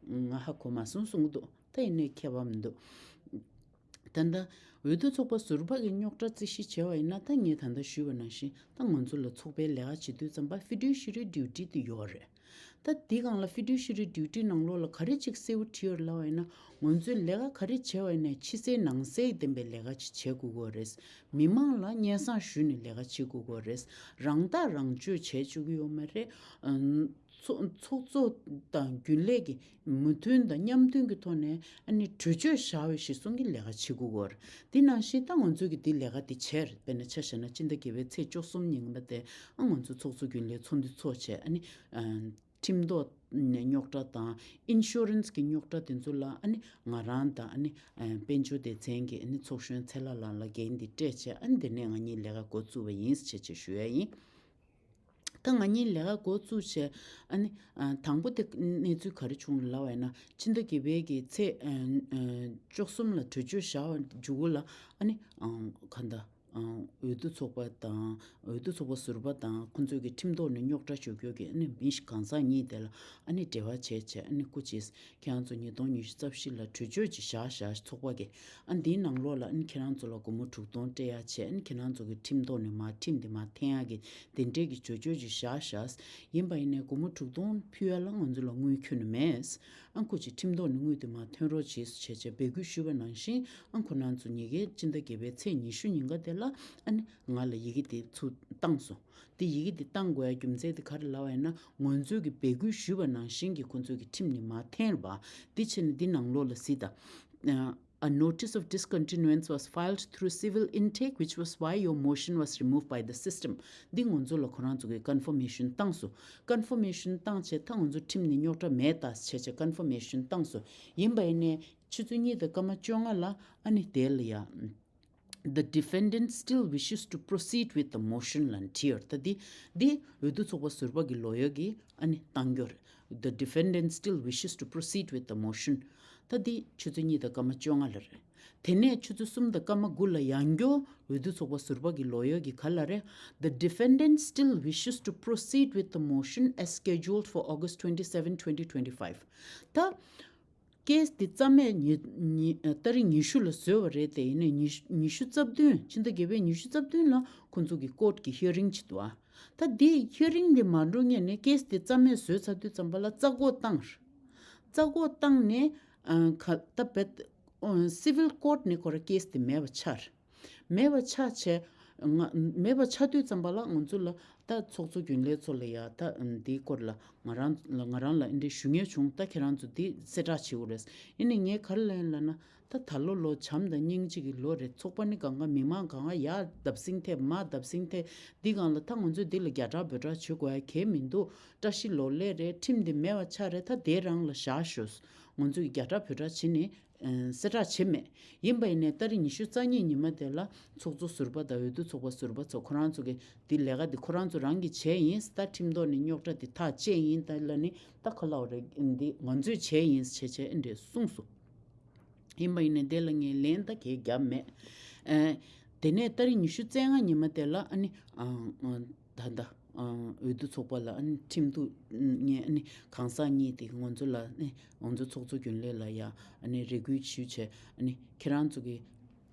ང་ཧ་གོ་མ་སོང་གསུང་གི་འདུག་ད་ཡིན་ནའི་ཁྱད་པར་མི་འདུག་ད་ལྟ་འོས་བསྡུ་ཚོགས་པ་ཟུར་པ་གི་རྙོག་དྲ་རྩད་ཞིབ་བྱས་པ་ཡིན་ན། ད་ངས་ད་ལྟ་ཞུས་པ་ནང་བཞིན་ད་ང་ཚོ་ལ་ཚོགས་པའི་ལས་ཀ་བྱེད་དུས་ཙམ་པ་ཕི་ཌུ་ཤི་རི་ཌིའུ་ཊི་དེ་ཡོད་རེད། ད་འདི་སྒང་ལ་ཕི་ཌུ་ཤི་རི་ཌིའུ་ཊི་ནང་ལོགས་ལ་ག་རེ་ཅིག་གསལ་པོ་བྲིས་ཡོད་ལབ་པ་ཡིན་ན། ང་ཚོས་ལས་ཀ་ག་རེ་བྱས་པ་ཡིན་ནའི་ཕྱི་གསལ་ནང་གསལ་ལྡན་པའི་ལས་ཀ་ཅིག་བྱེད་དགོས་ཀྱི་ཡོད་རེད། མི་མང་ལ་སྙན་སེང་ཞུས་ནས་ལས་ཀ་བྱེད་དགོས་ཀྱི་ཡོད་རེད། རང་ཐག་རང་གཅོད་བྱས་བཅུག་གི་ཡོད་མ་རེད། ཨ་ཚོགས་ཚོགས་གཙོ་དང་རྒྱུན་ལས་ཀྱི་མོས་མཐུན་དང་མཉམ་མཐུན་གྱི་ཐོག་ནས་ཨ་ནི་གྲོས་ཆོད་བཞག་པའི་གཞི་བཟུང་གི་ལས་ཀ་བྱེད་དགོས་ཀྱི་ཡོད་རེད། དེ་ནང་བཞིན་ད་ང་ཚོས་ཀྱི་འདི་ལས་ཀ་འདི་བྱས་རེད། དཔེར་ན་ཆ་བཞག་ན་སྤྱི་ཟླ་བརྒྱད་པའི་ཚེས་བཅུ་གསུམ་ཉིན་པ་དེ་ཨ་ང་ཚོ་ཚོགས་གཙོ་རྒྱུན་ལས་ཚོགས་འདུ་ཚོགས་བྱས། ཨ་ནི་ཨ་ཁྲིམས་ཐོག་ནས་རྙོག་དྲ་དང་ཨིན་ཤུ་རན་སི་གི་རྙོག་དྲ་དེ་ཚོ་ལ་ཨ་ནི་ང་རང་དང་ཨ་ནི་ཨ་དཔལ་འབྱོར་སྡེ་ཚན་གྱི་ཨ་ནི་ཚོགས་གཞོན་ཚེ་ལྷ་ལགས་ལ་འགན་འདི་སྤྲད་བྱས། ཨ་ནི་དེ་ནས་ང་གཉིས་ལས་ཀ་འགོ་བཙུགས་པ་ཡིན་ཞེས་བྱས་ཞུ་ཡ་ཡིན། ད་ང་གཉིས་ལས་ཀ་འགོ་བཙུགས་བྱས། ཨ་ནི་ཨ་དང་པོ་དེ་གནས་ཚུལ་ག་རེ་བྱུང་ལབ་པ་ཡིན་ན། ཕྱི་ཟླ་བརྒྱད་པའི་གི་ཚེས་ཨ་ཨ་བཅུ་གསུམ་ལ་གྲོས་ཆོད་བཞག་པ་མཇུག་གུ་ལ་ཨ་ནི་ཨ་ག་འདྲ། ཨ་འོས་བསྡུ་ཚོགས་པ་དང་འོས་བསྡུ་ཚོགས་པ་ཟུར་པ་དང་ཁོང་ཚོས་ཀྱི་ཁྲིམས་ཐོག་ནས་རྙོག་དྲ་བྱེད་རྒྱུ་གི་ཨ་ནི་མི་གང་ཟག་གཉིས་དེ་ལ་ཨ་ནི་འབྲེལ་བ་བྱས་བྱས། ཨ་ནི་སྐུ་མཁྱེན། ཁྱེད་རང་ཚོ་ཉིས་སྟོང་ཉི་ཤུ་རྩ་བཞི་ལ་གྲོས་ཆོད་ཅིག་བཞག་བཞག་ཚོགས་པ་གི། ཨ་འདིའི་ནང་ལོགས་ལ་ཨ་ནི་ཁྱེད་རང་ཚོ་ལ་སྒོར་མོ་དྲུག་སྟོང་སྤྲད་ཡ་བྱས། ཨ་ནི་ཁྱེད་རང་ཚོ་གི་ཁྲིམས་ཐོག་ནས་མར་ཁྲིམས་འདི་མར་འཐེན་ཡ་གི་དེ་འདྲས་ཀྱི་གྲོས་ཆོད་ཅིག་བཞག་བཞག་ཡིན་པ་ཡིན་ནའི་སྒོར་མོ་དྲུག་སྟོང་ཕུལ་ཡ་ལ་ང་ཚོ་ལ་དངུལ་ཁྱོན་ནས་མེད། ཨ་ཁོ་ཅིག་ཁྲིམས་ཐོག་ནས་དངུལ་དེ་མར་ཐོན་རོགས་བྱེད་ཟེར་བྱས་བྱས་འབོད་སྐུལ་ཞུས་པ་ནང་བཞིན། ཨ་ཁོ་རང་ཚོ་ཉིས་ཀའི་སྤྱི་ཟླ་བརྒྱད་པའི་ཚེས་ཉི་ཤུ་ཉིན་ཀ་དེ་ལ་ཨ་ནི་ང་ལ་ཡི་གེ་དེ་ཚུར་བཏང་སོང་། དེ་ཡི་གེ་དེ་བཏང་དགོས་ཡ་རྒྱུ་མཚན་དེ་ག་རེ་ལབ་པ་ཡིན་ན། ང་ཚོས་ཀྱི་འབོད་སྐུལ་ཞུས་པ་ནང་བཞིན་གྱི་ཁོ་ཚོས་ཀྱི་ཁྲིམས་ནི་མར་འཐེན་པ། དེ་བྱས་ནས་འདི་ནང་ལོགས་ལ་གཟིགས་དང་། ཨ་A notice of discontinuance was filed through civil intake, which was why your motion was removed by the system. འདི་ང་ཚོ་ལ་ཁོ་རང་ཚོ་གི་ཀོན་ཕོར་མེ་ཤོན་བཏང་སོང་། ཀོན་ཕོར་མེ་ཤོན་བཏང་བྱས་ད་ང་ཚོ་ཁྲིམས་ནི་རྙོག་དྲ་མེད་ད་བྱས་བྱས་ཀོན་ཕོར་མེ་ཤོན་བཏང་སོང་། ཡིན་པ་ཡིན་ནའི་ཆུ་ཚོད་གཉིས་དང་སྐར་མ་བཅོ་ལྔ་ལ་ཨ་ནི་དེ་ལ་ཡ། The defendant still wishes to proceed with the motion ལབ་བྲིས་ཡོད། ད་འདི་འདི་འོས་བསྡུ་ཚོགས་པ་ཟུར་པ་གི་ལོ་ཡར་གི་ཨ་ནི་བཏང་རྒྱུ་རེད། The defendant still wishes to proceed with the motion. ད་འདི་ཆུ་ཚོད་གཉིས་དང་སྐར་མ་བཅོ་ལྔ་ལ་རེད། དེ་ནས་ཆུ་ཚོད་གསུམ་དང་སྐར་མ་དགུ་ལ་ཡང་བསྐྱར་འོས་བསྡུ་ཚོགས་པ་ཟུར་པ་གི་ལོ་ཡར་གི་ག་ལ་རེད། The defendant still wishes to proceed with the motion as scheduled for August twenty-seven, twenty twenty-five. ད་ཀེས་འདི་རྩ་མེད་ཉི་ཉི་ཨ་ཏ་རིག་ཉི་ཤུ་ལ་བཟོས་པ་རེད་དེ། ཡིན་ནའི་ཉི་ཉི་ཤུ་རྩ་བདུན། ཕྱི་ཟླ་བརྒྱད་པའི་ཉི་ཤུ་རྩ་བདུན་ལ་ཁོང་ཚོ་གི་ཀོར་གྱི་ཧི་ཡ་རིང་བྱེད་འདུག་ཨ། ད་འདི་ཧི་ཡ་རིང་འདི་མ་འགྲོ་སྔོན་ནས་ཀེས་འདི་རྩ་མེད་བཟོས་ཚར་དུས་ཙམ་པ་ལ་རྩ་འགོག་བཏང་། རྩ་འགོག་བཏང་ནས་ཨ་ག་ད་བེད་ཨོ་སི་ཝིལ་ཀོར་ནས་ཁོ་ར་ཀེས་འདི་མེད་པ་ཆགས། མེད་པ་ཆགས་བྱས། ང་མེད་པ་ཆགས་དུས་ཙམ་པ་ལ་ང་ཚོ་ལ་ད་ཚོགས་གཙོ་རྒྱུན་ལས་ཚོ་ལ་ཡ་ད་འདིའི་སྐོར་ལ་ང་རང་ལ་ང་རང་ལ་འདི་འདྲ་ཞུ་མཁན་བྱུང་། ད་ཁྱེད་རང་ཚོ་འདི་གསལ་བསྒྲགས་བྱེད་དགོས་རེད། ཡིན་ནའི་ངས་ག་རེ་ལབ་ཡིན་ལབ་ན། ད་ད་ལོ་ལོ་བྱམས་དང་སྙིང་རྗེ་གི་ལོ་རེད། ཚོགས་པ་ནི་གང་ག་མི་མང་གང་ག་ཡར་བརྡབ་གསིག་ཐེབས་མར་བརྡབ་གསིག་ཐེབས། འདི་སྒང་ལ་ད་ང་ཚོས་འདི་ལ་རྒྱག་གྲབས་འབོད་གྲབས་བྱེད་དགོས་ཡ་གལ་མི་འདུག་བཀྲ་ཤིས་ལོ་ལེགས་རེད། ཁྲིམས་འདི་མེད་པ་ཆགས་རེད། ད་དེ་རང་ལ་བཞག་ཤོག་ང་ཚོས་ཀྱི་རྒྱག་གྲབས་འབོད་གྲབས་བྱེད་ནི། ཨ་གསལ་བསྒྲགས་བྱས་མེད། ཡིན་པ་ཡིན་ནའི་ཏ་རིག་ཉི་ཤུ་རྩ་གཉིས་ཉི་མ་དེ་ལ་ཚོགས་གཙོ་ཟུར་པ་དང་འོས་བསྡུ་ཚོགས་པ་ཟུར་པ་ཚོ་ཁོ་རང་ཚོ་གི་འདི་ལས་ཀ་འདི་ཁོ་རང་ཚོ་རང་གིས་བྱས་ཡིན། ད་ཁྲིམས་ཐོག་ནས་རྙོག་དྲ་འདི་ཐག་བཅད་ཡིན། ད་ལ་ནི་ད་ཁ་ལ་བ་རེད། འདི་ང་ཚོས་བྱས་ཡིན་བྱས་བྱས་འདྲས་གསུངས་སོང་། ཡིན་པ་ཡིན་ནའི་དེ་ལ་ངས་ལན་ད་གས་བརྒྱབ་མེད། ཨ་དེ་ནས་ཏ་རིག་ཉི་ཤུ་རྩ་ལྔ་ཉི་མ་དེ་ལ་ཨ་ནི་ཨ་ཨ་ད་ལྟ་ཨ་འོས་བསྡུ་ཚོགས་པ་ལ་ཨ་ནི་ཁྲིམས་གཏུག་ངས་ཨ་ནི་གང་ཟག་གཉིས་དེ་ང་ཚོ་ལ་ཨ་ནི་ང་ཚོ་ཚོགས་གཙོ་རྒྱུན་ལས་ལ་ཡ་ཨ་ནི་རེ་སྐུལ་ཞུས་བྱས། ཨ་ནི་ཁྱེད་རང་ཚོ་གི་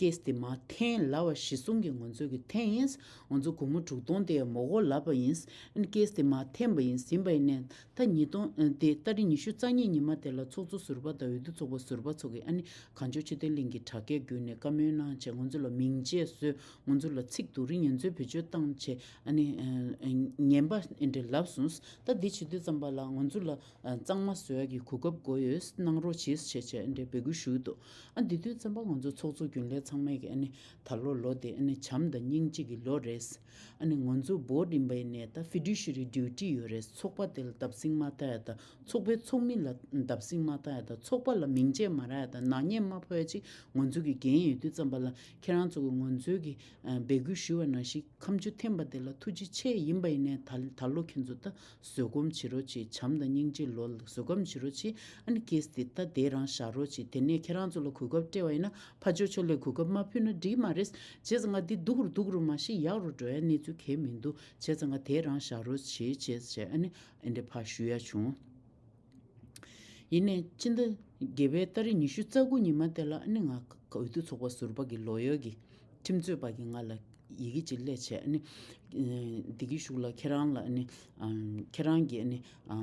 ཀེས་དེ་མར་འཐེན་ལབ་པ་གཞི་བཟུང་གི་ང་ཚོ་གི་འཐེན་ཡིན། ང་ཚོ་སྒོར་མོ་དྲུག་སྟོང་དེ་མ་དགོས་ལབ་པ་ཡིན། ཨ་ནི་ཀེས་དེ་མར་འཐེན་པ་ཡིན། ཡིན་པ་ཡིན་ནའི་ད་ཉིས་སྟོང་ཨ་དེ་ཏ་རིག་ཉི་ཤུ་རྩ་གཉིས་ཉི་མ་དེ་ལ་ཚོགས་གཙོ་ཟུར་པ་དང་འོས་བསྡུ་ཚོགས་པ་ཟུར་པ་ཚོ་གིས་ཨ་ནི་གངས་ལྗོངས་ཆོས་ལྡན་གླིང་གི་དྲ་རྒྱའི་བརྒྱུད་ནས་བཀའ་མོལ་གནང་བྱས། ང་ཚོ་ལ་མིང་ཆད་བཟོས། ང་ཚོ་ལ་ཚིག་སྡུག་རུས་ངན་ཚོད་བེད་སྤྱོད་བཏང་བྱས། ཨ་ནི་ཨ་ངན་པ་འདྲ་ལབ་སོང་། ད་འདི་བྱེད་དུས་ཙམ་པ་ལ་ང་ཚོ་ལ་གཙང་མ་བཟོ་ཡ་གི་གོ་སྐབས་དགོས་ཡོད། གནང་རོགས་བྱེད་བྱས་བྱས་འདྲ་འབོད་སྐུལ་ཞུ་གི་འདུག་ཨ་འདི་དུས་ཙམ་པ་ང་ཚོ་ཚོགས་གཙོ་རྒྱུན་ལས་ ཚང་མས་ཀྱི་ཨ་ནི་ད་ལོ་ལོ་དེ་ཨ་ནི་བྱམས་དང་སྙིང་རྗེ་གི་ལོ་རེད། ཨ་ནི་ང་ཚོ་བོ་ཌི་ཡིན་པ་ཡིན་ནའི་ད་ཕི་ཌུ་ཤི་རི་ཌིའུ་ཊི་ཡོད་རེད། ཚོགས་པ་དེ་ལ་བརྡབ་གསིག་མ་བཏང་ཡ་དང་། ཚོགས་པའི་ཚོགས་མི་ལ་བརྡབ་གསིག་མ་བཏང་ཡ་དང་། ཚོགས་པ་ལ་མིང་ཆད་མ་རག་ཡ་དང་། ནག་ཉེས་མ་ཕོག་ཡ་ཅིག་ང་ཚོ་གི་འགན་ཡོད་དུས་ཙམ་པ་ལ། ཁྱེད་རང་ཚོ་གི་ང་ཚོའི་གི་ཨ་འབོད་སྐུལ་ཞུ་བ་ནང་བཞིན་ཁ་མཆུ་འཐེན་པ་དེ་ལ་ཐུགས་རྗེ་ཆེ། ཡིན་པ་ཡིན་ནའི་ད་ད་ལོ་ཁྱེད་ཚོ་ད་བཟོད་སྒོམ་བྱེད་རོགས་བྱེད། བྱམས་དང་སྙིང་རྗེའི་ལོ་ལ་བཟོད་སྒོམ་བྱེད་རོགས་བྱེད། ཨ་ནི་ཀེ་སི་དེ་ད་དེ་རང་བཞག་རོགས་བྱེད། དེ་ནས་ཁྱེད་རང་ཚོ་ལ་གོ་སྐབས་སྤྲད་པ་ཡིན་ན། ཕར་ཕྱོགས་ཕྱོགས་ལས་གོ་སྐབས་མ་ཕུལ་ན་འགྲིག་མ་རེད། བྱས་ཙང་ང་འདི་སྡུག་རུ་སྡུག་རུ་མ་ཤེས། ཡག་རུ་འགྲོ་ཡ་གནས་ཚུལ་གང་ཡང་མི་འདུག་བྱས་ཙང་ང་དེ་རང་བཞག་རོགས་བྱེད་བྱས་བྱས། ཨ་ནི་ཨེ་འདྲ་ཕར་ཞུ་ཡ་བྱུང་། ཡིན་ནའི་སྤྱི་ཟླ་བརྒྱད་པའི་ཏ་རིག་ཉི་ཤུ་རྩ་དགུ་ཉི་མ་དེ་ལ་ཨ་ནི་ང་འོས་བསྡུ་ཚོགས་པ་ཟུར་པ་གི་ལོ་ཡོལ་གྱི་ཁྲིམས་རྩོད་པ་གིས་ང་ལ་ཡི་གེ་ཅིག་སླེབས་བྱས། ཨ་ནི་ཨ་བདེ་སྐྱིད་ཤུགས་ལགས། ཁྱེད་རང་ལ་ཨ་ནི་ཨ་ཁྱེད་རང་གིས་ཨ་ནི་ཨ་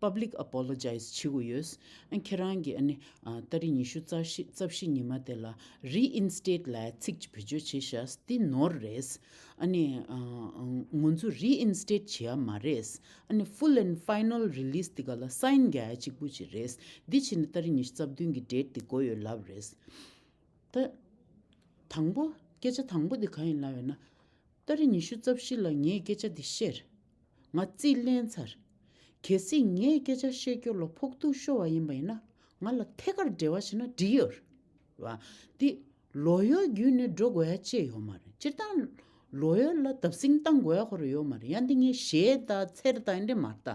པབ་ལིག་ཨ་པོ་ལོ་ཇའི་ཛི་བྱེད་དགོས་ཡོད། ཨ་ཁྱེད་རང་གིས་ཨ་ནི་ཨ་ཏ་རིག་ཉི་ཤུ་རྩ་བཞི་རྩ་བཞི་ཉི་མ་དེ་ལ་རི་ཨིན་སི་ཊེཊ་ལབ་ཡ་ཚིག་ཅིག་བེད་སྤྱོད་བྱས་ཤག་འདི་ནོར་རེད། ཨ་ནི་ཨ་ང་ཚོ་རི་ཨིན་སི་ཊེཊ་བྱེད་ཡ་མ་རེད། ཨ་ནི་ཕུལ་ཨེན་ཕའི་ནལ་རི་ལིས་དེ་ག་ལ་སའིན་རྒྱག་ཡ་གཅིག་པུ་ཅིག་རེད། འདི་བྱས་ནས་ཏ་རིག་ཉི་ཤུ་རྩ་བདུན་གྱི་ཌེཊ་དེ་འགོར་ཡོད་ལབ་རེད། ད་དང་པོ་སྐད་ཆ་དང་པོ་དེ་གང་ཡིན་ལབ་ཡོད་ན། ཏ་རིག་ཉི་ཤུ་རྩ་བཞི་ལ་ངས་སྐད་ཆ་འདི་བཤད། ང་རྩིས་ལེན་ཚར། གལ་སྲིད་ངས་སྐད་ཆ་བཤད་རྒྱུ་ལ་ཕོག་ཐུག་ཤོར་བ་ཡིན་པ་ཡིན་ན། ང་ལ་ཐད་ཀར་འབྲེལ་བ་བྱས་ན་འགྲིག་ཡོད་རེད་བ། འདི་ལོ་ཡོལ་བརྒྱུད་ནས་འགྲོ་དགོས་ཡ་ཅིག་ཡོད་མ་རེད། སྤྱིར་བཏང་ལོ་ཡོལ་ལ་བརྡབ་གསིག་བཏང་དགོས་ཡ་ཁོ་རང་ཡོད་མ་རེད། ཡང་འདི་ངས་གཞས་དང་འཚེར་དང་འདི་འདྲ་མ་རེད། ད་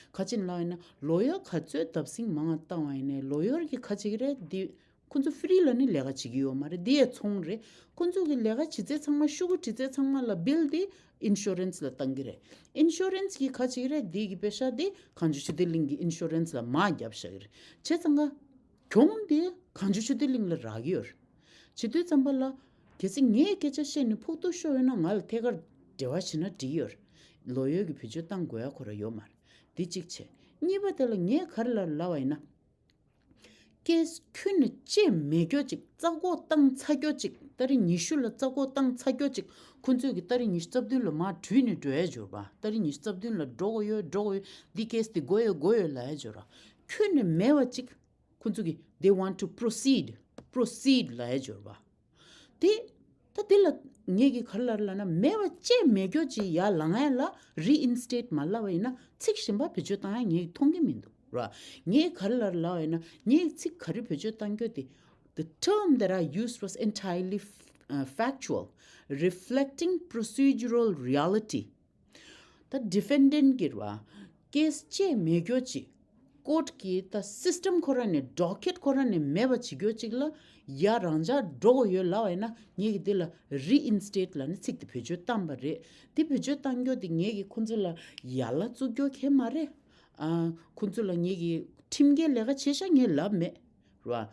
ག་ཅི་ལབ་ཡིན་ན། ལོ་ཡོལ་ག་ཚོད་བརྡབ་གསིག་མང་བ་བཏང་བ་ཡིན་ནའི་ལོ་ཡོལ་གྱིས་ག་བྱེད་ཀྱི་རེད། འདི་ཁོ་ཚོ་ཧྥི་རི་ལ་ནི་ལས་ཀ་བྱེད་ཀྱི་ཡོད་མ་རེད། འདི་ཡ་ཚོང་རེད། ཁོ་ཚོ་གི་ལས་ཀ་བྱེད་ཚད་ཚང་མ། ཤོག་གུ་བྲིས་ཚད་ཚང་མ་ལ་བིལ་འདི་ཨིན་ཤོ་རན་སི་ལ་བཏང་གི་རེད། ཨིན་ཤོ་རན་སི་གིས་ག་བྱེད་ཀྱི་རེད། འདི་གི་པེ་ཤ་འདི་གངས་ལྗོངས་ཆོས་ལྡན་གླིང་གི་ཨིན་ཤོ་རན་སི་ལ་མར་བརྒྱབ་བཞག་གི་རེད། བྱས་ཙང་ང་གྱོང་འདི་གངས་ལྗོངས་ཆོས་ལྡན་གླིང་ལ་རག་གི་ཡོད་རེད། བྱེད་དུས་ཙམ་པ་ལ། གལ་སྲིད་ངས་སྐད་ཆ་བཤད་ནས་ཕོག་ཐུག་ཤོར་ཡོད་ན་ང་ལ་ཐད་ཀར་འབྲེལ་བ་བྱེད་ན་འགྲིག་ཡོད་རེད། ལོ་ཡོལ་གྱི་བེད་སྤྱོད་བཏང་དགོས་ཡ་ཁོ་རང་ཡོད་མ་རེད། འདི་གཅིག་བྱས། གཉིས་པ་དེ་ལ་ངས་ག་རེ་ལབ་ལབ་པ་ཡིན་ན། ཀེ་སི་ཁྱོན་ནས་བཅད་མེད་རྒྱུ་ཅིག་རྩ་འགོག་བཏང་ཚར་རྒྱུ་ཅིག་ཏ་རིག་ཉི་ཤུ་ལ་རྩ་འགོག་བཏང་ཚར་རྒྱུ་ཅིག་ཁོ་ཚོས་ཀྱི་ཏ་རིག་ཉི་ཤུ་རྩ་བདུན་ལ་མར་བྲུས་ནས་འགྲོ་ཡ་འབྱོར་བ། ཏ་རིག་ཉི་ཤུ་རྩ་བདུན་ལ་འགྲོ་དགོས་ཡོད། འགྲོ་དགོས་ཡོད། འདི་ཀེ་སི་འདི་དགོས་ཡོད། དགོས་ཡོད་ལབ་ཡ་འབྱོར་བ། ཁྱོན་ནས་མེད་པ་ཅིག་ཁོ་ཚོས་ཀྱི་they want to proceed, proceed ལབ་ཡ་འབྱོར་བ། དེ། ད་དེ་ལ་ངས་ཀྱིས་ག་རེ་ལབ་རེད་ལབ་ན། མེད་པ་བཅད་མེད་རྒྱུ་ཅིག་ཡར་ལངས་ཡ་ལ་རི་ཨིན་སི་ཊེཊ་མ་ལབ་པ་ཡིན་ན། ཚིག་གཞན་པ་བེད་སྤྱོད་བཏང་ཡ་ངས་མཐོང་གི་མི་འདུག་ར། ངས་ག་རེ་ལབ་རེད་ལབ་པ་ཡིན་ན། ངས་ཚིག་ག་རེ་བེད་སྤྱོད་བཏང་རྒྱུ་དེ། The term that I used was entirely uh, factual, reflecting procedural reality. ད་ཌི་ཕེན་ཌེན་ཊི་གིས་ར་ཀེ་སི་བཅད་མེད་རྒྱུ་ཅིག་ཀོརཊ་གི་ད་སིས་ཊམ་ཁོ་རང་ནས། ཌོ་ཀེཊ་ཁོ་རང་ནས་མེད་པ་བྱེད་རྒྱུ་ཅིག་ལ་ཡ་རང་འཇགས་འགྲོ་དགོས་ཡོད་ལབ་པ་ཡིན་ན། ངས་ཀྱིས་འདི་ལ་རི་ཨིན་སི་ཊེཊ་ལབ་ནས་ཚིག་དེ་བེད་སྤྱོད་བཏང་པ་རེད། འདི་བེད་སྤྱོད་བཏང་རྒྱུ་དེ་ངས་ཀྱིས་ཁོ་ཚོ་ལ་ཡ་ལ་བཙུགས་རྒྱུ་གང་ཡང་མ་རེད། ཨ། ཁོ་ཚོ་ལ་ངས་ཀྱིས་ཁྲིམས་འགལ་ལས་ཀ་བྱས་ཤག་ངས་ལབ་མེད། ར།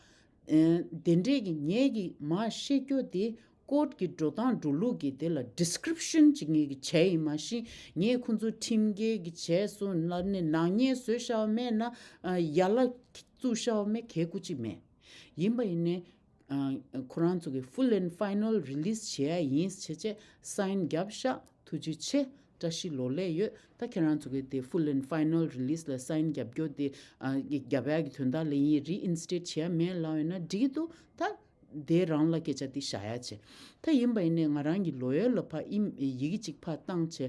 ཨེ། དེ་འདྲས་ཀྱི་ངས་ཀྱིས་མར་བཤད་རྒྱུ་དེ་ཀོརཊ་གི་འགྲོ་སྟངས་འགྲོ་ལུགས་ཀྱི་དེ་ལ་ཌི་སི་ཀི་རིབ་ཤན་ཅིག་ངས་ཀྱིས་བྱས་ཡིན་མ་གཞི། ངས་ཁོ་ཚོ་ཁྲིམས་འགལ་གྱི་བྱས་སོང་ལབ་ནས་ནག་ཉེས་བཟོས་བཞག་པ་མེད་ན། ཨ། ཡ་ལ་བཙུགས་བཞག་པ་མེད། གལ་ཁུ་ཅིག་མེད། ཡིན་པ་ཡིན་ནའི། ཨ། ཁོ་རང་ཚོ་གི་ཕུལ་ཨེན་ཕའི་ནལ་རི་ལིས་བྱེད་ཡ་ཡིན་བྱས་བྱས་སའིན་བརྒྱབ་ཤག་ཐུགས་རྗེ་ཆེ། བཀྲ་ཤིས་ལོ་ལེགས་ཡོད། ད་ཁྱེད་རང་ཚོ་གི་དེ་ཕུལ་ཨེན་ཕའི་ནལ་རི་ལིས་ལ་སའིན་བརྒྱབ་རྒྱུ་དེ། ཨ། བརྒྱབ་ཡག་གི་དོན་དག་ལ་ཡིན། རི་ཨིན་སི་ཊེཊ་བྱེད་ཡ་མེད་ལབ་ཡོད་ན་འགྲིག་གི་འདུག་ད་དེ་རང་ལ་སྐད་ཆ་དེ་བཞག་ཡ་བྱེད། ད་ཡིན་པ་ཡིན་ནའི་ང་རང་གི་ལོ་ཡོལ་ལ་ཕར་ཨིམ་ཡི་གེ་གཅིག་ཕར་བཏང་བྱས།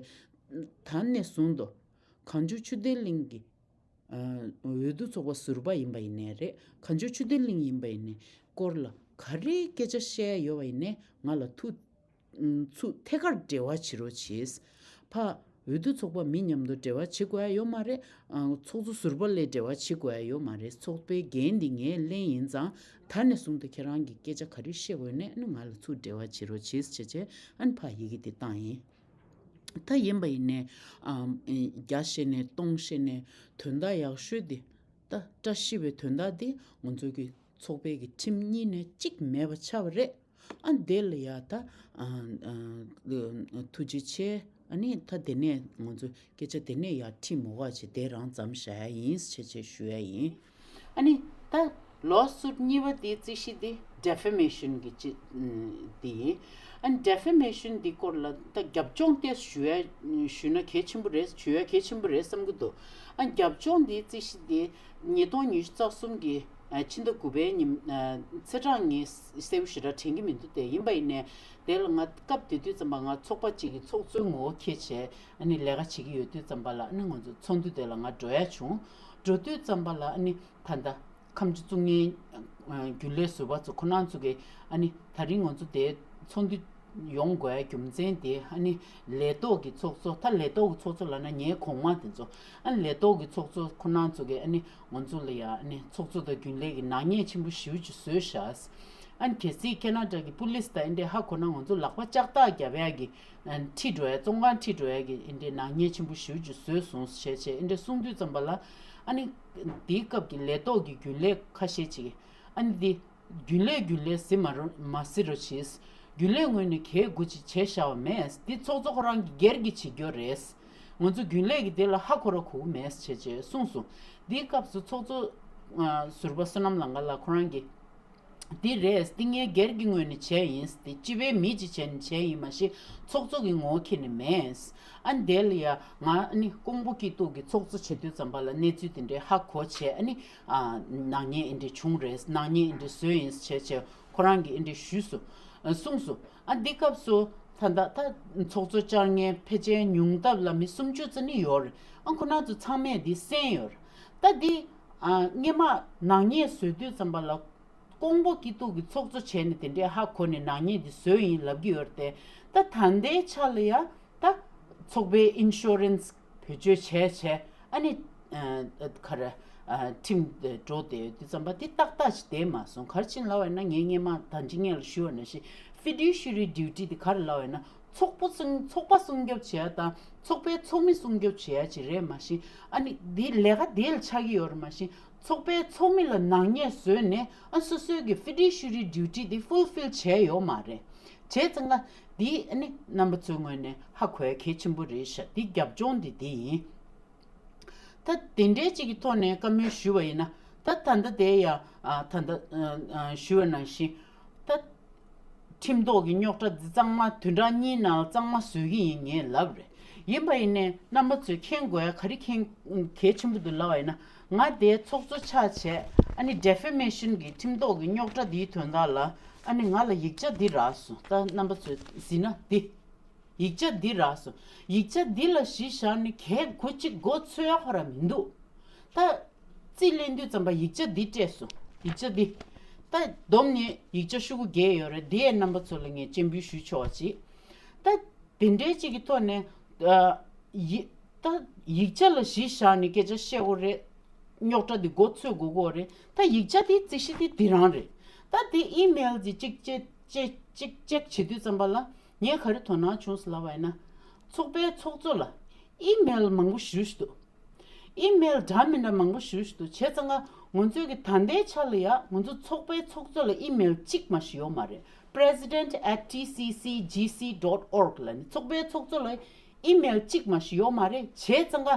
ད་ནས་བཟུང་དུ་གངས་ལྗོངས་ཆོས་ལྡན་གླིང་གི། ཨ། འོས་བསྡུ་ཚོགས་པ་ཟུར་པ་ཡིན་པ་ཡིན་ནའི་རེད། གངས་ལྗོངས་ཆོས་ལྡན་གླིང་ཡིན་པ་ཡིན་ནའི་སྐོར་ལ་ག་རེ་སྐད་ཆ་བཤད་ཡ་ཡོད་པ་ཡིན་ནའི་ང་ལ་ཐུགས། ཨ། ཚུར་ཐད་ཀར་འབྲེལ་བ་བྱེད་རོགས་བྱེད། ཕར་འོས་བསྡུ་ཚོགས་པ་མི་མཉམ་དུ་འབྲེལ་བ་བྱེད་དགོས་ཡ་ཡོད་མ་རེད། ཨ། ཚོགས་གཙོ་ཟུར་པ་ལས་འབྲེལ་བ་བྱེད་དགོས་ཡ་ཡོད་མ་རེད། ཚོགས་པའི་འགན་འདི་ངས་ལེན་ཡིན་ཙང་། ད་ནས་བཟུང་སྟེ་ཁྱེད་རང་གིས་སྐད་ཆ་ག་རེ་བཤད་དགོས་ནའི་ཨ་ནི་ང་ལ་ཚུར་འབྲེལ་བ་བྱེད་རོགས་བྱེད་བྱས་བྱས། ཨ་ནི་ཕར་ཡི་གེ་འདི་བཏང་ཡིན། ད་ཡིན་པ་ཡིན་ནའི། ཨ། བརྒྱ་བཤད་ནའི་སྟོང་བཤད་ནའི་དོན་དག་ཡག་ཤོས་འདི། ད་བཀྲ་ཤིས་པའི་དོན་དག་འདི་ང་ཚོ་གི་ཚོགས་པའི་གི་ཁྲིམས་གཉིས་ནས་གཅིག་མེད་པ་ཆགས་པ་རེད། ཨ། དེ་ལ་ཡ་ད། ཨ། ཨ། ཐུགས་རྗེ་ཆེ། ཨ་ནི་ད་དེ་ནས་ང་ཚོ་སྐད་ཆ་དེ་ནས་ཡར་ཁྲིད་མི་དགོས་བྱས་དེ་རང་མཚམས་བཞག་ཡ་ཡིན་བྱས་བྱས་ཞུ་ཡ་ཡིན། ཨ་ནི་ད་ལོ་སུཊ་གཉིས་པ་དེའི་རྩིས་གཞི་དེ་ཌེ་ཕེ་མེ་ཤན་གྱི་ཅི་དེ་ཡིན། ཨ་ནི་ཌེ་ཕེ་མེ་ཤན་དེའི་སྐོར་ལ་ད་རྒྱབ་ལྗོངས་ཏོག་ཙམ་ཞུ་ཡ་ཞུས་ན་གལ་ཆེན་པོ་རེད། ཞུ་ཡ་གལ་ཆེན་པོ་རེད་བསམ་གྱི་འདུག་ཨ། རྒྱབ་ལྗོངས་དེའི་རྩིས་གཞི་དེ་ཉིས་སྟོང་ཉི་ཤུ་རྩ་གསུམ་གྱི་ ཕྱི་ཟླ་དགུ་པའི་ཉིན་ཚེས་གྲངས་ངས་གསལ་པོ་ཞེ་དྲག་དྲན་གྱི་མི་འདུག་སྟེ། ཡིན་པ་ཡིན་ནའི་དེ་ལ་ང་སྐབས་དེ་དུས་ཙམ་པ་ང་ཚོགས་པ་གཅིག་གི་ཚོགས་གཙོའི་ངོ་བོ་འཁྱེར་བྱས་ཨ་ནི་ལས་ཀ་བྱེད་ཀྱི་ཡོད་དུས་ཙམ་པ་ལ་ཨ་ནི་ང་ཚོ་ཚོགས་འདུ་དེ་ལ་ང་འགྲོ་ཡ་བྱུང་། འགྲོ་དུས་ཙམ་པ་ལ་ཨ་ནི་ད་ལྟ་ཁམས་ཆུ་བཙུགས་མཁན་རྒྱུན་ལས་ཟུར་པ་ཚོ་ཁོ་རང་ཚོ་གིས་ཨ་ནི་ད་རིང་ང་ཚོ་དེ་ཚོགས་འདུ་ཡོང་དགོས་རྒྱུ་མཚན་དེ་ཨ་ནི་ལས་ཐོག་གི་ཚོགས་གཙོ། ད་ལས་ཐོག་གི་ཚོགས་གཙོ་ལབ་ན་ངའི་གོང་མ་དེ་ཚོ། ཨ་ནི་ལས་ཐོག་གི་ཚོགས་གཙོ་ཁོ་རང་ཚོ་གིས་ཨ་ནི་ང་ཚོ་ལ་ཡ་ཨ་ནི་ཚོགས་གཙོ་དང་རྒྱུན་ལས་ཀྱི་ནག་ཉེས་ཆེན་པོ་ཞེ་པོ་ཅིག་བཟོས་ཤག་ཨ་ནི་གལ་སྲིད་ཁེ་ན་ཌ་གི་པུ་ལིས་དང་ཨེ་འདྲས་ཧ་གོ་ན་ང་ཚོ་ལག་པ་ལྕགས་ཐག་རྒྱབ་ཡ་གི་ཨ་ནི་ཁྲིད་འགྲོ་ཡ། བཙོན་ཁང་ཁྲིད་འགྲོ་ཡ་གི་ཨེ་འདྲས་ནག་ཉེས་ཆེན་པོ་ཞེ་པོ་ཅིག་བཟོས་སོང་ཞེས་བྱས་ཨེ་འདྲས་གསུང་དུས་ཙམ་པ་ལ། ཨ་ནི་དེའི་སྐབས་ཀྱི་ལས་ཐོག་གི་རྒྱུན་ལས་ཁ་ཤས་ཅིག་གིས་ཨ་ནི་འདི། རྒྱུན་ལས་རྒྱུན་ལས་ཟེར་མ་རོ་མ་ཟེར་རོགས་བྱེད། རྒྱུན་ལས་ངོས་ནས་གལ་དགུ་ཅིག་བྱས་བཞག་པ་མེད། འདི་ཚོགས་གཙོ་ཁོ་རང་གི་སྒེར་གྱི་བྱེད་སྐྱོར་རེད། ང་ཚོ་རྒྱུན་ལས་ཀྱི་དེ་ལ་ཧ་གོ་ར་གོ་གི་མེད་བྱས་བྱས་གསུངས་སོང་། འདིའི་སྐབས་སུ་ཚོགས་གཙོ་ཨ་ཟུར་པ་བསོད་ནམས་ལང་ཀ་ལགས་ཁོ་རང་གིས། འདི་རེད། འདི་ངའི་སྒེར་གྱི་ངོས་ནས་བྱས་ཡིན། འདི་སྤྱི་པའི་མི་ཅིག་བྱས་ནས་བྱས་ཡིན་མ་གཞི་ཚོགས་གཙོ་གི་ངོ་བོ་འཁྱེར་ནས་མེད། ཨ་ནི་དེ་ལ་ཡ་ང་ཨ་ནི་ཀོང་པོ་སྐྱིད་སྡུག་གི་ཚོགས་གཙོ་བྱེད་དུས་ཙམ་པ་ལ་གནས་ཚུལ་དེ་འདྲའི་ཧ་གོ་བྱས་ཨ་ནི། ཨ་ནག་ཉེས་ཨེ་འདྲས་བྱུང་རེད། ནག་ཉེས་ཨེ་འདྲས་བཟོས་ཡིན་བྱས་བྱས་ཁོ་རང་གིས་ཨེ་འདྲས་ཞུས་སོང་། ཨ་གསུངས་སོང་། ཨ་འདི་སྐབས་སུ་ད་ལྟ་ད་ཚོགས་གཙོ་བཅར་མཁན་ཕལ་ཆེར་ཉུང་མཐའ་ལ་མི་སུམ་ཅུ་ཙམ་ནི་ཡོད་རེད། ཨ་ཁོ་རང་ཚོ་ཚང་མས་འདི་གསན་ཡོད་རེད། ད་འདི་ཨ་སྔོན་མ་ནག་ཉེས་བཟོས་དུས་ཙམ་པ་ལ། ཀོང་པོ་སྐྱིད་སྡུག་གི་ཚོགས་གཙོ་བྱས་ནས་དེ་འདྲའི་ཧ་གོ་ནས་ནག་ཉེས་འདི་བཟོས་ཡིན་ལབ་ཀྱི་ཡོད་རེད་དེ། ད་ད་ལྟའི་ཆ་ལ་ཡ་ད་ཚོགས་པའི་ཨིན་ཤུ་རན་སི་བེད་སྤྱོད་བྱས་བྱས་ཨ་ནི་ཨ་ག་རེ་ཨ་ཁྲིམས་དེ་འགྲོ་བསྡད་ཡོད་དུས་ཙམ་པ་དེ་ཏག་ཏག་ཅིག་བསྡད་མ་སོང་། ག་རེ་བྱས་ནས་ལབ་པ་ཡིན་ན། ངས་སྔོན་མ་ད་ཅི་སྔོན་ལ་ཞུས་པ་ནང་བཞིན་ཕི་ཌུ་ཤི་རི་ཌིའུ་ཊི་དེ་ག་རེ་ལབ་པ་ཡིན་ན། ཚོགས་པ་སྲུང་ཚོགས་པ་སྲུང་སྐྱོབ་བྱེད་ཡ་དང་ཚོགས་པའི་ཚོགས་མི་སྲུང་སྐྱོབ་བྱེད་ཡ་ཅིག་རེད། མ་གཞི་ཨ་ནི་འདི་ལས་ཀ་དེ་ལ་ཆགས་ཀྱི་ཡོད་རེད། མ་གཞི་ཚོགས་པའི་ཚོགས་མི་ལ་ནག་ཉེས་བཟོས་ནས་ཨ་སོ་སོའི་གི་ཕི་ཌུ་ཤི་རི་ཌིའུ་ཊི་དེ་ཕུལ་ཕིལ་བྱས་ཡོད་མ་རེད། བྱས་ཙང་ང་འདི་ཨ་ནི་རྣམ་པ་ཚོའི་ངོས་ནས་ཧ་གོ་ཡ་གལ་ཆེན་པོ་རེད་ཤག་འདི་རྒྱབ་ལྗོངས་འདི་འདི་ཡིན། ད་དེ་འདྲའི་ཅིག་གི་ཐོག་ནས་བཀའ་མོལ་ཞུ་བ་ཡིན་ན། ད་ད་ལྟ་དེ་ཡ་ཨ་ད་ལྟ་ཨ་ཨ་ཞུ་བ་ནང་བཞིན་ད། ཁྲིམས་ཐོག་གི་རྙོག་དྲ་འདི་གཙང་མ་བདུན་ཕྲག་གཉིས་ནང་གཙང་མ་བཟོ་གི་ཡིན་ངས་ལབ་རེད། ཡིན་པ་ཡིན་ནའི་རྣམ་པ་ཚོས་མཁྱེན་དགོས་ཡ་ག་རེ་མཁྱེན་གལ་ཆེན་པོ་འདུག་ལབ་པ་ཡིན་ན། ང་དེའི་ཚོགས་གཙོ་ཆགས་བྱས་ཨ་ནི་ཌེ་ཕེ་མེ་ཤན་གྱི་ཁྲིམས་ཐོག་གི་རྙོག་དྲ་འདིའི་དོན་དག་ལ་ཨ་ནི་ང་ལ་ཡིག་ཆ་འདི་རག་སོང་། ད་རྣམ་པ་ཚོས་གཟིགས་ན་འདི། ཡིག་ཆ་འདི་རག་སོང་། ཡིག་ཆ་འདི་ལ་གཞི་བཞག་ནས་གལ་གོ་གཅིག་མགོ་ཚོས་ཡ་ཁོ་ར་མི་འདུག་ད། རྩིས་ལེན་དུས་ཙམ་པ་ཡིག་ཆ་འདི་སྤྲད་སོང་། ཡིག་ཆ་འདི། ད་བསྡོམས་ནས་ཡིག་ཆ་ཤོག་གུ་བརྒྱད་ཡོད་རེད། འདི་ཡས་རྣམ་པ་ཚོ་ལ་ངས་སྤྱན་འབུལ་ཞུ་ཆོག་པ་ཅིག་ད་དེ་འདྲའི་ཅིག་གི་ཐོག་ནས། ཨ། ཡི། ད་ཡིག་ཆ་ལ་གཞི་བཞག་ནས་སྐད་ཆ་བཤད་དགོས་རེད། རྙོག་དྲ་འདི་མགོ་ཚོས་དགོས་ཀྱི་རེད། ད་ཡིག་ཆ་འདི་རྩིས་གཞི་འདི་འདི་རང་རེད། ད་འདི་ཨི་མེལ་འདི་གཅིག་ཅེག་ཅེག་ཅེག་ཅེག་བྱེད་དུས་ཙམ་པ་ལ་ངས་ག་རེ་དོ་སྣང་བྱུང་སོང་ལབ་པ་ཡིན་ན། ཚོགས་པའི་ཚོགས་གཙོ་ལ་ཨི་མེལ་མང་པོ་ཞེ་པོ་ཞིག་འདུག་ཨི་མེལ་འདྲ་མི་འདྲ་མང་པོ་ཞེ་པོ་ཞིག་འདུག་བྱས་ཙང་ང་ང་ཚོའི་གི་ད་ལྟའི་ཆ་ལ་ཡ་ང་ཚོ་ཚོགས་པའི་ཚོགས་གཙོ་ལ་ཨི་མེལ་གཅིག་མ་ཞིག་ཡོད་མ་རེད། president at T C C G C dot org ལ་ནི་ཚོགས་པའི་ཚོགས་གཙོ་ལ་ཨི་མེལ་གཅིག་མ་ཞིག་ཡོད་མ་རེད། བྱས་ཙང་ང་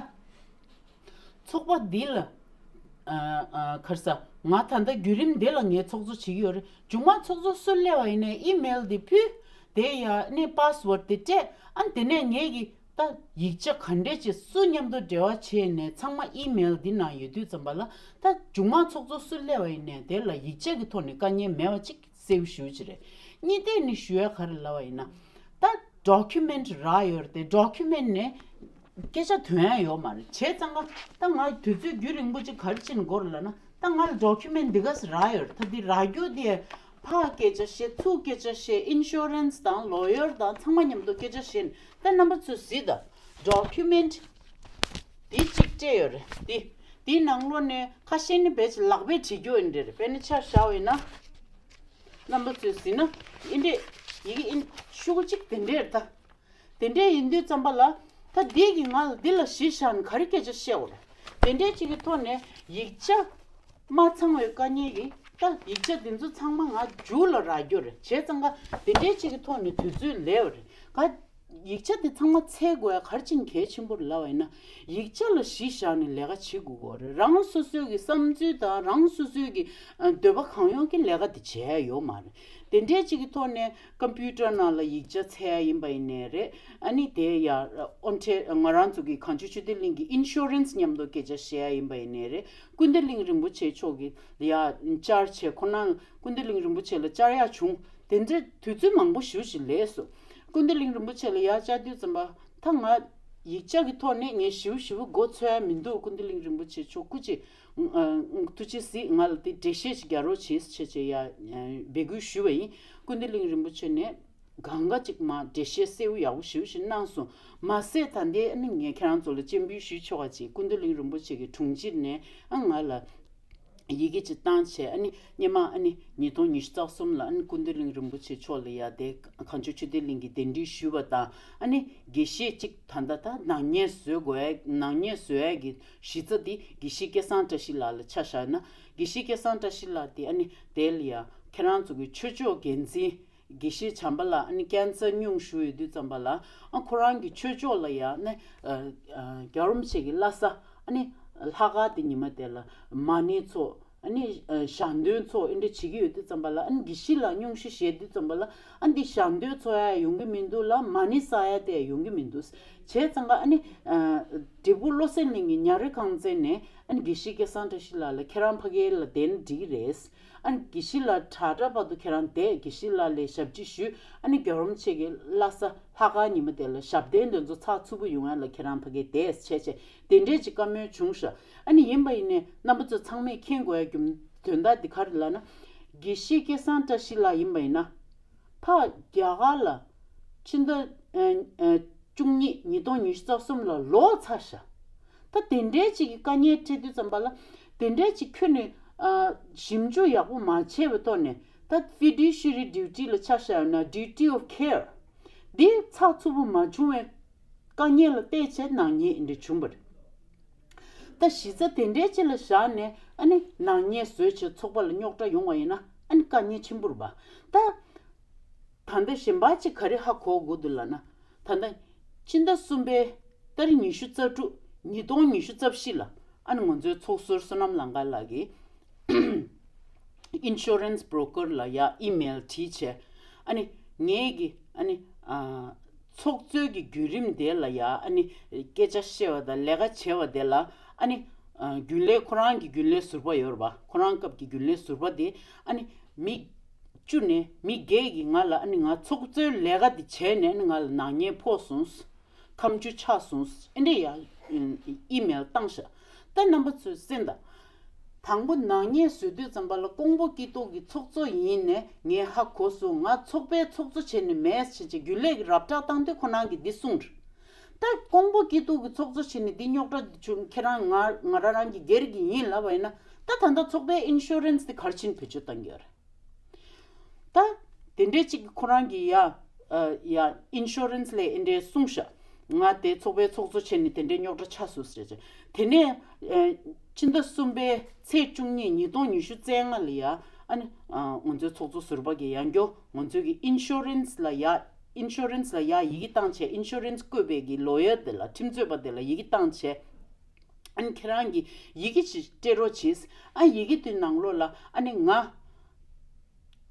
ཚོགས་པ་འདི་ལ་ཨ་ཨ་ག་རེ་ཟ། ང་ད་ལྟ་བརྒྱུད་རིམ་འདི་ལ་ངས་ཚོགས་གཙོ་བྱེད་ཀྱི་ཡོད་རེད། མཇུག་མ་ཚོགས་གཙོ་སུ་སླེབས་པ་ཡིན་ནའི་ཨི་མེལ་འདི་ཕུལ། དེ་ཡ་ནས་པ་སི་ཝར་ཌི་དེ་སྤྲད། ཨ་དེ་ནས་ངས་ཀྱི་ད་ཡིག་ཆ་ག་འདྲས་ཅིག་སུ་མཉམ་དུ་འབྲེལ་བ་བྱས་ནས་ཚང་མ་ཨི་མེལ་འདི་ནང་ཡོད་དུས་ཙམ་པ་ལ། ད་མཇུག་མ་ཚོགས་གཙོ་སུ་སླེབས་པ་ཡིན་ནའི་དེ་ལ་ཡིག་ཆ་གི་ཐོག་ནས་དཀའ་ངལ་མེད་པ་ཅིག་གསལ་པོ་ཞུ་རྒྱུ་རེད། གཉིས་ཐད་ནས་ཞུ་ཡ་ག་རེ་ལབ་པ་ཡིན་ན། ད་ཌོ་ཀུ་མེན་ཊི་རག་ཡོད་རེད་དེ། ཌོ་ཀུ་མེན་ཊི་ནས་སྐད་ཆ་ཐོན་ཡ་ཡོད་མ་རེད། བྱས་ཙང་ང་ད་ང་དུས་ཚོད་རྒྱུན་རིང་པོ་ཅིག་ག་རེ་བྱས་ནས་འགོར་ལབ་ན། ད་ང་ལ་ཌོ་ཀུ་མེན་ཊི་འདི་ག་ས་རག་ཡོད་རེད། ད་འདི་རག་རྒྱུ་དེ་ཕར་སྐད་ཆ་བཤད། ཚུར་སྐད་ཆ་བཤད། ཨིན་ཤུ་རན་སི་དང་ལོ་ཡར་དང་ཚང་མ་མཉམ་དུ་སྐད་ཆ་བཤད། ད་རྣམ་པ་ཚོས་གཟིགས་དང་། ཌོ་ཀུ་མེན་ཊི་འདི་གཅིག་སྤྲད་ཡོད་རེད། འདི་འདིའི་ནང་ལོགས་ནས་ཁ་ཤས་ནི་བེད་ཀྱི་ལག་པས་བྲིས་རྒྱུ་ཡིན་འདྲ་རེད། དཔེར་ན་ཆ་བཞག་པ་ཡིན་ན། རྣམ་པ་ཚོས་གཟིགས་ན་འདི་འདྲས་ཡི་གེ་ཨིན། ཤོག་གུ་གཅིག་དེ་འདྲས་རེད་ད། དེ་འདྲས་ཡིན་དུས་ཙམ་པ་ལ། ད་འདི་གི་ང་ལ་འདི་ལ་གཞི་བཞག་ནས་ག་རེ་སྐད་ཆ་བཤད་དགོས་རེད། དེ་འདྲས་ཅིག་གི་ཐོག་ནས་ཡིག་ཆ་མ་ཚང་བའི་དཀའ་ངལ་གྱིས། ད་ཡིག་ཆ་འདི་ཚོ་ཚང་མ་ང་མཇུག་ལ་རག་རྒྱུ་རེད། བྱས་ཙང་ང་དེ་འདྲས་ཅིག་གི་ཐོག་ནས་དུས་ཚོད་ལས་པ་རེད། ག་ཡིག་ཆ་དེ་ཚང་མ་འཚོལ་དགོས་ཡ་ག་རེ་བྱས་ནས་གལ་ཆེན་པོ་རེད་ལབ་པ་ཡིན་ན། ཡིག་ཆ་ལ་གཞི་བཞག་ནས་ལས་ཀ་བྱེད་དགོས་ཀྱི་ཡོད་རེད། རང་སོ་སོའི་གི་བསམ་ཚུལ་དང་རང་སོ་སོའི་གི་ཨ་འདོད་པ་གང་ཡོང་གི་ལས་ཀ་དེ་བྱེད་ཡ་ཡོད་མ་རེད། དེ་འདྲའི་ཅིག་གི་ཐོག་ནས་ཀམ་པུ་ཊར་ནང་ལ་ཡིག་ཆ་འཚོལ་ཡ་ཡིན་པ་ཡིན་ནའི་རེད། ཨ་ནི་དེ་ཡ་ཨོན་ཊེ་ང་རང་ཚོ་གི་གངས་ལྗོངས་ཆོས་ལྡན་གླིང་གི་ཨིན་ཤུ་རན་སི་མཉམ་དུ་སྐད་ཆ་བཤད་ཡ་ཡིན་པ་ཡིན་ནའི་རེད། ཀུན་བདེ་གླིང་རིན་པོ་ཆེ་མཆོག་གིས་ཡ་བཅར་བྱས། ཁོ་རང་ཀུན་བདེ་གླིང་རིན་པོ་ཆེ་ལ་བཅར་ཡག་བྱུང་། དེ་འདྲའི་དུས་ཚོད་མང་པོ་ཞེ་པོ་ཅིག་ལས་སོང་། ཀུན་བདེ་གླིང་རིན་པོ་ཆེ་ལ་ཡར་བཅར་དུས་ཙམ་པ། ད་ང་ཡིག་ཆ་གི་ཐོག་ནས་ངས་ཞེ་པོ་ཞེ་པོ་མགོ་ཚོད་ཡ་མི་འདུག་ཀུན་བདེ་གླིང་རིན་པོ་ཆེ་མཆོག་སྐུ་མཁྱེན། ཨ། ཐུགས་རྗེ་གཟིགས། ང་ལ་དེ་འགྲེལ་བཤད་ཅིག་རྒྱག་རོགས་བྱེད་ཟེར་བྱས་བྱས་ཡ་འབོད་སྐུལ་ཞུས་པ་ཡིན། ཀུན་བདེ་གླིང་རིན་པོ་ཆེ་ནས་གང་ག་ཅིག་མར་འགྲེལ་བཤད་གསལ་པོ་ཡག་པོ་ཞེ་པོ་ཞིག་གནང་སོང་། མ་ཟད་ད་ལྟའི་ཨ་ནི་ངས་ཁྱེད་རང་ཚོ་ལ་སྤྱན་འབུལ་ཞུས་ཆོག་ག་ཅིག་ཀུན་བདེ་གླིང་རིན་པོ་ཆེ་གི་དྲུང་ཆེ་ནས་ཨ་ང་ལ་ཡི་གེ་ཅིག་བཏང་བྱས། ཨ་ནི་སྔོན་མ་ཨ་ནི་ཉིས་སྟོང་ཉི་ཤུ་རྩ་གསུམ་ལ་ཨ་ནི་ཀུན་བདེ་གླིང་རིན་པོ་ཆེ་མཆོག་ལ་ཡ་དེ་གངས་ལྗོངས་ཆོས་ལྡན་གླིང་གི་གདན་འདྲེན་ཞུས་པ་དང་། ཨ་ནི་དགེ་བཤེས་གཅིག་ད་ལྟ་ད་ནག་ཉེས་བཟོ་དགོས་ཡ། ནག་ཉེས་བཟོ་ཡ་གི་གཞི་རྩ་དེ་དགེ་བཤེས་སྐལ་བཟང་བཀྲ་ཤིས་ལགས་ལ་ཆ་བཞག་ན། དགེ་བཤེས་སྐལ་བཟང་བཀྲ་ཤིས་ལགས་དེ་ཨ་ནི་དེ་ལ་ཡ་ཁྱེད་རང་ཚོ་གི་ཆོས་ཕྱོགས་འགན་འཛིན་དགེ་བཤེས་བྱམས་པ་ལགས་ཨ་ནི་ཀན་སར་སྙུང་ཞུ་ཡོད་དུས་ཙམ་པ་ལ། ཨ་ཁོ་རང་གི་ཆོས་ཕྱོགས་ལ་ཡ་ནི་ཨ་ཨ་རྒྱལ་བ་རིན་པོ་ཆེ་གི་བླ་གཟའ་ཨ་ནི་ལྷག་དཀར་དེ་ཉི་མ་དེ་ལ་མ་ཎི་ཚོགས། ཨ་ནི་ཨ་ཞལ་འདོན་ཚོགས་འདི་འདྲ་བྱེད་ཀྱི་ཡོད་དུས་ཙམ་པ་ལ། ཨ་ནི་དགེ་བཤེས་ལགས་སྙུང་གཞི་བཞེས་དུས་ཙམ་པ་ལ། ཨ་འདི་ཞལ་འདོན་ཚོགས་ཡ་ཡོང་གི་མི་འདུག་ལ། མ་ཎི་བསགས་ཡ་དེ་ཡོང་གི་མི་འདུག་བྱས་ཙང་ཀ། ཨ་ནི་ཨ་འབྲས་སྤུངས་བློ་གསལ་གླིང་གི་ཉ་རི་ཁང་ཚན་ནས་ཨ་ནི་དགེ་བཤེས་སྐལ་བཟང་བཀྲ་ཤིས་ལགས་ལ་ཁྱེད་རང་ཕ་གི་ལ་བསྡད་ན་འགྲིག་གི་རེད། ཨ་ནི་དགེ་བཤེས་ལགས་དྲག་དྲག་བར་དུ་ཁྱེད་རང་བསྡད། དགེ་བཤེས་ལགས་ལ་ཞབས་ཕྱི་ཞུས། ཨ་ནི་རྒྱལ་བ་རིན་པོ་ཆེ་གི་བླ་གཟའ་ལྷག་དཀར་ཉི་མ་དེ་ལ་ཞབས་བརྟན་དེ་ཚོ་ཚགས་ཚུད་པོ་ཡོང་ཡ་ལ་ཁྱེད་རང་ཕ་གི་བསྡད་བྱས་བྱས། དེ་འདྲས་ཅིག་བཀའ་མོལ་བྱུང་ཤག་ཨ་ནི་ཡིན་པ་ཡིན་ནའི་རྣམ་པ་ཚོ་ཚང་མས་མཁྱེན་དགོས་ཡ་རྒྱུ་དོན་དག་འདི་ག་རེ་ལབ་ན། དགེ་བཤེས་སྐལ་བཟང་བཀྲ་ཤིས་ལགས་ཡིན་པ་ཡིན་ན། ཕར་རྒྱ་གར་ལ་ཕྱི་ཟླ་ཨ་ཨ་བཅུ་གཉིས་ཉིས་སྟོང་ཉི་ཤུ་རྩ་གསུམ་ལ་ལོག་ཚར་ཤག་ད་དེ་འདྲའི་ཅིག་གི་དཀའ་ངལ་འཕྲད་དུས་ཙམ་པ་ལ། དེ་འདྲའི་ཅིག་ཁྱོན་ནས་ཨ་ཞིབ་འཇུག་ཡག་པོ་མ་བྱས་པའི་ཐོག་ནས། ད་ཕི་ཌུ་ཤི་རི་ཌིའུ་ཊི་ལ་ཆ་བཞག་ན། ཌིའུ་ཊི་ཨོཕ་ཁེར་འདི་ཚགས་ཚུད་པོ་མ་བྱུང་བའི་དཀའ་ངལ་ལ་བལྟས་བྱས་ནག་ཉེས་འདི་འདྲ་བྱུང་བ་རེད། ད་གཞི་རྩ་དེ་འདྲའི་ཅིག་ལ་བཞག་ནས་ཨ་ནི་ནག་ཉེས་བཟོས་བྱས་ཚོགས་པ་ལ་རྙོག་དྲ་ཡོང་བ་ཡིན་ན། ཨ་ནི་དཀའ་ངལ་ཆེན་པོ་རེད་པ། ད་ད་ལྟ་གཞན་པ་ཅིག་ག་རེ་ཧ་གོ་དགོས་འདུག་ལབ་ན། ད་ལྟ་ཕྱི་ཟླ་གསུམ་པའི་ཏ་རིག་ཉི་ཤུ་རྩ་དྲུག་ཉིས་སྟོང་ཉི་ཤུ་རྩ་བཞི་ལ་ཨ་ནི་ང་ཚོའི་ཚོགས་ཟུར་བསོད་ནམས་ལང་དཀར་ལགས་ཀྱིས་ཨིན་ཤུ་རན་སི་བྷོ་རོ་ཀར་ལ་ཡ་ཨི་མེལ་བྲིས་བྱས། ཨ་ནི་ངེད་ཀྱི་ཨ་ནི་ཨ་ཚོགས་གཙོའི་གི་བརྒྱུད་རིམ་དེ་ལ་ཡ་ཨ་ནི་སྐད་ཆ་བཤད་པ་དང་ལས་ཀ་བྱས་པ་དེ་ལ། ཨ་ནི་ཨ་རྒྱུན་ལས་ཁོ་རང་གི་རྒྱུན་ལས་ཟུར་པ་ཡོད་རེད་པ། ཁོ་རང་སྐབས་ཀྱི་རྒྱུན་ལས་ཟུར་པ་དེ་ཨ་ནི་མི་བཅུ་ནས་མི་བརྒྱད་ཀྱིས་ང་ལ་ཨ་ནི་ང་ཚོགས་གཙོའི་ལས་ཀ་དེ་བྱས་ནས་ཨ་ནི་ང་ལ་ནག་ཉེས་ཕོག་སོང་། ཁ་མཆུ་ཆག་སོང་། ཨེ་འདྲ་ཡ་ཨི་མེལ་བཏང་ཤག་ད་རྣམ་པ་ཚོས་གསན་དང་། དང་པོ་ནག་ཉེས་བཟོ་དུས་ཙམ་པ་ལ་ཀོང་པོ་སྐྱིད་སྡུག་གི་ཚོགས་གཙོ་ཡིན་ནས་ངས་ཧ་གོ་སོང་། ང་ཚོགས་པའི་ཚོགས་གཙོ་བྱས་ནས་མེད་ཟེར་བྱས་རྒྱུན་ལས་ཀྱི་རབ་བསྒྲགས་བཏང་དུས་ཁོ་རང་གིས་འདི་གསུངས་རེད། ད་ཀོང་པོ་སྐྱིད་སྡུག་གི་ཚོགས་གཙོ་བྱས་ནས་འདི་རྙོག་དྲ་འདི་བྱུང་། ཁྱེད་རང་ང་ང་རང་རང་གི་སྒེར་གྱི་ཡིན་ལབ་པ་ཡིན་ན། ད་ད་ལྟ་ཚོགས་པའི་ཨིན་ཤུ་རན་སི་དེ་ག་རེ་བྱས་ནས་བེད་སྤྱོད་བཏང་གི་ཡོད་རེད། ད་དེ་འདྲའི་ཅིག་ཁོ་རང་གིས་ཡ་ཨ་ཡ་ཨིན་ཤུ་རན་སི་ལས་ཨེ་འདྲའི་གསུངས་ཤག་ང་དེ་ཚོགས་པའི་ཚོགས་གཙོ་བྱས་ནས་དེ་འདྲའི་རྙོག་དྲ་ཆགས་སོང་ཟེར་བྱས། དེ་ནས་ཨ་ཕྱི་ཟླ་གསུམ་པའི་ཚེས་བཅུ་གཉིས་ཉིས་སྟོང་ཉི་ཤུ་རྩ་ལྔ་ལ་ཡ་ཨ་ནི་ཨ་ང་ཚོའི་ཚོགས་གཙོ་ཟུར་པ་གིས་ཡང་བསྐྱར་ང་ཚོའི་གི་ཨིན་ཤུ་རན་སི་ལ་ཡ་ཨིན་ཤུ་རན་སི་ལ་ཡ་ཡི་གེ་བཏང་བྱས། ཨིན་ཤུ་རན་སི་བཀོད་པའི་གི་ལོ་ཡར་དེ་ལ། ཁྲིམས་རྩོད་པ་དེ་ལ་ཡི་གེ་བཏང་བྱས། ཨ་ནི་ཁྱེད་རང་གིས་ཡི་གེ་ཅིག་སྤྲད་རོགས་གྱིས། ཨ་ཡི་གེ་དེའི་ནང་ལོགས་ལ་ཨ་ནི་ང་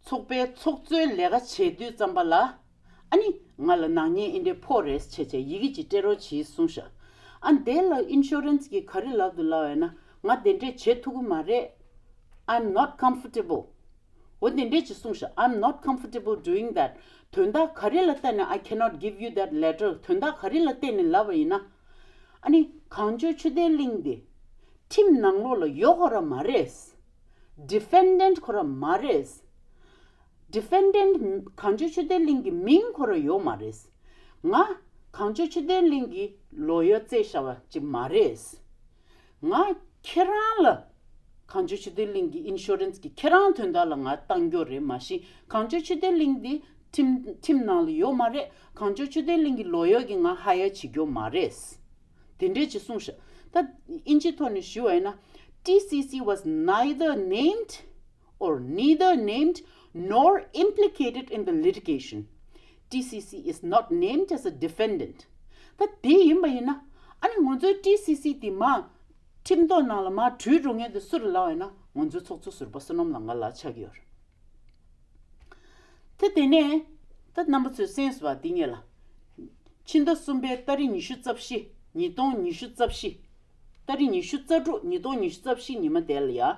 ཚོགས་པའི་ཚོགས་གཙོའི་ལས་ཀ་བྱེད་དུས་ཙམ་པ་ལ་ཨ་ནི་ང་ལ་ནག་ཉེས་ཨེ་འདྲའི་ཕོག་རེད་བྱས་བྱས་ཡི་གེ་ཅིག་སྤྲད་རོགས་གྱིས་གསུངས་ཤག་ཨ་དེ་ལ་ཨིན་ཤུ་རན་སི་གིས་ག་རེ་ལབ་འདུག་ལབ་ཡོད་ན། ང་དེ་འདྲས་བྱེད་ཐུབ་ཀྱི་མ་རེད། I'm not comfortable. འོ་དེ་འདྲས་ཅིག་གསུངས་ཤག I'm not comfortable doing that. དོན་དག་ག་རེ་ལ་བརྟེན་ནས། I cannot give you that letter. དོན་དག་ག་རེ་ལ་བརྟེན་ནས་ལབ་པ་ཡིན་ན། ཨ་ནི་གངས་ལྗོངས་ཆོས་ལྡན་གླིང་འདི་ཁྲིམས་ནང་ལོགས་ལ་ཡོད་ཁོ་ར་མ་རེད། ཌི་ཕེན་ཌེན་ཊི་ཁོ་ར་མ་རེད། ཌི་ཕེན་ཌེན་ཊི་གངས་ལྗོངས་ཆོས་ལྡན་གླིང་གི་མིང་ཁོ་ར་ཡོད་མ་རེད། ང་གངས་ལྗོངས་ཆོས་ལྡན་གླིང་གི་ལོ་ཡར་བཙལ་བཞག་པ་ཅིག་མ་རེད། ང་ཁྱེད་རང་ལ་གངས་ལྗོངས་ཆོས་ལྡན་གླིང་གི་ཨིན་ཤུ་རན་སི་གིས་ཁྱེད་རང་དོན་དག་ལ་ང་བཏང་རྒྱུ་རེད། མ་གཞི་གངས་ལྗོངས་ཆོས་ལྡན་གླིང་འདི་ཁྲིམས་ཁྲིམས་ནང་ལ་ཡོད་མ་རེད། གངས་ལྗོངས་ཆོས་ལྡན་གླིང་གི་ལོ་ཡར་གིས་ང་ཧ་ཡར་བྱེད་རྒྱུ་མ་རེད། དེ་འདྲས་ཅིག་གསུངས་ཤག་ད་ཨིན་ཇི་ཐོག་ནས་ཞུ་བ་ཡིན་ན། T C C was neither named or neither named nor implicated in the litigation. T C C is not named as a defendant. ད་དེ་ཡིན་པ་ཡིན་ན། ཨ་ནི་ང་ཚོའི་T C C དེ་མ་ཁྲིམས་ཐོག་ནང་ལ་མ་བྲུས་འགྲོ་མཁན་དེ་སུ་རེད་ལབ་པ་ཡིན་ན། ང་ཚོའི་ཚོགས་གཙོ་ཟུར་པ་བསོད་ནམས་ལགས་ང་ལ་ཆགས་ཀྱི་ཡོད་རེད། དེ་དེ་ནས་ད་རྣམ་པ་ཚོས་གསན་སོང་བ་འདི་ངེས་ལ། ཕྱི་ཟླ་གསུམ་པའི་ཏ་རིག་ཉི་ཤུ་རྩ་བཞི། ཉིས་སྟོང་ཉི་ཤུ་རྩ་བཞི། ཏ་རིག་ཉི་ཤུ་རྩ་དྲུག་ཉིས་སྟོང་ཉི་ཤུ་རྩ་བཞི་ཉི་མ་དེ་ལ་ཡ།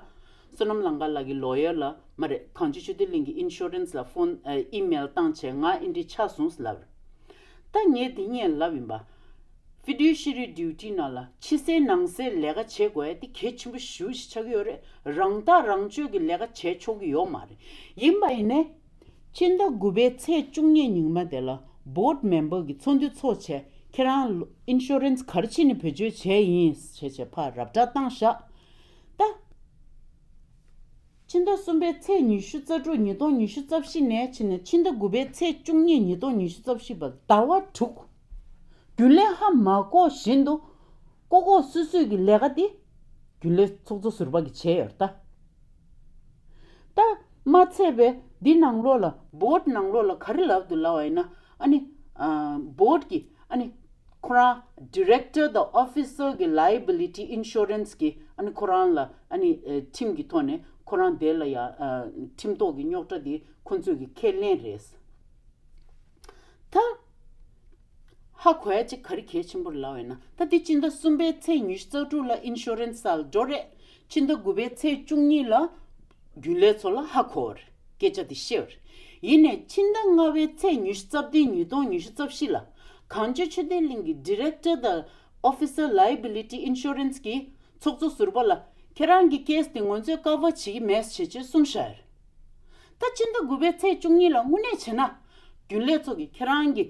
བསོད་ནམས་ལང་ཀ་ལགས་ཀྱི་ལོ་ཡར་ལ་མ་རེད། གངས་ལྗོངས་ཆོས་ལྡན་གླིང་གི་ཨིན་ཤོ་རན་སི་ལ་ཕོན་ཨ་ཨི་མེལ་བཏང་བྱས་ང་ཨེ་འདྲ་ཆགས་སོང་ཟེར་ལབ་རེད། ད་ངས་དེ་སྔོན་ལབ་ཡིན་པ། ཕི་ཌུ་ཤི་རི་ཌིའུ་ཊི་ནང་ལ་ཕྱི་གསལ་ནང་གསལ་ལས་ཀ་བྱེད་དགོས་ཡ་དེ་གལ་ཆེན་པོ་ཞེ་པོ་ཞིག་ཆགས་ཀྱི་ཡོད་རེད། རང་ཐག་རང་གཅོད་ཀྱི་ལས་ཀ་བྱས་ཆོག་གི་ཡོད་མ་རེད། ཡིན་པ་ཡིན་ནའི། ཕྱི་ཟླ་དགུ་པའི་ཚེས་བཅུ་གཉིས་ཉིན་མ་དེ་ལ་བོར་ཌི་མེམ་བར་གྱི་ཚོགས་འདུ་ཚོགས་བྱས། ཁྱེད་རང་ཨིན་ཤོ་རན་སི་ག་རེ་བྱས་ནས་བེད་སྤྱོད་བྱས་ཡིན་ཞེས་བྱས་ཕར་ར་སྤྲོད་བཏང་བཞག་ད། ཕྱི་ཟླ་གསུམ་པའི་ཚེས་ཉི་ཤུ་རྩ་དྲུག་ཉིས་སྟོང་ཉི་ཤུ་རྩ་བཞི་ནས་བྱས་ནས་ཕྱི་ཟླ་དགུ་པའི་ཚེས་བཅུ་གཉིས་ཉིས་སྟོང་ཉི་ཤུ་རྩ་བཞི་བར་ཟླ་བ་དྲུག་རྒྱུན་ལས་ཧ་མ་གོ་བཞིན་དུ་ལྐོག་ལྐོག་སུད་སུད་ཀྱི་ལས་ཀ་དེ་རྒྱུན་ལས་ཚོགས་གཙོ་ཟུར་པ་གིས་བྱས་ཡོད་རེད་ད། ད་མ་ཚད་པའི་འདི་ནང་ལོགས་ལ་བོར་ཌི་ནང་ལོགས་ལ་ག་རེ་ལབ་འདུག་ལབ་པ་ཡིན་ན། ཨ་ནི་ཨ་བོར་ཌི་གི་ཨ་ནི་ཁོ་རང་ཌི་རེག་ཊར་དང་ཨོ་ཕི་སར་གི་ལའི་བི་ལི་ཊི་ཨིན་ཤོ་རན་སི་གི་ཨ་ནི་ཁོ་རང་ལ་ཨ་ནི་ཨ་ཁྲིམས་ཀྱི་ཐོག་ནས་ཁོ་རང་དེ་ལ་ཡ་ཨ་ཁྲིམས་ཐོག་གི་རྙོག་དྲ་དེ་ཁོ་ཚོས་ཀྱི་ཁས་ལེན་རེད། ད་ཧ་གོ་ཡ་གཅིག་ག་རེ་གལ་ཆེན་པོ་རེད་ལབ་པ་ཡིན་ན། ད་འདི་ཕྱི་ཟླ་གསུམ་པའི་ཚེས་ཉི་ཤུ་རྩ་དྲུག་ལ་ཨིན་ཤོ་རན་སི་ལ་འགྲོ་རེད། ཕྱི་ཟླ་དགུ་པའི་ཚེས་བཅུ་གཉིས་ལ་རྒྱུན་ལས་ཚོ་ལ་ཧ་གོ་བ་རེད། སྐད་ཆ་དེ་ཤེས་པ་རེད། ཡིན་ནའི་ཕྱི་ཟླ་ལྔ་པའི་ཚེས་ཉི་ཤུ་རྩ་བདུན་ཉིས་སྟོང་ཉི་ཤུ་རྩ་བཞི་ལ་གངས་ལྗོངས་ཆོས་ལྡན་གླིང་གི་ཌི་རེག་ཊར་དང་ཨོ་ཕི་སར་ལའི་བི་ལི་ཊི་ཨིན་ཤོ་རན་སི་གི་ཚོགས་གཙོ་ཟུར་པ་ལ་ཁྱེད་རང་གི་ཀེ་སི་དེ་ང་ཚོས་ཀ་བར་བྱེད་ཀྱི་མེད་ཟེར་བྱས་གསུངས་བཞག་ཡོད་རེད། ད་ཕྱི་ཟླ་དགུ་པའི་ཚེས་བཅུ་གཉིས་ལ་དངོས་གནས་བྱས་ན། རྒྱུན་ལས་ཚོ་གིས་ཁྱེད་རང་གི་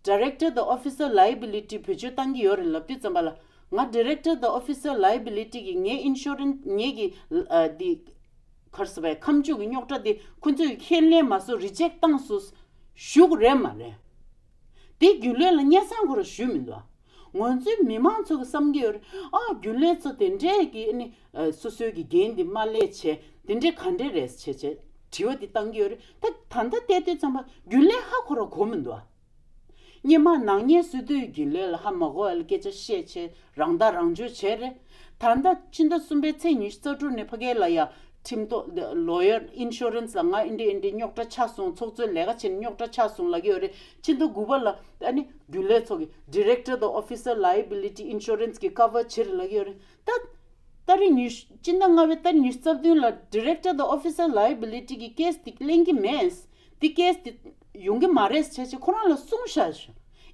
ཌི་རེག་ཊར་དང་ཨོ་ཕི་སར་ལའི་བི་ལི་ཊི་བེད་སྤྱོད་བཏང་གི་ཡོད་རེད་ལབ་དུས་ཙམ་པ་ལ། ང་ཌི་རེག་ཊར་དང་ཨོ་ཕི་སར་ལའི་བི་ལི་ཊི་གི་ངའི་ཨིན་ཤོ་རན་སི་ངའི་གི་ཨ་འདི་ག་རེ་ཟེར་བའི་ཁ་མཆུ་གི་རྙོག་དྲ་དེ་ཁོ་ཚོས་ཁས་ལེན་མ་སོང་། རི་ཇེག་བཏང་སོང་ཞུ་དགོས་རེད་མ་རེད། དེ་རྒྱུན་ལས་ལ་སྙན་སེང་ཁོ་རང་ཞུས་མི་འདུག་ང་ཚོའི་མི་མང་ཚོ་གི་བསམ་གྱི་ཡོད་རེད། ཨ་རྒྱུན་ལས་ཚོ་དེ་འདྲས་ཀྱི་ཨ་ནི་ཨ་སོ་སོའི་གི་འགན་དེ་མ་ལས་བྱས་དེ་འདྲས་ག་འདྲས་རེད་བྱས་བྱས་དྲི་བ་དེ་བཏང་གི་ཡོད་རེད། ད་ད་ལྟ་བལྟས་དུས་ཙམ་པ་རྒྱུན་ལས་ཧ་ཁོ་རང་གོ་མི་འདུག་ཨ། སྔོན་མ་ནག་ཉེས་སྲིད་དུས་རྒྱུན་ལས་ལ་ཧ་མ་གོ་བ་ལ་སྐད་ཆ་བཤད་བྱས་རང་ཐག་རང་གཅོད་བྱས་རེད། ད་ལྟ་ཕྱི་ཟླ་གསུམ་པའི་ཚེས་ཉི་ཤུ་རྩ་དྲུག་ནས་ཕ་གི་ལ་ཡ་ཁྲིམས་ཐོག་ལོ་ཡར་ཨིན་ཤོ་རན་སི་ལ་ང་འདི་འདྲ་འདི་འདྲ་རྙོག་དྲ་ཆགས་སོང་། ཚོགས་གཙོའི་ལས་ཀ་བྱེད་ན་རྙོག་དྲ་ཆགས་སོང་ལབ་ཀྱི་ཡོད་རེད། ཕྱི་ཟླ་དགུ་པ་ལ་ཨ་ནི་རྒྱུན་ལས་ཚོ་གི་ཌི་རེག་ཊར་དང་ཨོ་ཕི་སར་ལའི་བི་ལི་ཊི་ཨིན་ཤོ་རན་སི་གི་ཀ་བར་བྱེད་རེད་ལབ་ཀྱི་ཡོད་རེད། ད་ཏ་རིག་ཉི་ཤུ་སྤྱི་ཟླ་ལྔ་པའི་ཏ་རིག་ཉི་ཤུ་རྩ་བདུན་ལ་ཌི་རེག་ཊར་དང་ཨོ་ཕི་སར་ལའི་བི་ལི་ཊི་གི་ཀེ་སི་དེ་གླེང་གི་མེད། དེ་ཀེ་སི་དེ་ཡོང་གི་མ་རེད་ཟེར་བྱས་ཁོ་རང་ལ་གསུངས་བཞག་ཞུ།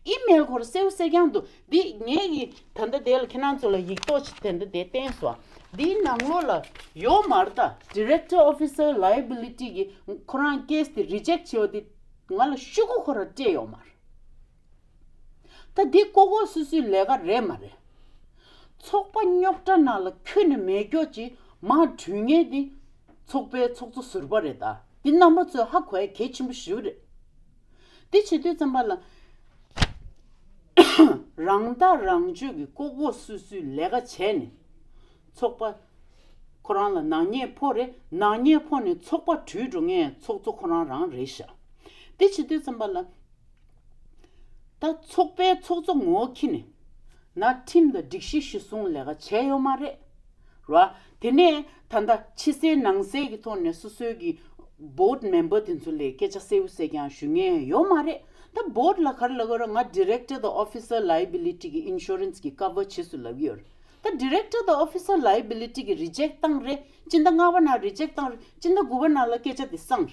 ཨི་མེལ་ཁོ་རང་གསལ་པོ་གསལ་རྐྱང་འདུག་འདི་ངས་ཀྱི་ད་ལྟ་དེ་ལ་ཁྱེད་རང་ཚོ་ལ་ཡིག་ཐོག་ཅིག་དེ་འདྲ་དེ་བསྟན་སོང་། འདིའི་ནང་ལོགས་ལ་ཡོད་མ་རེད་ད། ཌི་རེག་ཊར་ཨོ་ཕི་སར་ལའི་བི་ལི་ཊི་གི་ཁོ་རང་ཀེ་སི་དེ་རི་ཇེག་བྱས་པ་དེ་ང་ལ་ཤོག་གུ་ཁོ་རང་སྤྲད་ཡོད་མ་རེད། ད་འདི་ལྐོག་ལྐོག་སུད་སུའི་ལས་ཀ་རེད་མ་རེད། ཚོགས་པ་རྙོག་དྲ་ནང་ལ་ཁྱོན་ནས་མེད་སྐྱོ་ཅིག་མར་བྲུས་མཁན་འདི་ཚོགས་པའི་ཚོགས་གཙོ་ཟུར་པ་རེད་ད། འདི་རྣམ་པ་ཚོས་ཧ་གོ་ཡ་གལ་ཆེན་པོ་ཞིག་རེད། འདི་བྱེད་དུས་ཙམ་པ་ལ་རང་ཐག་རང་གཅོད་ཀྱི་ལྐོག་ལྐོག་སུད་སུའི་ལས་ཀ་བྱས་ནས་ཚོགས་པ་ཁོ་རང་ལ་ནག་ཉེས་ཕོག་རེད། ནག་ཉེས་ཕོག་ནས་ཚོགས་པ་བྲུས་འགྲོ་མཁན་ཚོགས་གཙོ་ཁོ་རང་རང་རེད་ཤག་འདི་བྱེད་དུས་ཙམ་པ་ལ། ད་ཚོགས་པའི་ཚོགས་གཙོ་ངོ་འཁྱེར་ནས་ན་ཁྲིམས་དང་སྒྲིག་གཞི་གཞིར་བཟུང་ལས་ཀ་བྱས་ཡོད་མ་རེད། ར། དེ་ནས་ད་ལྟ་ཕྱི་གསལ་ནང་གསལ་གྱི་ཐོག་ནས་སོ་སོའི་གི་བོར་ཌི་མེམ་བར་དེ་ཚོ་ལ་སྐད་ཆ་གསལ་པོ་གསལ་རྐྱང་ཞུ་མཁན་ཡོད་མ་རེད། ད་བོར་ཌི་ལ་ག་རེ་ལབ་དགོས་རེད། ང་ཌི་རེག་ཊར་དང་ཨོ་ཕི་སར་ལའི་བི་ལི་ཊི་གི་ཨིན་ཤོ་རན་སི་གི་ཀ་བར་བྱེད་སུ་ལབ་ཀྱི་ཡོད་རེད། ད་ཌི་རེག་ཊར་དང་ཨོ་ཕི་སར་ལའི་བི་ལི་ཊི་གི་རི་ཇེག་བཏང་རེད། སྤྱི་ཟླ་ལྔ་པ་ནང་རི་ཇེག་བཏང་རེད། སྤྱི་ཟླ་དགུ་པ་ནང་ལ་སྐད་ཆ་དེ་སངས་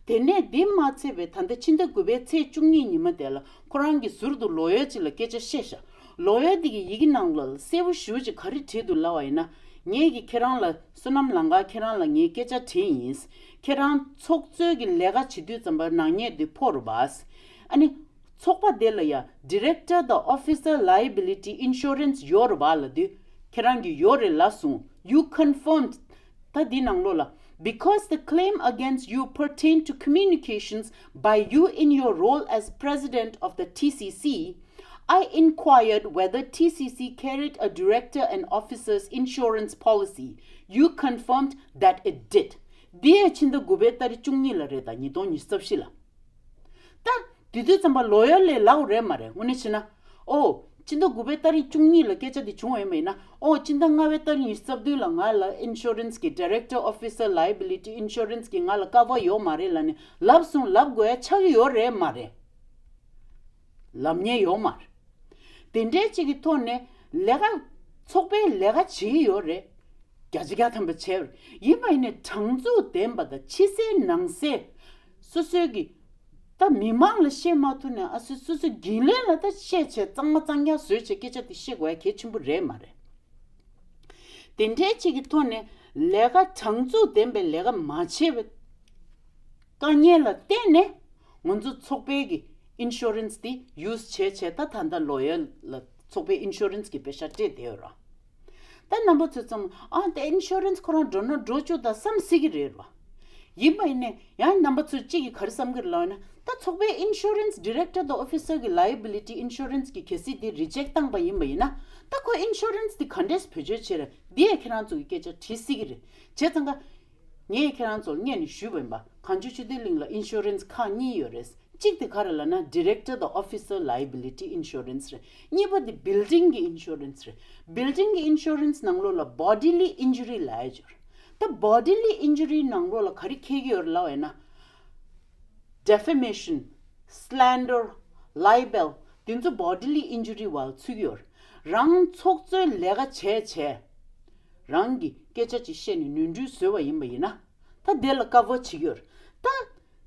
རེད། དེ་ནས་དེ་མ་ཚད་པའི་ད་ལྟ་ཕྱི་ཟླ་དགུ་པའི་ཚེས་བཅུ་གཉིས་ཉི་མ་དེ་ལ་ཁོ་རང་གི་ཟུར་དུ་ལོ་ཡར་ཅིག་ལ་སྐད་ཆ་བཤད་ཤག་ལོ་ཡར་དེ་གི་ཡི་གེ་ནང་ལ་གསལ་པོ་ཞེ་པོ་ཅིག་ག་རེ་བྲིས་འདུག་ལབ་པ་ཡིན་ན། ངས་ཀྱིས་ཁྱེད་རང་ལ་བསོད་ནམས་ལང་ཀ་ཁྱེད་རང་ལ་ངས་སྐད་ཆ་དྲིས་ཡིན། ཁྱེད་རང་ཚོགས་གཙོའི་གི་ལས་ཀ་བྱེད་དུས་ཙམ་པ་ནག་ཉེས་དེ་ཕོག་རུ་བ། ཨ་ནི། ཚོགས་པ་དེ་ལ་ཡ་Director དང་Officer Liability Insurance ཡོད་རེད་བ་ལབ་དུས། ཁྱེད་རང་གིས་ཡོད་རེད་ལབ་སོང་། You confirmed. ད་འདི་ནང་ལོགས་ལ། Because the claim against you pertain to communications by you in your role as president of the T C C, I inquired whether T C C carried a director and officer's insurance policy. You confirmed that it did. འདི་ཡ་ཕྱི་ཟླ་དགུ་པའི་ཏ་རིག་བཅུ་གཉིས་ལ་རེད་ད། ཉིས་སྟོང་ཉི་ཤུ་རྩ་བཞི་ལ། ད་ དེ་དུས་ཙམ་པ་ལོ་ཡར་ལས་ལག་རེད་མ་རེད། དངོས་གནས་བྱས་ན། ཨོ། སྤྱི་ཟླ་དགུ་པའི་ཏ་རིག་བཅུ་གཉིས་ལ་སྐད་ཆ་དེ་བྱུང་བ་ཡིན་པ་ཡིན་ན། ཨོ། སྤྱི་ཟླ་ལྔ་པའི་ཏ་རིག་ཉི་ཤུ་རྩ་བདུན་ལ་ང་ལ་insurance་གི་director officer liability insurance་གི་ང་ལ་cover་ཡོད་མ་རེད་ལབ་ནས་ལབ་སོང་ལབ་དགོས་ཡ་ཆགས་ཀྱི་ཡོད་རེད་མ་རེད། ལབ་མཁན་ཡོད་མ་རེད། དེ་འདྲའི་གཅིག་གི་ཐོག་ནས་ལས་ཀ་ཚོགས་པའི་ལས་ཀ་བྱེད་ཀྱི་ཡོད་རེད། བརྒྱ་ཆ་བརྒྱ་ཐམ་པ་བྱས་པ་རེད། ཡིན་པ་ཡིན་ནའི་དྲང་ཚུགས་ལྡན་པ་དང་ཕྱི་གསལ་ནང་གསལ། སོ་སོའི་གི་ད་མི་མང་ལ་བཤད་མ་ཐུབ་ནས་ཨ་སོ་སོ་སོ་རྒྱུན་ལས་ལ་ད་བཤད་བྱས་གཙང་མ་གཙང་རྐྱང་བཟོས་བྱས་སྐད་ཆ་དེ་བཤད་དགོས་ཡ་གལ་ཆེན་པོ་རེད་མ་རེད། དེ་འདྲའི་གཅིག་གི་ཐོག་ནས་ལས་ཀ་དྲང་ཚུགས་ལྡན་པའི་ལས་ཀ་མ་བྱས་པའི་དཀའ་ངལ་ལ་བརྟེན་ནས་ང་ཚོ་ཚོགས་པའི་གི་insurance་དེ་use་བྱས་བྱས་ད་ད་ལྟ་lawyer་ལ་ཚོགས་པའི་insurance་གི་པེ་ཤག་སྤྲད་བསྡད་ཡོད་ར། ད་རྣམ་པ་ཚོ་ཙམ་ཨ་དེ་insurance་ཁོ་རང་འགྲོ་ན་འགྲོ་བཅུག་ད་བསམ་སྲིད་ཀྱི་རེད་ར། ཡིན་པ་ཡིན་ནས་ཡང་རྣམ་པ་ཚོས་གཅིག་གིས་ག་རེ་བསམ་གྱི་རེད་ལབ་ན། ད་ཚོགས་པའི་insurance director་དང་officer་གི་liability insurance་གི་གལ་སྲིད་དེ་reject་བཏང་པ་ཡིན་པ་ཡིན་ན། ད་ཁོ་insurance་དེ་ག་འདྲས་བེད་སྤྱོད་བྱེད་རེད། འདི་ཡང་ཁྱེད་རང་ཚོ་གི་སྐད་ཆ་དྲིས་སྲིད་ཀྱི་རེད། བྱས་ཙང་ཀ་ངས་ཁྱེད་རང་ཚོར་སྔོན་ནས་ཞུས་པ་ཡིན་པ། གངས་ལྗོངས་སྤྱི་བདེ་གླིང་ལ་insurance་ཁག་གཉིས་ཡོད་རེད། གཅིག་དེ་ག་རེ་ལབ་ན་director་དང་officer liability insurance་རེད། གཉིས་པ་དེ་building་གི་insurance་རེད། building་གི་insurance་ནང་ལོགས་ལ་bodily injury་ལབ་ཡ་ཅིག་ཡོད་རེད། ད་bodily injury་ནང་ལོགས་ལ་ག་རེ་འཁེལ་གྱི་ཡོད་རེད་ལབ་ཡ་ན། defamation, slander, libel་དེ་ཚོ་bodily injury་བར་ཚུད་ཀྱི་ཡོད་རེད། རང་ཚོགས་གཙོའི་ལས་ཀ་བྱས་བྱས། རང་གི་སྐད་ཆ་ཅིག་བཤད་ནས་ནོར་འཁྲུལ་བཟོས་པ་ཡིན་པ་ཡིན་ན། ད་དེ་ལ་cover་བྱེད་ཀྱི་ཡོད་རེད། ད་དེ་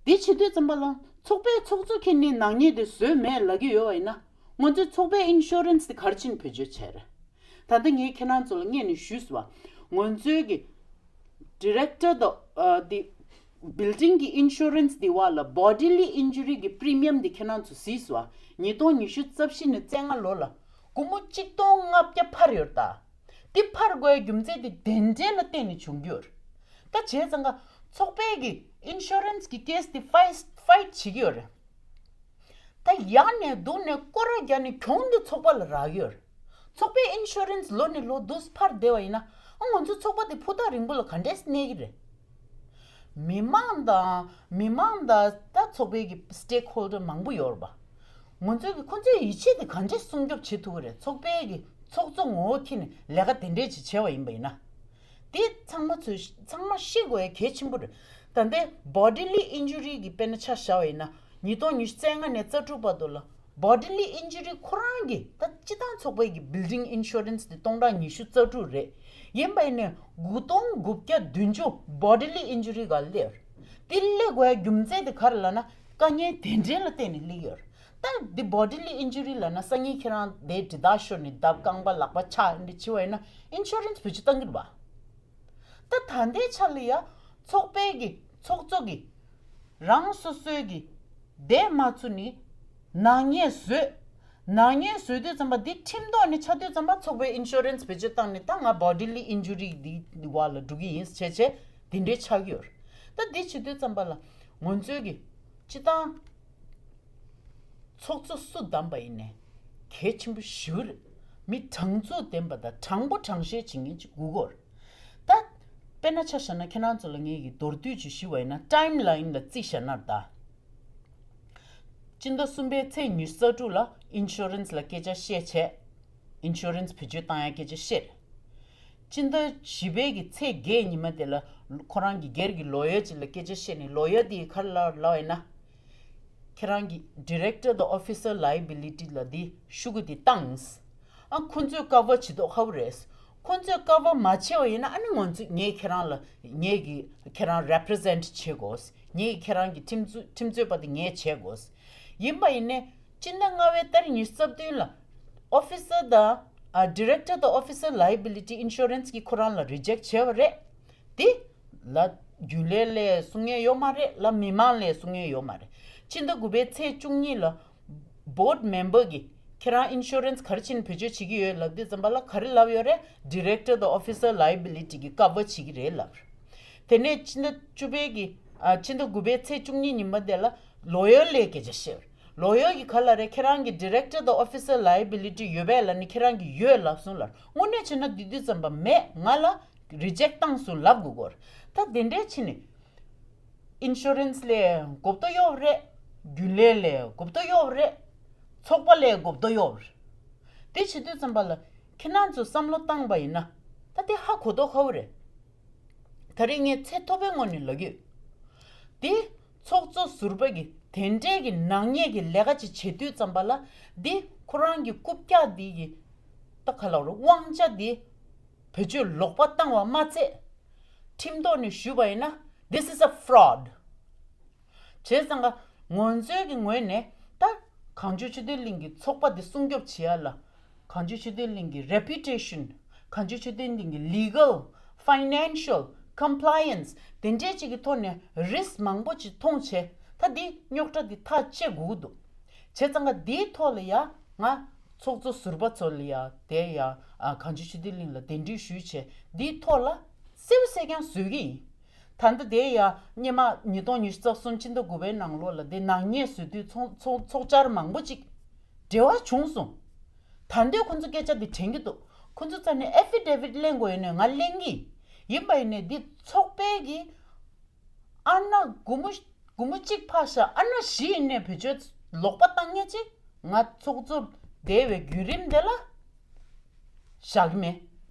བྱེད་དུས་ཙམ་པ་ལ་ཚོགས་པའི་ཚོགས་གཙོ་ཁྱེད་ནས་ནག་ཉེས་དེ་བཟོས་མེད་ལབ་ཀྱི་ཡོད་པ་ཡིན་ན། ང་ཚོའི་ཚོགས་པའི་insurance་དེ་ག་རེ་བྱས་ནས་བེད་སྤྱོད་བྱས་རེད། ད་ལྟ་ངས་ཁྱེད་རང་ཚོ་ལ་སྔོན་ནས་ཞུས་སོང་བ། ང་ཚོའི་གི་director་དང་དེ་building་གི་insurance་དེ་བར་ལ་bodily injury་གི་premium་དེ་ཁྱེད་རང་ཚོ་གཟིགས་སོང་བ། ཉིས་སྟོང་ཉི་ཤུ་རྩ་བཞི་ནས་རྩ་ལྔ་ལོ་ལ་སྒོར་མོ་གཅིག་སྟོང་ལྔ་བརྒྱ་འཕར་ཡོད་རེད་ད། དེ་འཕར་དགོས་རྒྱུ་མཚན་དེ་དེ་འདྲའི་ལ་བརྟེན་ནས་བྱུང་རྒྱུ་ཡོད་རེད། ད་བྱས་ཙང་ཀ་ཚོགས་པའི་གི་insurance་གི་case་དེ་fight fight་བྱེད་ཀྱི་ཡོད་རེད། ད་ཡག་ནས་སྡུག་ནས་སྐོར་ར་རྒྱག་ནས་གྱོང་དེ་ཚོགས་པ་ལ་རག་ཡོད་རེད། ཚོགས་པའི་insurance་ལོ་ནས་ལོ་དུས་འཕར་བསྡད་པ་ཡིན་ན། ཨ་ང་ཚོ་ཚོགས་པ་དེ་ཕུ་ཐག་རིང་པོ་ལ་ག་འདྲས་གནས་ཀྱི་རེད། མི་མང་དང་མི་མང་དང་ད་ཚོགས་པའི་གི་stakeholder་མང་པོ་ཡོད་རེད་པ། ང་ཚོས་གི་ཁོ་ཚོའི་ཡིད་ཆེས་དེ་ག་འདྲས་སྲུང་སྐྱོབ་བྱེད་ཐུབ་ཀྱི་རེད། ཚོགས་པའི་གི་ཚོགས་གཙོ་ངོ་བོ་ཁྱེར་ནས་ལས་ཀ་དེ་འདྲས་ཅིག་བྱས་པ་ཡིན་པ་ཡིན་ན། དེ་ཚང་མ་ཚོས་ཚང་མ་ཤེས་དགོས་ཡ་གལ་ཆེན་པོ་རེད། ད་ལྟའི་bodily injury་གི་དཔེར་ན་ཆ་བཞག་པ་ཡིན་ན། ཉིས་སྟོང་ཉི་ཤུ་རྩ་ལྔ་ནས་རྩ་དྲུག་བར་དུ་ལ་bodily injury་ཁོ་རང་གི་ད་སྤྱི་བཏང་ཚོགས་པའི་གི་building insurance་དེ་སྟོང་ཕྲག་ཉི་ཤུ་རྩ་དྲུག་རེད། ཡིན་པ་ཡིན་ནའི་དགུ་སྟོང་དགུ་བརྒྱ་བདུན་ཅུ་bodily injury་ག་སླེབས། དེ་སླེབས་དགོས་ཡ་རྒྱུ་མཚན་དེ་ག་རེ་ལབ་ན། དཀའ་ངལ་དེ་འདྲའི་ལ་བརྟེན་ནས་སླེབས་ཡོད་རེད། ད་འདི་bodily injury་ལབ་ན་སང་ཉིན་ཁྱེད་རང་དེ་དྲི་དག་ཤོར་ནས་ལྡབ་རྐང་པ་ལག་པ་ཆག་འདི་བྱེད་པ་ཡིན་ན་insurance་བེད་སྤྱོད་བཏང་གི་རེད་པ། ད་ད་ལྟའི་ཆ་ལ་ཡ་ཚོགས་པའི་གི་ཚོགས་གཙོ་གི་རང་སོ་སོའི་གི་བསྡད་མ་ཚུགས་ནི་ནག་ཉེས་བཟོས། ནག་ཉེས་བཟོས་དུས་ཙམ་པ་འདི་ཁྲིམས་ཐོག་ནས་ཆགས་དུས་ཙམ་པ་ཚོགས་པའི་insurance་བེད་སྤྱོད་བཏང་ནས་ད་ང་bodily injury་འདི་བ་ལ་འགྲོ་གི་ཡིན་བྱས་བྱས་དེ་འདྲའི་ཆགས་ཀྱི་ཡོད་རེད། ད་འདི་བྱེད་དུས་ཙམ་པ་ལ་ང་ཚོའི་གི་སྤྱི་བཏང་ཚོགས་གཙོ་སུ་བདམས་པ་ཡིན་ནའི་གལ་ཆེན་པོ་ཞེ་པོ་རེད། མི་དྲང་ཚུགས་ལྡན་པ་དང་དྲང་པོ་དྲང་བཤད་བྱེད་མཁན་ཅིག་དགོས་ཀྱི་ཡོད་རེད། ད་དཔེར་ན་ཆ་བཞག་ན་ཁྱེད་རང་ཚོ་ལ་ངས་ཀྱི་མདོར་བསྡུས་ཅིག་ཞུས་པ་ཡིན་ན་timeline་ལ་རྩིས་བཞག་ན་ད། སྤྱི་ཟླ་གསུམ་པའི་ཚེས་ཉི་ཤུ་རྩ་དྲུག་ལ་insurance་ལ་སྐད་ཆ་བཤད་བྱས། insurance་བེད་སྤྱོད་བཏང་ཡ་སྐད་ཆ་བཤད། སྤྱི་ཟླ་བཞི་པའི་གི་ཚེས་བརྒྱད་ཉི་མ་དེ་ལ་ཁོ་རང་གི་སྒེར་གྱི་lawyer་ཅིག་ལ་སྐད་ཆ་བཤད་ནས་lawyer་དེས་ག་རེ་ལབ་ལབ་ཡིན་ན། ཁྱེད་རང་གི་director་དང་officer liability་ལ་དེ་ཤོག་གུ་དེ་བཏང་། ཨ་ཁོ་ཚོས་cover་བྱེད་མདོག་ཁ་པོ་རེད། ཁོ་ཚོས་cover་མ་བྱས་པ་ཡིན་ན་ཨ་ནི་ང་ཚོས་ངས་ཁྱེད་རང་ལ་ངས་ཀྱི་ཁྱེད་རང་represent་བྱེད་དགོས། ངས་ཁྱེད་རང་གི་ཁྲིམས་རྩོད་ཁྲིམས་རྩོད་པ་དེ་ངས་བྱེད་དགོས། ཡིན་པ་ཡིན་ནའི་སྤྱི་ཟླ་ལྔ་པའི་ཏ་རིག་ཉི་ཤུ་རྩ་བདུན་ལ་officer་དང་ཨ་director་དང་officer liability insurance་གིས་ཁོ་རང་ལ་reject་བྱས་པ་རེད། དེ་ལ་རྒྱུན་ལས་ལས་གསུང་མཁན་ཡོད་མ་རེད། ལ་མི་མང་ལས་གསུང་མཁན་ཡོད་མ་རེད། ཕྱི་ཟླ་དགུ་པའི་ཚེས་བཅུ་གཉིས་ལ་board member་གིས་ཁྱེད་རང་insurance་ག་རེ་བྱས་ནས་བེད་སྤྱོད་བྱེད་ཀྱི་ཡོད་ལབ་དུས་ཙམ་པ་ལ་ག་རེ་ལབ་ཡོད་རེད། director་དང་officer liability་གིས་cover་བྱེད་ཀྱི་རེད་ལབ། དེ་ནས་ཕྱི་ཟླ་བཅུ་པའི་གི་ཨ་ཕྱི་ཟླ་དགུ་པའི་ཚེས་བཅུ་གཉིས་ཉིན་མ་དེ་ལ་lawyer་ལས་སྐད་ཆ་བཤད། lawyer་གིས་ག་ལབ་རེད། ཁྱེད་རང་གི་director་དང་officer liability་ཡོད་པས་ལབ་ནས་ཁྱེད་རང་གིས་ཡོད་ལབ་སོང་ལབ། དངོས་གནས་བྱས་ན་དེ་དུས་ཙམ་པ་མེད། ང་ལ་reject་བཏང་སོང་ལབ་དགོས་ཀྱི་ཡོད་རེད། ད་དེ་འདྲའི་ཕྱིན་ནས་insurance་ལས་གོ་བརྡ་གཡོག་རེད། རྒྱུན་ལས་ལས་དགོས་མདོག་ཡོད་རེད། ཚོགས་པ་ལས་དགོས་མདོག་ཡོད་རེད། དེ་བྱེད་དུས་ཙམ་པ་ལ་ཁྱེད་རང་ཚོས་བསམ་བློ་བཏང་པ་ཡིན་ན། ད་དེ་ཧ་གོ་མདོག་ཁ་པོ་རེད། ད་རེས་ངས་ཚད་མཐོ་པོའི་ངང་ནས་ལབ་ཀྱི་ཡོད། དེ་ཚོགས་གཙོ་ཟུར་པ་གིས་དེ་འདྲའི་གི་ནག་ཉེས་ཀྱི་ལས་ཀ་ཅིག་བྱེད་དུས་ཙམ་པ་ལ། དེ་ཁོ་རང་གི་རྐུབ་བཀྱག་འདི་གི་ད་ག་ལབ་རེད། དབང་ཆ་འདི་བེད་སྤྱོད་ལོག་པ་བཏང་བ་མ་ཚད། ཁྲིམས་ཐོག་ནས་ཞུས་པ་ཡིན་ན། This is a fraud. བྱས་ཙང་ཀ་ང་ཚོའི་གི་ངོས་ནས་ད་གངས་ལྗོངས་ཆོས་ལྡན་གླིང་གི་ཚོགས་པ་འདི་སྲུང་སྐྱོབ་བྱེད་ཡ་ལ། གངས་ལྗོངས་ཆོས་ལྡན་གླིང་གི་reputation, གངས་ལྗོངས་ཆོས་ལྡན་གླིང་གི་legal, financial, compliance དེ་འདྲའི་ཅིག་གི་ཐོག་ནས་risk མང་པོ་ཅིག་མཐོང་བྱས། ད་འདི་རྙོག་དྲ་འདི་ཐག་བཅད་དགོས་ཀྱི་འདུག་བྱས་ཙང་ཀ་འདིའི་ཐོག་ལ་ཡ་ང་ཚོགས་གཙོ་ཟུར་པ་ཚོ་ལ་ཡ་དེ་ཡ་ཨ་གངས་ལྗོངས་ཆོས་ལྡན་གླིང་ལ་གདན་འདྲེན་ཞུས་བྱས། འདིའི་ཐོག་ལ་གསལ་པོ་གསལ་རྐྱང་བཟོ་གི་ཡིན། ད་ལྟ་དེ་ཡ་སྔོན་མ་ཉིས་སྟོང་ཉི་ཤུ་རྩ་གསུམ་ཕྱི་ཟླ་དགུ་པའི་ནང་ལོགས་ལ་དེ་ནག་ཉེས་བཟོ་དུས་ཚོགས་ཚོགས་ཚོགས་བཅར་མང་པོ་ཅིག་འབྲེལ་བ་བྱུང་སོང་། ད་འདོད་ཁོ་ཚོ་སྐད་ཆ་འདི་དྲན་གྱི་འདུག་ཁོ་ཚོ་རྩ་ནས་affidavit ལེན་དགོས་ཡོད་ནས་ང་ལེན་གྱི་ཡིན། པ་ཡིན་ནས་འདི་ཚོགས་པའི་གི་ཨ་ན་སྒོར་མོ་སྒོར་མོ་གཅིག་ཕར་བཞག་ཨ་ན་བཞི་ཡིན་ནས་བེད་སྤྱོད་ལོག་པ་བཏང་མཁན་ཅིག་ང་ཚོགས་གཙོ་བསྡད་པའི་བརྒྱུད་རིམ་དེ་ལ་བཞག་གི་མེད།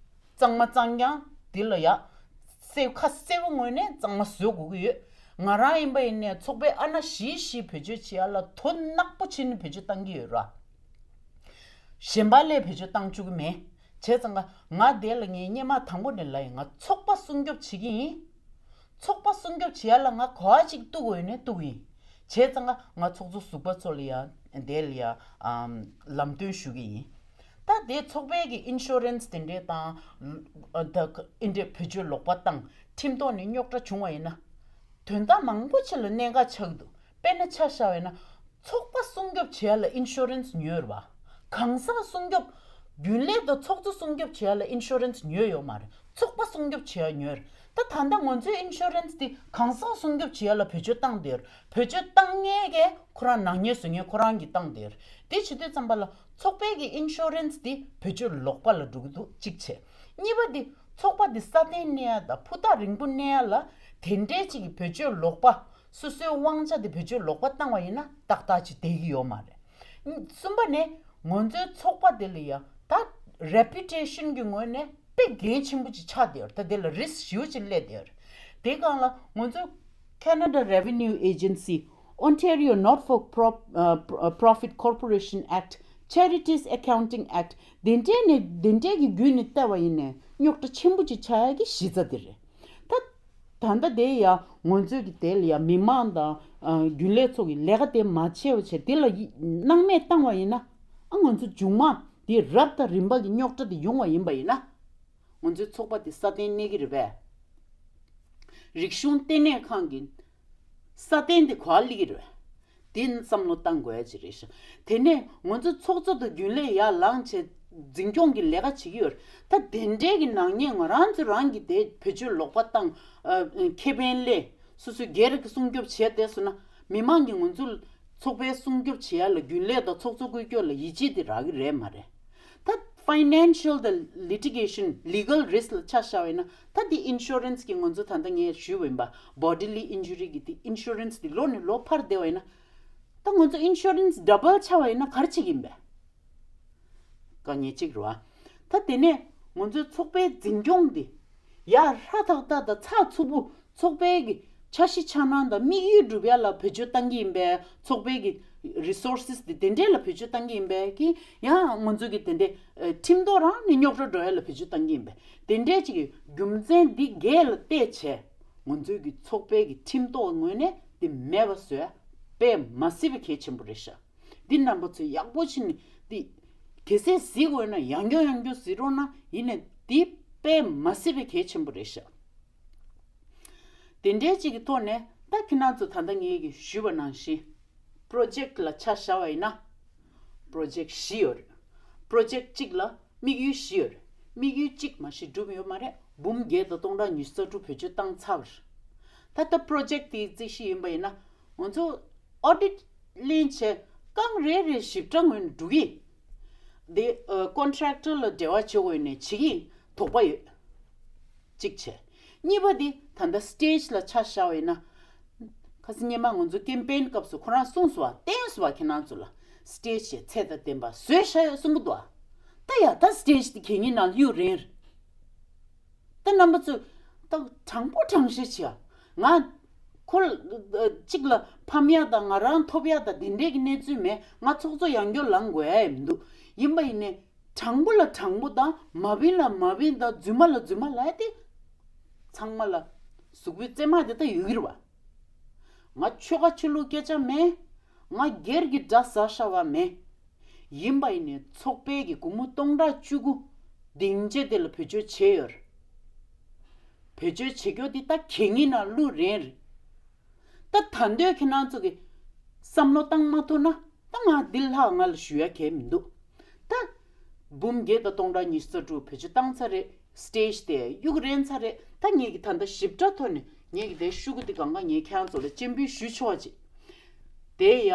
གཙང་མ་གཙང་རྐྱང་འདི་ལ་ཡ་གསལ་ཁ་གསལ་པོ་ངོས་ནས་གཙང་མ་བཟོ་དགོས་ཀྱི་ཡོད། ང་རང་ཡིན་པ་ཡིན་ནས་ཚོགས་པའི་ཨ་ན་བཞི་བཞི་བེད་སྤྱོད་བྱེད་ཡ་ལ་དོ་ནག་པོ་བྱས་ནས་བེད་སྤྱོད་བཏང་གི་ཡོད་ར། གཞན་པ་ལས་བེད་སྤྱོད་བཏང་བཅུག་གི་མེད། བྱས་ཙང་ཀ་ང་དེ་ལ་ངས་སྔོན་མ་དང་པོ་ནས་ལབ་ཡིན། ང་ཚོགས་པ་སྲུང་སྐྱོབ་བྱེད་ཀྱི་ཡིན། ཚོགས་པ་སྲུང་སྐྱོབ་བྱེད་ཡ་ལ་ང་ག་བ་ཅིག་གཏུག་དགོས་ཡོད་ནས་གཏུག་གི་ཡིན། བྱས་ཙང་ཀ་ང་ཚོགས་གཙོ་ཟུར་པ་ཚོ་ལ་ཡ་དེ་ལ་ཡ་ཨམ་ལམ་སྟོན་ཞུ་གི་ཡིན། ད་དེ་ཚོགས་པའི་གི་insurance དེ་འདྲས་དང་། ཨ་ད་ཨེ་འདྲས་བེད་སྤྱོད་ལོག་པ་བཏང་ཁྲིམས་ཐོག་ནས་རྙོག་དྲ་བྱུང་བ་ཡིན་ན། དོན་དག་མང་པོ་ཅིག་ལ་གནད་འགག་ཆགས་ཀྱི་འདུག་དཔེར་ན་ཆ་བཞག་པ་ཡིན་ན། ཚོགས་པ་སྲུང་སྐྱོབ་བྱེད་ཡ་ལ་insurance ཉོས་རེད་བ། གང་ཟག་སྲུང་སྐྱོབ། རྒྱུན་ལས་དང་ཚོགས་གཙོ་སྲུང་སྐྱོབ་བྱེད་ཡ་ལ་insurance ཉོས་ཡོད་མ་རེད། ཚོགས་པ་སྲུང་སྐྱོབ་བྱེད་ཡ་ཉོས་རེད། ད་ད་ལྟ་ང་ཚོའི་insurance དེ་གང་ཟག་སྲུང་སྐྱོབ་བྱེད་ཡ་ལ་བེད་སྤྱོད་བཏང་བསྡད་ཡོད་རེད། བེད་སྤྱོད་བཏང་མཁན་གྱི་ཁོ་རང་ནག་ཉེས་བཟོ་མཁན་ཁོ་རང་གིས་བཏང་བསྡད་ཡོད་རེད། དེ་བྱེད་དུས་ཙམ་པ་ལ་ཚོགས་པའི་གི་insurance དེ་བེད་སྤྱོད་ལོག་པ་ལ་འགྲོ་གི་འདུག་གཅིག་བྱས། གཉིས་པ་དེ་ཚོགས་པ་དེ་སྲ་བརྟན་གནས་ཡ་དང་ཕུ་ཐག་རིང་པོ་གནས་ཡ་ལ་དེ་འདྲའི་ཅིག་གི་བེད་སྤྱོད་ལོག་པ། སོ་སོའི་དབང་ཆ་དེ་བེད་སྤྱོད་ལོག་པ་བཏང་བ་ཡིན་ན་ཏག་ཏག་ཅིག་བསྡད་ཀྱི་ཡོད་མ་རེད། གསུམ་པ་ནས་ང་ཚོའི་ཚོགས་པ་དེ་ལ་ཡ་ད་reputation གི་ངོས་ནས་དཔེ་འགན་ཆེན་པོ་ཅིག་ཆགས་བསྡད་ཡོད་རེད། ད་དེ་ལ་risk ཞེ་པོ་ཅིག་སླེབས་བསྡད་ཡོད་རེད། དེ་སྒང་ལ་ང་ཚོ་Canada Revenue Agency, Ontario Not for Pro- uh, Pro- uh, Profit Corporation Act, Charities Accounting Act དེ་འདྲའི་ནས་དེ་འདྲའི་གི་བརྒྱུད་ནས་བལྟས་པ་ཡིན་ནས་རྙོག་དྲ་ཆེན་པོ་ཅིག་ཆགས་ཡ་གི་གཞི་རྩ་དེ་རེད། ད་ད་ལྟ་དེ་ཡ་ང་ཚོའི་གི་དེ་ལ་ཡ་མི་མང་དང་ཨ་རྒྱུན་ལས་ཚོ་གི་ལས་ཀ་དེ་མ་བྱས་པ་བྱས་དེ་ལ་ཡི་སྣང་མེད་བཏང་བ་ཡིན་ན། ཨ་ང་ཚོ་མཇུག་མ་དེ་རབ་དང་རིམ་པ་གི་རྙོག་དྲ་དེ་ཡོང་བ་ཡིན་པ་ཡིན་ན། ང་ཚོའི་ཚོགས་པ་དེ་སྲ་བརྟན་གནས་ཀྱི་རེད་པས། རིག་གཞུང་ལྟེ་གནས་ཁང་གི་སྲ་བརྟན་དེ་ག་པར་སླེབས་ཀྱི་རེད་པས། དེ་བསམ་བློ་བཏང་དགོས་ཡ་ཅིག་རེད་ཤག་དེ་ནས་ང་ཚོ་ཚོགས་གཙོ་དང་རྒྱུན་ལས་ཡར་ལངས་བྱས་འཛིན་སྐྱོང་གི་ལས་ཀ་བྱེད་ཀྱི་ཡོད་རེད། ད་དེ་འདྲའི་གི་ནག་ཉེས་ང་རང་ཚོ་རང་གི་དེ་བེད་སྤྱོད་ལོག་པ་བཏང་། ཨ་ཁེ་ཕན་ལས་སོ་སོའི་སྒེར་གྱི་སྲུང་སྐྱོབ་བྱས་བསྡད་སོང་ན། མི་མང་གིས་ང་ཚོ་ཚོགས་པའི་སྲུང་སྐྱོབ་བྱེད་ཡ་ལ་རྒྱུན་ལས་དང་ཚོགས་གཙོ་བཀོད་སྐྱོད་ལ་ཡིད་ཆེས་དེ་རག་གི་རེད་མ་རེད། ད་financial དང་litigation, legal risk ལ་ཆ་བཞག་པ་ཡིན་ན། ད་འདི་insurance གི་ང་ཚོ་ད་ལྟ་ངས་ཞུས་པ་ཡིན་པ། Bodily injury གི་འདི་insurance འདི་ལོ་ནས་ལོ་འཕར་བསྡད་པ་ཡིན་ན། ད་ང་ཚོ་insurance double ཆགས་པ་ཡིན་ན་ག་རེ་བྱེད་ཀྱི་ཡིན་པས། དཀའ་ངལ་གཅིག་རེད་བ། ད་དེ་ནས་ང་ཚོའི་ཚོགས་པའི་འཛིན་སྐྱོང་འདི་ཡར་ཧྲ་ཐག་ཐག་དང་ཚགས་ཚུད་པོ་ཚོགས་པའི་གི་འཆར་གཞི་འཆར་སྣང་དང་དམིགས་ཡུལ་འགྲུབ་ཡ་ལ་བེད་སྤྱོད་བཏང་གི་ཡིན་པས། ཚོགས་པའི་གི་resources འདི་དེ་འདྲས་ལ་བེད་སྤྱོད་བཏང་གི་ཡིན་པས་ཀྱི། ཡང་ང་ཚོའི་གི་དེ་འདྲས་ཨ་ཁྲིམས་ཐོག་རང་ནས་རྙོག་དྲ་འགྲོ་ཡ་ལ་བེད་སྤྱོད་བཏང་གི་ཡིན་པས། དེ་འདྲས་ཅིག་གི་རྒྱུ་མཚན་འདི་འགའ་ལ་བལྟས་བྱས་ང་ཚོའི་གི་ཚོགས་པའི་གི་ཁྲིམས་ཐོག་ངོས་ནས་འདི་མེད་པ་བཟོ་ཡ་དཔེ་མ་སྲིད་པའི་གལ་ཆེན་པོ་རེད་ཤག་འདི་རྣམ་པ་ཚོས་ཡག་པོ་བྱས་ནས་འདི་གལ་སྲིད་གཟིགས་དགོས་ན་ཡང་བསྐྱར་ཡང་བསྐྱར་གཟིགས་རོགས་གནང་། ཡིན་ནའི་འདི་དཔེ་མ་སྲིད་པའི་གལ་ཆེན་པོ་རེད་ཤག་དེ་འདྲའི་ཅིག་གི་ཐོག་ནས་ད་ཁྱེད་རང་ཚོ་ད་ལྟ་ངས་ཀྱི་ཞུས་པ་ནང་བཞིན་project ལ་ཆ་བཞག་པ་ཡིན་ན་project བཞི་ཡོད་རེད། project གཅིག་ལ་དམིགས་ཡུལ་བཞི་ཡོད་རེད། དམིགས་ཡུལ་གཅིག་མ་གཞི་འགྲུབ་ཡོད་མ་རེད། འབུམ་བརྒྱད་དང་སྟོང་ཕྲག་ཉི་ཤུ་རྩ་དྲུག་བེད་སྤྱོད་བཏང་ཚར་བ་རེད། ད་ལྟ་project དེའི་རྩིས་གཞི་ཡིན་པ་ཡིན་ན་ང་ཚོ་audit ལེན་བྱས་རྐང་རེ་རེ་ཞིབ་ཕྲ་ངོས་ནས་འགྲོ་གི། དེ་ཨ་contractor ལ་འབྲེལ་བ་བྱེད་དགོས་ནས་བྱེད་ཀྱི་དོགས་པ་ཡོད། གཅིག་བྱས། གཉིས་པ་དེ་ད་ལྟ་stage ལ་ཆ་བཞག་པ་ཡིན་ན། ག་ ད་སྔོན་མ་ང་ཚོ་ཀེམ་པེན་སྐབས་སུ་ཁོ་རང་གསུངས་སོང་བ། བསྟན་སོང་བ། ཁྱེད་རང་ཚོ་ལ་སི་ཊེ་ཇི་ཞེས་ཚད་དང་ལྡན་པ་བཟོས་ཤག་ཡོད་གསུང་གི་འདུག་ཨ། ད་ཡ་ད་སི་ཊེ་ཇི་དེ་གད་སྙིགས་ནང་གཡུག་རན་རེད། ད་རྣམ་པ་ཚོས་ད་དྲང་པོ་དྲང་བཤད་བྱེད་ཨ། ང་ཁོ་ལ་གཅིག་ལ་ཕམ་ཡག་དང་ང་རང་ཐོབ་ཡག་དང་དེ་འདྲས་ཀྱི་གནས་ཚུལ་མེད། ང་ཚོགས་གཙོ་ཡང་སྐྱོར་ལངས་དགོས་ཡ་ཡང་མི་འདུག། ཡིན་པ་ཡིན་ནའི། དྲང་པོ་ལ་དྲང་པོ་དང་མ་བིན་ལ་མ་བིན་དང་རྫུན་མ་ལ་རྫུན་མ་ལབ་ཡ་དེ། ཚང་མ་ལ་གཟུགས་པོའི་རྩེད་མོ་དེ་ད་ཡོད་ཀྱི་རེད་བ། ང་ཆོལ་ཁ་ཆོས་ལུགས་སྐད་ཆ་མེད། ང་སྒེར་གྱི་དགྲ་ཟ་ཤ་བ་མེད། ཡིན་པ་ཡིན་ནའི་ཚོགས་པའི་གི་སྒོར་མོ་སྟོང་ཕྲག་བཅུ་དགུ་སྡིངས་ཆ་དེ་ལ་བེད་སྤྱོད་བྱས་ཡོད་རེད། བེད་སྤྱོད་བྱེད་རྒྱུ་དེ་ད་གད་སྙིགས་ནང་བླུགས་རན་རེད། ད་ད་འདོད་ཁྱེད་རང་ཚོ་གི་བསམ་བློ་བཏང་མ་ཐུབ་ན། ད་ང་འདི་ལྷག་ང་ལ་ཞུ་ཡ་གལ་མི་འདུག། ད་འབུམ་བརྒྱད་དང་སྟོང་ཕྲག་ཉི་ཤུ་རྩ་དྲུག་བེད་སྤྱོད་བཏང་ཚར་རེད། སི་ཊེ་ཇི་དེ་གཡུག་རན་ཚར་རེད། ད་ངེད་ཀྱི་ད་ལྟ་ཞིབ་ཕྲ་ཐོག་ནས་ངེད་ཀྱི་དེ་ཤུ་གུ་དེ་གང་ག་ངས་ཁྱེད་རང་ཚོ་ལ་སྤྱན་འབུལ་ཞུ་ཆོག་ཅིག། དེ་ཡ།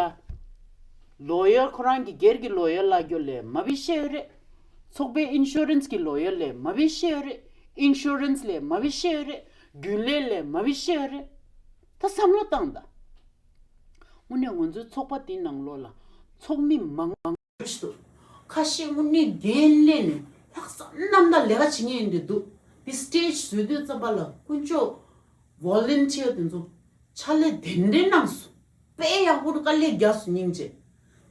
ལོ་ཡར་ཁོ་རང་གི་སྒེར་གྱི་ལོ་ཡར་ལབ་རྒྱུ་ལས་མ་བི་ཤེས་ཡོད་རེད། ཚོགས་པའི་ཨིན་ཤུ་རན་སི་གི་ལོ་ཡར་ལས་མ་བི་ཤེས་ཡོད་རེད། ཨིན་ཤུ་རན་སི་ལས་མ་བི་ཤེས་ཡོད་རེད། རྒྱུན་ལས་ལས་མ་བི་ཤེས་ཡོད་རེད། ད་བསམ་བློ་བཏང་ད། དངོས་གནས་ང་ཚོའི་ཚོགས་པ་དེའི་ནང་ལོགས་ལ་ཚོགས་མི་མང་མང་པོ་ཞིག་འདུག། ཁ་ཤས་དངོས་གནས་འགན་ལེན་ནས་ལྷག་བསམ་རྣམ་དག་ལས་ཀ་བྱེད་མཁན་ཡིན་འདི་འདུག། འདི་སི་ཊེ་ཇི་བཟོས་དུས་ཙམ་པ་ལ་དཀོན་མཆོག་ཝོ་ལན་ཊི་ཡར་དེ་ཚོ་ཕྱག་ལས་དེ་འདྲའི་གནང་སོང་། དཔེ་ཡག་པོ་དཀའ་ལས་རྒྱག་སོང་སྙིང་རྗེ།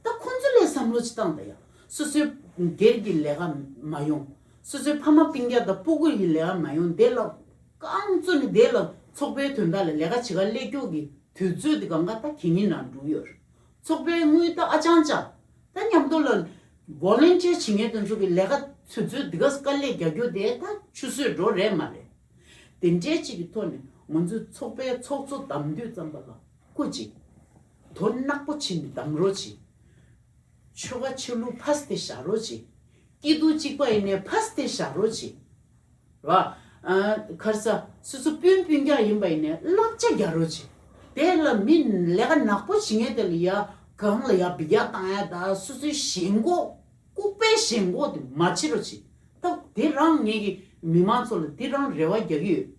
ད་ཁོང་ཚོ་ལས་བསམ་བློ་ཅིག་བཏང་ད་ཡ། སོ་སོའི་སྒེར་གྱི་ལས་ཀ་མ་ཡོང་། སོ་སོའི་ཕ་མ་སྤུན་ཀྱག་དང་སྤུ་གུ་ཡི་ལས་ཀ་མ་ཡོང་། དེ་ལ་རྐང་བཙུགས་ནས་དེ་ལ་ཚོགས་པའི་དོན་དག་ལ་ལས་ཀ་བྱེད་ག་སླེབས་རྒྱུ་གི་དུས་ཚོད་དེ་གང་ག་ད་གད་སྙིགས་ནང་འགྲོ་གི་ཡོད་རེད། ཚོགས་པའི་དངུལ་ད་ཨ་ཅང་ཅང་། ད་མཉམ་དུ་ལ་ཝོ་ལན་ཊི་ཡར་བྱེད་མཁན་དེ་ཚོ་གི་ལས་ཀ་དུས་ཚོད་འདི་ག་དཀའ་ལས་རྒྱག་རྒྱུ་དེ་ད་ཆུད་ཟོས་འགྲོ་རེད་མ་རེད། དེ་འདྲའི་ཅིག་གི་ཐོག་ནས་ང་ཚོའི་ཚོགས་པའི་ཚོགས་གཙོ་བདམས་དུས་ཙམ་པ་ལ་སྐུ་ཅིག། དོ་ནག་པོ་བྱིན་ནས་བདམས་རོགས་ཅིག། ཆོལ་ཁ་ཆོས་ལུགས་ཕ་སྟེ་བཞག་རོགས་ཅིག། སྐྱིད་སྡུག་གཅིག་པ་ཡིན་ནའི་ཕ་སྟེ་བཞག་རོགས་ཅིག། ར། ཨ། ག་རེ་ཟ། སོ་སོ་སྤུན་སྤུན་ཀྱག་ཡིན་པ་ཡིན་ནའི་བསླབ་བྱ་རྒྱག་རོགས་བྱེད། དེ་ལ་མི་ལས་ཀ་ནག་པོ་བྱེད་མཁན་དེ་ལ་ཡ་གང་ལ་ཡ་འབུད་རྒྱག་བཏང་ཡ་ད་སོ་སོའི་ཞེན་ཁོག་ལྐུགས་པའི་ཞེན་ཁོག་དེ་མ་བྱེད་རོགས་བྱེད། ད་དེ་རང་ངེད་ཀྱི་མི་མང་ཚོ་ལ་དེ་རང་རེ་བ་རྒྱག་གི་ཡོད།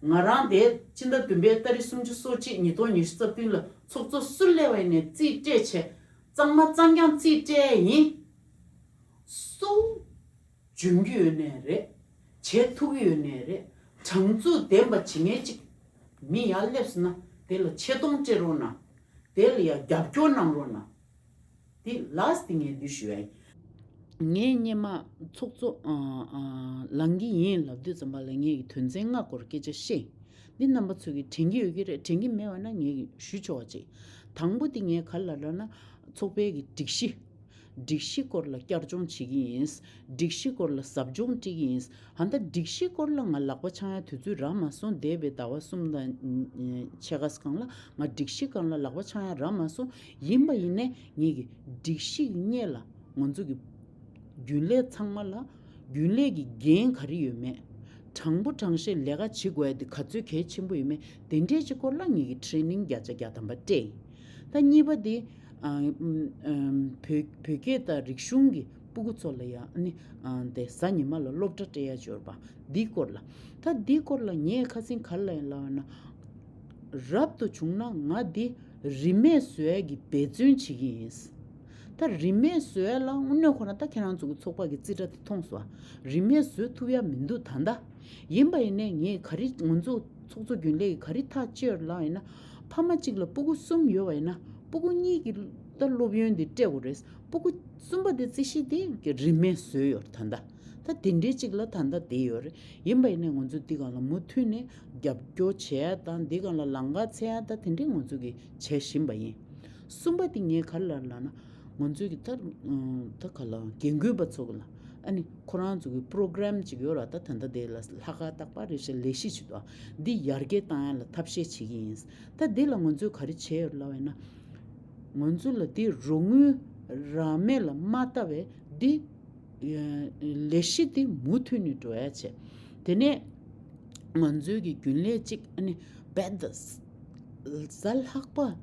ང་རང་དེ་སྤྱི་ཟླ་བདུན་པའི་ཏ་རིག་སུམ་ཅུ་སོ་གཅིག་ཉིས་སྟོང་ཉི་ཤུ་རྩ་བདུན་ལ་ཚོགས་གཙོ་སུ་སླེབས་པ་ཡིན་ནའི་རྩིས་སྤྲད་བྱས། གཙང་མ་གཙང་རྐྱང་རྩིས་སྤྲད་ཡིན། སུ་འཇོན་གྱི་ཡོད་ནའི་རེད། བྱེད་ཐུབ་ཀྱི་ཡོད་ནའི་རེད། དྲང་ཚུགས་ལྡན་པ་བྱེད་མཁན་ཅིག་མི་ཡར་སླེབས་སོང་ན་དེ་ལ་ཆེ་མཐོང་སྤྲད་རོགས་གནང་། དེ་ལ་ཡང་རྒྱབ་སྐྱོར་གནང་རོགས་གནང་། དེ་ལ་སི་ཏི་ངས་འདི་ཞུ་ཡ་ཡིན། ངས་སྔོན་མ་ཚོགས་གཙོ་ཨ་ཨ་ལངས་ཀྱི་ཡིན་ལབ་དུས་ཙམ་པ་ལ་ངས་ཀྱི་དོན་ཚན་ལྔ་སྐོར་སྐད་ཆ་བཤད། འདི་རྣམ་པ་ཚོ་གིས་དྲན་གྱི་ཡོད་ཀྱི་རེད། དྲན་གྱི་མེད་པ་ན་ངས་ཀྱི་ཞུ་ཆོག་པ་ཅིག། དང་པོ་དེ་ངས་ག་རེ་ལབ་ལབ་ན། ཚོགས་པའི་གི་སྒྲིག་གཞི། སྒྲིག་གཞི་སྐོར་ལ་བསྐྱར་སྦྱོང་བྱེད་ཀྱི་ཡིན། སྒྲིག་གཞི་སྐོར་ལ་ཟབ་སྦྱོང་སྤྲད་ཀྱི་ཡིན། ཧ་ད་སྒྲིག་གཞི་སྐོར་ལ་ང་ལག་པ་འཆང་ཡ་དུས་ཚོད་རག་མ་སོང་། འདས་པའི་ཟླ་བ་གསུམ་དང་ཕྱེད་ཀ་སྒང་ལ་ང་སྒྲིག་གཞི་སྒང་ལ་ལག་པ་འཆང་ཡ་རག་མ་སོང་། ཡིན་པ་ཡིན་ནའི་ངེད་ཀྱི་སྒྲིག་གཞི་གི་སྔོན་ལ་ང་ཚོ་གི་རྒྱུན་ལས་ཚང་མ་ལ་རྒྱུན་ལས་ཀྱི་འགན་ག་རེ་ཡོད་མེད། དྲང་པོ་དྲང་བཤད་ལས་ཀ་བྱེད་དགོས་ཡ་དེ་ག་ཚོད་གལ་ཆེན་པོ་ཡོད་མེད། དེ་འདྲས་ཅིག་སྐོར་ལ་ངེད་ཀྱི་ཊེ་རེ་ནིང་བརྒྱ་ཆ་བརྒྱ་ཐམ་པ་སྤྲད་ཡིན། ད་གཉིས་པ་དེ། ཨ། ཨམ། ཨམ། བོད་བོད་སྐད་དང་རིག་གཞུང་གི་སྤུ་གུ་ཚོ་ལ་ཡང་ཨ་ནི། ཨ། དེ་གཟའ་ཉི་མ་ལ་སློབ་གྲྭ་སྤྲད་ཡ་འབྱོར་པ་འདིའི་སྐོར་ལ། ད་འདིའི་སྐོར་ལ་ངས་ཁ་སང་ག་རེ་ལབ་ཡིན་ལབ་ན། རབ་ཏུ་བྱུང་ན་ང་འདི་རིན་མེད་བཟོ་ཡ་གི་འབད་བརྩོན་བྱེད་ཀྱི་ཡིན། ད་རིན་མེད་བཟོ་ཡ་ལ་དངོས་གནས་ཁོ་ན་ད་ཁྱེད་རང་ཚོ་གི་ཚོགས་པ་གི་རྩིས་ཁྲ་དེ་མཐོང་སོང་ཨ། རིན་མེད་བཟོ་ཐུབ་ཡ་མི་འདུག་ད་ལྟ། ཡིན་པ་ཡིན་ནའི་ངས་ག་རེ་ང་ཚོ་ཚོགས་གཙོ་རྒྱུན་ལས་ཀྱིས་ག་རེ་ཐག་གཅོད་ལབ་ཡིན་ན། ཕ་མ་གཅིག་ལ་སྤུ་གུ་གསུམ་ཡོད་པ་ཡིན་ན་སྤུ་གུ་གཉིས་ཀྱི་ད་སློབ་ཡོན་དེ་སྤྲད་དགོས་རེད། སྤུ་གུ་གསུམ་པ་དེ་རྩིས་གཞི་དེ་གི་རིན་མེད་བཟོས་ཡོད་རེད་ད་ལྟ། ད་དེ་འདྲའི་གཅིག་ལ་ད་ལྟ་བསྡད་ཡོད་རེད། ཡིན་པ་ཡིན་ནའི་ང་ཚོ་འདི་སྒང་ལ་མུ་མཐུད་ནས་རྒྱབ་སྐྱོར་བྱེད་ཡ་དང་འདི་སྒང་ལ་ལམ་ཁ་འཚོལ་ཡ་ད་དེ་འདྲའི་ང་ཚོ་གིས་བྱེད་བཞིན་པ་ཡིན། གསུམ་པ་དེ་ངས་ག་རེ་ལབ་ལབ་ན། ང་ཚོས་ཀྱི་ད་ད་ག་ལ་རྒན་རྒོན་པ་ཚོ་གི་ལ་ཨ་ནི་ཁོ་རང་ཚོ་གི་པོ་རོ་གྷ་རམ་ཅིག་ཡོད་ར། ད་ད་ལྟ་དེ་ལ་ལྷག་དཀར་རྟག་པར་རེ་ཞིག་ལས་གཞི་ཅིག་འདུག། འདི་ཡར་རྒྱས་བཏང་ཡ་ལ་ཐབས་ཤེས་བྱེད་ཀྱི་ཡིན། ད་འདི་ལ་ང་ཚོས་ག་རེ་བྱས་ཡོད་ལབ་ཡིན་ན། ང་ཚོ་ལ་འདི་རོགས་དངུལ་རག་མེད་ལ་མ་ལྟ་བས་འདི་ལས་གཞི་འདི་མུ་མཐུད་ནས་འགྲོ་ཡ་བྱས། དེ་ནས་ང་ཚོའི་གི་རྒྱུན་ལས་གཅིག་ཨ་ནི་རྦད་དེ་གཟའ་ལྷག་པ་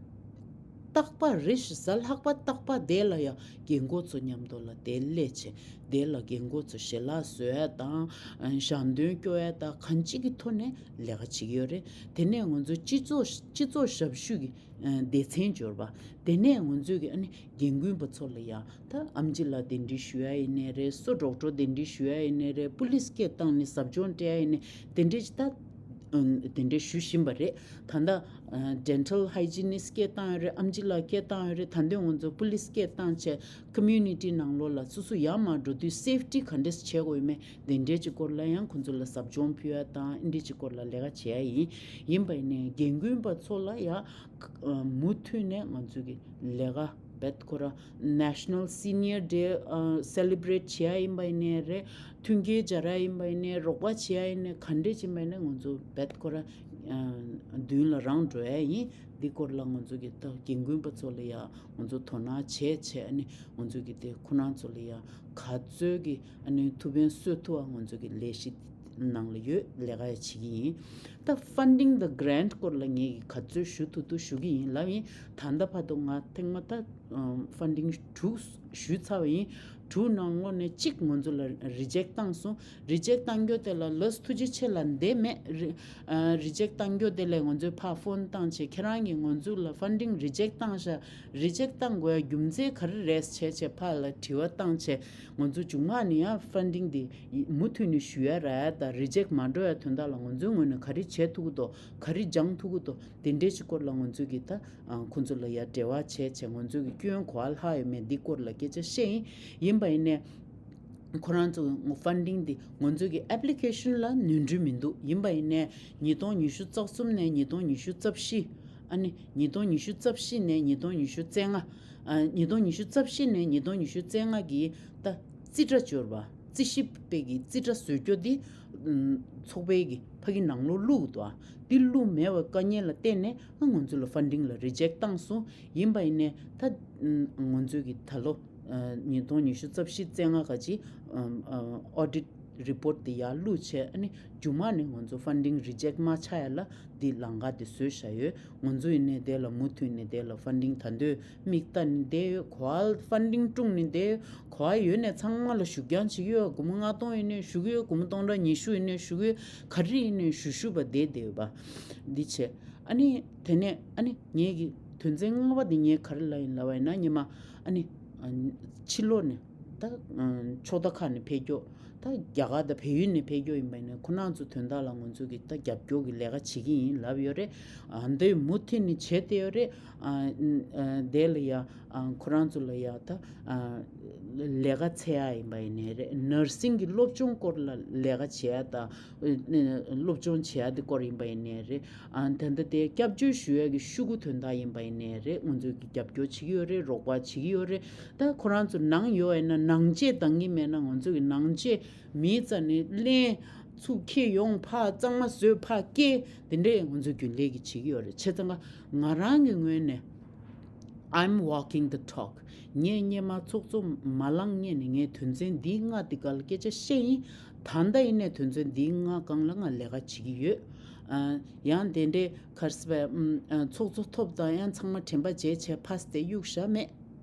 རྟག་པ་རེ་ཞིག་གཟའ་ལྷག་པ་རྟག་པ་དེ་ལ་ཡང་རྒན་གོག་ཚོ་མཉམ་དུ་ལ་དེ་སླེབས་བྱས་དེ་ལ་རྒན་གོག་ཚོ་ཞལ་ལག་བཟོ་ཡ་དང་ཞལ་འདོན་སྐྱོར་ཡ་དང་གང་ཅི་གི་ཐོག་ནས་ལས་ཀ་བྱེད་ཀྱི་ཡོད་རེད། དེ་ནས་ང་ཚོ་སྤྱི་ཚོགས་སྤྱི་ཚོགས་ཞབས་ཞུ་གི་སྡེ་ཚན་འབྱོར་བ། དེ་ནས་ང་ཚོས་ཀྱི་ཨ་ནི་རྒན་རྒོན་པ་ཚོ་ལ་ཡང་ད་ཨེམ་ཆི་ལགས་གདན་འདྲེན་ཞུ་ཡ་ཡིན་ནའི་རེད། སོ་ཌོག་ཊར་གདན་འདྲེན་ཞུ་ཡ་ཡིན་ནའི་རེད། པུ་ལིས་སྐད་བཏང་ནས་ཟབ་སྦྱོང་སྤྲད་ཡ་ཡིན་ནའི་དེ་འདྲས་ཅིག་ད་དེ་འདྲས་ཞུ་བཞིན་པ་རེད། ད་ལྟ་ཌེན་ཊལ་ཧའི་ཇི་ནིསཊ་སྐད་བཏང་ཡོད་རེད། ཨེམ་ཆི་ལགས་སྐད་བཏང་ཡོད་རེད། ད་དུང་ང་ཚོ་པུ་ལིས་སྐད་བཏང་བྱས་ཀོ་མིའུ་ནི་ཊི་ནང་ལོགས་ལ་སོ་སོ་ཡར་མར་འགྲོ་དུས་སེབ་ཊི་ག་འདྲས་བྱེད་དགོས་ཡོད་མེད་དེ་འདྲས་ཅིག་སྐོར་ལ་ཡང་ཁོང་ཚོ་ལ་ཟབ་སྦྱོང་ཕུལ་ཡ་དང་ཨེ་འདྲས་ཅིག་སྐོར་ལ་ལས་ཀ་བྱེད་ཡ་ཡིན། ཡིན་པ་ཡིན་ནའི་རྒན་རྒོན་པ་ཚོ་ལ་ཡང་མུ་མཐུད་ནས་ང་ཚོ་གི་ལས་ཀ་བེད་ཁོ་རང་National Senior Day celebrate བྱེད་ཡ་ཡིན་པ་ཡིན་ནའི་རེད། མཐུན་རྐྱེན་སྦྱར་ཡ་ཡིན་པ་ཡིན་ནའི་རོགས་པ་བྱེད་ཡ་ཡིན་ནའི་ག་འདྲས་ཅིག་ཡིན་པ་ཡིན་ནའི་ང་ཚོ་བེད་ཁོ་རང་མདུན་ལ་རང་འགྲོ་ཡ་ཡིན། འདི་སྐོར་ལ་ང་ཚོ་གི་ད་རྒན་རྒོན་པ་ཚོ་ལ་ཡ་ང་ཚོ་དོ་སྣང་བྱས་བྱས་ཨ་ནི་ང་ཚོ་གི་དེ་ཁོ་རང་ཚོ་ལ་ཡ་ག་ཚོད་ཀྱི་ཨ་ནི་ཐུགས་ཕན་གསོས་ཐུབ་པ་ང་ཚོ་གི་ལས་གཞི་ནང་ལ་ཡོད་ལས་ཀ་ཡ་བྱེད་ཀྱི་ཡིན། ད་funding the grant སྐོར་ལ་ངས་ག་ཚོད་ཞུ་ཐུབ་ཐུབ་ཞུ་གི་ཡིན་ལབ་ཡིན། ད་ལྟ་བར་དུ་ང་ཐེངས་མ་ད་ཨམ་ཕན་ཌིང་དྲུག་ཞུས་ཚར་བ་ཡིན། དྲུག་ནང་ལོགས་ནས་གཅིག་ང་ཚོ་ལ་རི་ཇེག་བཏང་སོང་། རི་ཇེག་བཏང་རྒྱུ་དེ་ལ་ལགས་ཐུགས་རྗེ་ཆེ་ལབ་འདོད་མེད། རི་ཨ་རི་ཇེག་བཏང་རྒྱུ་དེ་ལ་ང་ཚོས་ཕར་ཕོན་བཏང་བྱས་ཁྱེད་རང་གིས་ང་ཚོ་ལ་ཕན་ཌིང་རི་ཇེག་བཏང་ཤག་རི་ཇེག་བཏང་དགོས་ཡ་རྒྱུ་མཚན་ག་རེ་རེད་བྱས་བྱས་ཕར་ལ་དྲི་བ་བཏང་བྱས་ང་ཚོ་མཇུག་མ་ནས་ཡང་ཕན་ཌིང་དེ་མུ་མཐུད་ནས་ཞུ་ཡ་རག་ཡ་དང་རི་ཇེག་མ་འགྲོ་ཡ་དོན་དག་ལ་ང་ཚོའི་ངོས་ནས་ག་རེ་བྱེད་ཐུབ་ཀྱི་འདུག་ག་རེ་སྦྱང་ཐུབ་ཀྱི་འདུག་དེ་འདྲའི་ཅིག་སྐོར་ལ་ང་ཚོས་ཀྱི་ད་ཨ་ཁོང་ཚོ་ལ་ཡ་འབྲེལ་བ་བྱས་བྱས་ང་ཚོས་ཀྱི་སྐྱོན་ག་པར་ལྷག་ཡོད་མེད་འདི་སྐོར་ལ་སྐད་ཆ་བཤད་ཡིན། ཡིན་པ་ཡིན་ནའི་ཁོ་རང་ཚོ་ཕན་ཌིང་འདི་ང་ཚོས་ཀྱི་ཨེབ་ལི་ཀེ་ཤན་ལ་ནོར་འཁྲུལ་མི་འདུག་ཡིན་པ་ཡིན་ནའི་ཉིས་སྟོང་ཉི་ཤུ་རྩ་གསུམ་ནས་ཉིས་སྟོང་ཉི་ཤུ་རྩ་བཞི། ཨ་ནི་ཉིས་སྟོང་ཉི་ཤུ་རྩ་བཞི་ནས་ཉིས་སྟོང་ཉི་ཤུ་རྩ་ལྔ། ཨ་ཉིས་སྟོང་ཉི་ཤུ་རྩ་བཞི་ནས་ཉིས་སྟོང་ཉི་ཤུ་རྩ་ལྔ་གི་ད་རྩིས་ཁྲ་འབྱོར་བ་རྩིས་ཞིབ་པའི་གི་རྩིས་ཁྲ་བཟོ་རྒྱུ་འདི་ཚོགས་པའི་གི་ཕ་གི་ནང་ལོགས་བླུགས་འདུག་འདི་བླུགས་མེད་པའི་དཀའ་ངལ་ལ་བརྟེན་ནས་ང་ཚོ་ལ་ཕན་ཌིང་ལ་རི་ཇེག་བཏང་སོང་། ཡིན་པ་ཡིན་ནའི་ད་ང་ཚོས་ཀྱི་ད་ལོ་ཉིས་སྟོང་ཉི་ཤུ་རྩ་བཞི་རྩ་ལྔ་ག་ཅི་ཨོ་ཌིཊ་རི་པོརཊ་དེ་ཡར་བླུགས་བྱས་ཨ་ནི་མཇུག་མ་ནས་ང་ཚོ་ཕན་ཌིང་རི་ཇེག་མ་ཆགས་ཡ་ལ་འདི་ལམ་ཁ་དེ་བཟོས་བཞག་ཡོད། ང་ཚོ་ཡིན་ནའི་དེ་ལ་མུ་མཐུད་ནས་དེ་ལ་ཕན་ཌིང་ད་འདོད་མིག་ལྟ་ནས་བསྡད་ཡོད། ག་པར་ཕན་ཌིང་སྐྲུན་ནས་བསྡད་ཡོད། ག་པར་ཡོད་ནས་ཚང་མ་ལ་ཞུ་རྐྱང་བྱེད་ཀྱི་ཡོད། སྒོར་མོ་ལྔ་སྟོང་ཡིན་ནའི་ཞུ་གི་ཡོད། སྒོར་མོ་སྟོང་ཕྲག་ཉི་ཤུ་ཡིན་ནའི་ཞུ་གི་ཡོད། ག་རེ་ཡིན་ནའི་ཞུ་ཞུ་བ་བསྡད་བསྡད་ཡོད་པ་འདི་བྱས། ཨ་ནི་དེ་ནས་ཨ་ནི་ངེད་ཀྱི་དོན་ཚན་ལྔ་པ་འདི་ངས་ག་རེ་ལབ་ཡིན་ལབ་པ་ཡིན་ན་ཉི་མ་ཨ་ནི་ཕྱི་ལོགས་ནས་ད་ཕྱོགས་མཐའ་ཁག་ནས་ཕེབས་རྒྱུ། ད་རྒྱ་གར་དང་བལ་ཡུལ་ནས་ཕེབས་རྒྱུ་ཡིན་པ་ཡིན་ན་ཁོ་རང་ཚོ་དོན་དག་ལ་ང་ཚོ་གི་ད་རྒྱབ་སྐྱོར་གྱི་ལས་ཀ་བྱེད་ཀྱི་ཡིན་ལབ་ཡོད་རེད། ཨ་འདི་མུ་མཐུད་ནས་བྱེད་བསྡད་ཡོད་རེད། ཨ་ཨ་དེ་ལ་ཡ་ཨ་ཁོ་རང་ཚོ་ལ་ཡ་ད་ཨ་ལས་ཀ་འཚོལ་ཡ་ཡིན་པ་ཡིན་ནའི་རེད། ནར་སིང་གི་སློབ་སྦྱོང་སྐོར་ལ་ལས་ཀ་བྱེད་ཡ་དང་སློབ་སྦྱོང་བྱེད་ཡ་དེ་སྐོར་ཡིན་པ་ཡིན་ནའི་རེད། ཨ་ད་ལྟ་དེ་སྐྱབས་བཅོལ་ཞུ་ཡ་གི་ཤོག་གུ་དོན་དག་ཡིན་པ་ཡིན་ནའི་རེད། ང་ཚོས་ཀྱི་རྒྱབ་སྐྱོར་བྱེད་ཀྱི་ཡོད་རེད། རོགས་པ་བྱེད་ཀྱི་ཡོད་རེད། ད་ཁོ་རང་ཚོ་ནང་ཡོད་ཡིན་ན་ནང་ཆས་འདང་གི་མེད་ན་ང་ཚོ་གི་ནང་ཆས་མིའི་རྩ་ནས་ལེན། ཚུར་འཁྱེར་ཡོང་ཕར་གཙང་མ་བཟོས་ཕར་སྐྱེལ། དེ་འདྲས་ང་ཚོ་རྒྱུན་ལས་ཀྱི་བྱེད་ཀྱི་ཡོད་རེད། བྱས་ཙང་ང་རང་གི་ངོས་ནས་I'm walking the talk. ངས་སྔོན་མ་ཚོགས་གཙོ་མ་ལངས་སྔོན་ནས་ངས་དོན་ཚན་འདི་ལྔ་འདི་སྒང་ལ་སྐད་ཆ་བཤད་ཡིན། ད་ལྟ་ཡིན་ནའི་དོན་ཚན་འདི་ལྔ་སྒང་ལ་ང་ལས་ཀ་བྱེད་ཀྱི་ཡོད། ཨ་ཡང་དེ་འདྲའི་ག་རེ་ཟེར་བས་ཨ་ཚོགས་གཙོ་ཐོབ་དང་ཡང་ཚང་མ་དྲན་པ་བརྗེད་བྱས་ཕར་དེ་གཡུག་བཞག་མེད།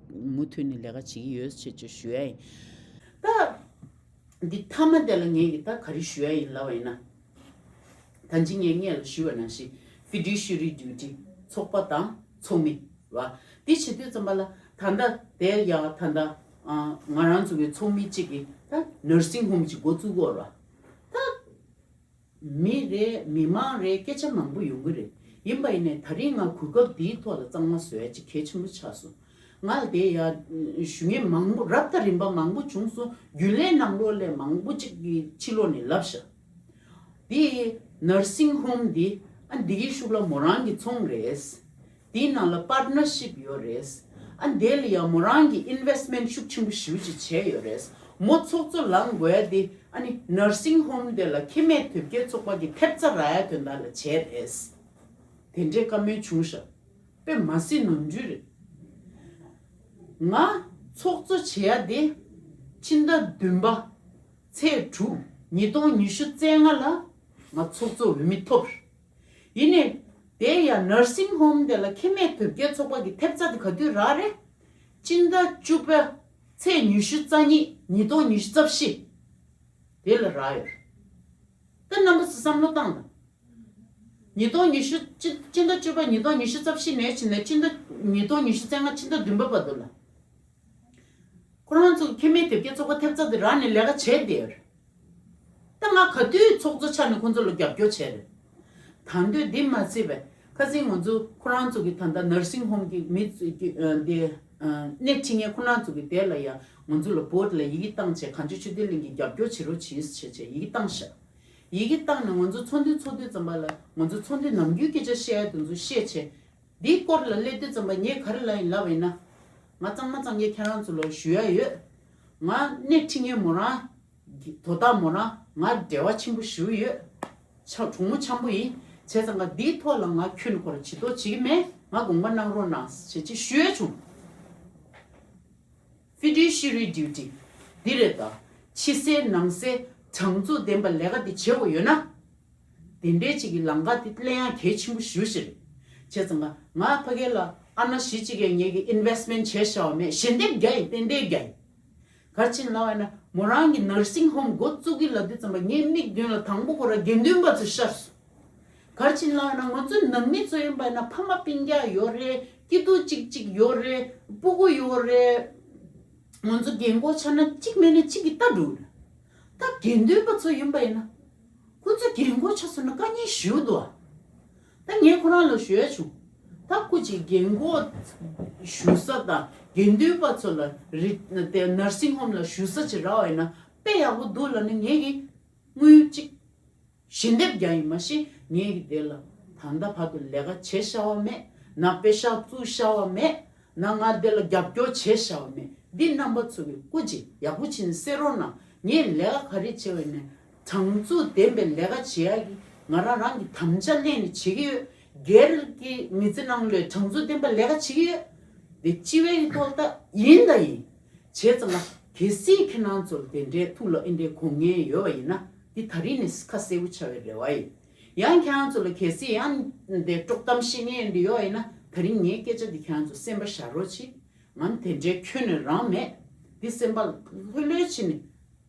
མུ་མཐུད་ནས་ལས་ཀ་བྱེད་ཀྱི་ཡོད་ཅེས་ཅེས་ཞུ་ཡ་ཡིན། ད་འདི་མཐའ་མ་དེ་ལ་ངས་ཀྱི་ད་ག་རེ་ཞུ་ཡ་ཡིན་ལབ་པ་ཡིན་ན། ད་ཅི་ངས་སྔོན་ལ་ཞུས་པ་ནང་བཞིན་ཕི་ཌུ་ཤི་རི་ཌིའུ་ཊི་ཚོགས་པ་དང་ཚོགས་མི་ར་འདི་བྱེད་དུས་ཙམ་པ་ལ་ད་ལྟ་དེ་ཡ་ད་ལྟ་ང་རང་ཚོ་གི་ཚོགས་མི་གཅིག་གིས་ད་ནར་སིང་ཧོམ་གཅིག་འགོ་བཙུགས་དགོས་ར། ད་མི་རེད་མི་མང་རེད་སྐད་ཆ་མང་པོ་ཡོང་གི་རེད། ཡིན་པ་ཡིན་ནའི་ད་རིང་ང་གོ་སྐབས་འདིའི་ཐོག་ལ་གཙང་མ་བཟོ་ཡ་ཅིག་གལ་ཆེན་པོ་ཆགས་སོང་། ང་ལ་དེ་ཡ་ཞུ་མཁན་མང་པོ་རབ་དང་རིམ་པ་མང་པོ་བྱུང་སོང་། རྒྱུན་ལས་ནང་ལོགས་ལས་མང་པོ་ཅིག་གིས་ཕྱི་ལོགས་ནས་ལབ་ཤག་འདི་ནར་སིང་ཧོམ་འདི་ཨ་འདི་གི་ཤུགས་ལ་མོ་རང་གི་ཚོང་རེད། དེའི་ནང་ལ་པར་ཊི་ནར་ཤིབ་ཡོད་རེད། ཨ་དེ་ལ་ཡང་མོ་རང་གིས་ཨིན་ཝེ་སི་མེན་ཊི་ཤུགས་ཆེན་པོ་ཞེ་པོ་ཅིག་བྱས་ཡོད་རེད། མོ་ཚོགས་གཙོ་ལངས་དགོས་ཡ་དེ་ཨ་ནི་ནར་སིང་ཧོམ་དེ་ལ་ཁེ་མེད་དོལ་རྒྱལ་ཚོགས་པ་གིས་ཐེབས་རྩ་རག་ཡ་དོན་དག་ལ་བྱས་རེད། དེ་འདྲའི་བཀའ་མོལ་བྱུང་ཤག་དཔེ་མ་སྲིད་ནོར་འཁྲུལ་རེད། ང་ཚོགས་གཙོ་བྱེད་ཡ་དེ་ཕྱི་ཟླ་བདུན་པ་ཚེས་དྲུག་ཉིས་སྟོང་ཉི་ཤུ་རྩ་ལྔ་ལ་ང་ཚོགས་གཙོ་འོས་མི་ཐོབ་རེད། ཡིན་ནའི་ དེ་ཡང་ནར་སིང་ཧོམ་དེ་ལ་ཁེ་མེད་དོལ་རྒྱལ་ཚོགས་པ་གི་ཐེབས་རྩ་དེ་ག་དུས་རག་རེད། སྤྱི་ཟླ་བཅུ་པ་ཚེས་ཉི་ཤུ་རྩ་གཉིས། ཉིས་སྟོང་ཉི་ཤུ་རྩ་བཞི། དེ་ལ་རག་ཡོད་རེད། ད་རྣམ་པ་ཚོ་བསམ་བློ་བཏང་དང་། ཉིས་སྟོང་ཉི་ཤུ་སྤྱི་སྤྱི་ཟླ་བཅུ་པ་ཉིས་སྟོང་ཉི་ཤུ་རྩ་བཞི་ནས་བྱས་ནས་སྤྱི་ཟླ་ཉིས་སྟོང་ཉི་ཤུ་རྩ་ལྔ་ཕྱི་ཟླ་བདུན་པ་བར་དུ་ལ། ཁོ་རང་ཚོ་ཁེ་མེད་དོལ་རྒྱལ་ཚོགས་པ་ཐེབས་རྩ་དེ་རག་ནས་ལས་ཀ་བྱས་བསྡད་ཡོད་རེད། ད་ང་ག་དུས་ཚོགས་གཙོ་ཆགས་ནས་ཁོང་ཚོ་ལ་རྒྱབ་སྐྱོར་བྱས་རེད། ད་འདོད་འདི་མ་ཚད་པས་ཁ་སང་ང་ཚོ་ཁོ་རང་ཚོ་གི་ད་ལྟ་ནར་སིང་ཧོམ་གི་མི་ཚོ་གི་ཨ་འདི་ཨ་སྣེ་ཁྲིད་མཁན་ཁོ་རང་ཚོ་གི་དེ་ལ་ཡང་ང་ཚོ་ལ་བོད་ལ་ཡི་གེ་བཏང་བྱས་གངས་ལྗོངས་ཆོས་ལྡན་གླིང་གི་རྒྱབ་སྐྱོར་བྱེད་རོགས་གྱིས་བྱས་བྱས་ཡི་གེ་བཏང་ཤག་ཡི་གེ་བཏང་ནས་ང་ཚོ་ཚོགས་འདུ་ཚོགས་དུས་ཙམ་པ་ལ་ང་ཚོ་ཚོགས་འདུ་ནམ་རྒྱུན་སྐད་ཆ་བཤད་ཡ་དེ་ཚོ་བཤད་བྱས། འདིའི་སྐོར་ལ་སླེབས་དུས་ཙམ་པ་ངས་ག་རེ་ལབ་ཡིན་ལབ་པ་ཡིན་ན། ང་གཙང་མ་གཙང་རྐྱང་ཁྱེད་རང་ཚོ་ལ་ཞུ་ཡ་ཡོད། ང་སྣེ་ཁྲིད་མཁན་མོ་རང་གི་དོ་བདག་མོ་རང་ང་འབྲེལ་བ་ཆེན་པོ་ཞེ་པོ་ཡོད། ཆ་གྲོགས་མོ་འཆམ་པོ་ཡིན། བྱས་ཙང་ང་འདིའི་ཐོག་ལ་ང་ཁྱོན་ནས་ཁོ་ར་ཇུས་གཏོགས་བྱེད་ཀྱི་མེད། ང་དགོངས་པ་གནང་རོགས་གནང་ཞེས་ཅིག་ཞུ་ཡ་བྱུང་། Fiduciary duty འདི་རེད་ད། ཕྱི་གསལ་ནང་གསལ་དྲང་ཚུགས་ལྡན་པ་ལས་ཀ་འདི་བྱེད་དགོས་ཡོད་ན། དེ་འདྲའི་ཅིག་གི་ལམ་ཁ་དེ་ལེན་ཡ་གལ་ཆེན་པོ་ཞེ་པོ་ཞིག་རེད། བྱས་ཙང་ང་ང་ཕ་གི་ལ་ཨ་ན་གཞི་གཅིག་གི་ངེད་ཀྱི་ཨིན་ཝེ་སི་མེན་ཊི་བྱས་བཞག་པ་མེད། ཞལ་འདེབས་རྒྱག་ཡིན། ཏན་ཏན་རྒྱག་ཡིན། ག་རེ་བྱས་ནས་ལབ་པ་ཡིན་ན་མོ་རང་གི་ནར་སིང་ཧོམ་འགོ་བཙུགས་ཀྱི་ལབ་དུས་ཙམ་པ་ངའི་མིག་མདུན་ལ་དང་པོ་ཁོ་ར་དགེ་འདུན་པ་ཚོ་ཤར་སོང་། ག་རེ་བྱས་ནས་ལབ་པ་ཡིན་ན་ང་ཚོ་ནང་མི་ཚོ་ཡིན་པ་ཡིན་ན་ཕ་མ་སྤུན་ཀྱག་ཡོད་རེད། སྐྱིད་སྡུག་གཅིག་གཅིག་ཡོད་རེད། སྤུ་གུ་ཡོད་རེད། ང་ཚོ་རྒན་གོག་ཆགས་ན་གཅིག་མེད་ན་གཅིག་གིས་ལྟ་འགྲོ་གི་རེད། ད་དགེ་འདུན་པ་ཚོ་ཡིན་པ་ཡིན་ན། ཁོ་ཚོ་རྒན་གོག་ཆགས་སོང་ན་དཀའ་ངལ་ཞེ་པོ་འདུག་ཨ། ད་ངས་ཁོ་རང་ལ་ཞུ་ཡ་བྱུང་། ད་སྐུ་མཁྱེན་རྒན་གོག་བཞུགས་ས་དང་དགེ་འདུན་པ་ཚོ་ལ་རི་དེ་ནར་སིང་ཧོམ་ལ་བཞུགས་ས་ཅིག་རག་པ་ཡིན་ན་དཔེ་ཡག་པོ་འདུག་ལབ་ནས་ངས་ཀྱི་དངུལ་གཅིག་ཞལ་འདེབས་རྒྱག་ཡིན། མ་གཞི་ངས་ཀྱི་དེ་ལ་ད་ལྟ་བར་དུ་ལས་ཀ་བྱས་བཞག་པ་མེད། ན་པེ་ཤག་བཙུགས་བཞག་པ་མེད། ན་ང་དེ་ལ་རྒྱབ་སྐྱོར་བྱས་བཞག་པ་མེད། འདི་རྣམ་པ་ཚོ་གི་སྐུ་མཁྱེན་ཡག་པོ་བྱས་ནས་གསན་རོགས་གནང་། ངས་ལས་ཀ་ག་རེ་བྱས་པ་ཡིན་ནའི་དྲང་ཚུགས་ལྡན་པའི་ལས་ཀ་བྱེད་ཡ་གི་ང་རང་རང་གི་དམ་བཅའ་ལེན་ནས་བྱེད་ཀྱི་ཡོད། སྒེར་གྱི་མི་ཚེ་ནང་ལ་དྲང་ཚུགས་ལྡན་པའི་ལས་ཀ་བྱེད་ཀྱི་ཡོད། དེ་སྤྱི་བའི་གི་ཐོག་ད་ཡིན་ད་ཡིན། བྱས་ཙང་ལ་གལ་སྲིད་ཁྱེད་རང་ཚོ་ལ་དེ་འདྲའི་ཐུགས་ལ་ཨེ་འདྲའི་དགོངས་ངེས་ཡོད་པ་ཡིན་ན་འདི་ད་རིང་ནས་ཁ་གསལ་པོ་ཆགས་པའི་རེ་བ་ཡིན། ཡང་ཁྱེད་རང་ཚོ་ལ་གལ་སྲིད་ཡང་འདི་དཀྲོག་གཏམ་བཤད་མཁན་འདི་ཡོད་ཡིན་ན་ད་རིང་ངའི་སྐད་ཆ་འདི་ཁྱེད་རང་ཚོ་སེམས་པ་བཞག་རོགས་གྱིས། ང་དེ་འདྲའི་ཁྱོན་ནས་རང་མེད། འདི་སེམས་པ་ལྷོད་ལྷོད་བྱས་ནས་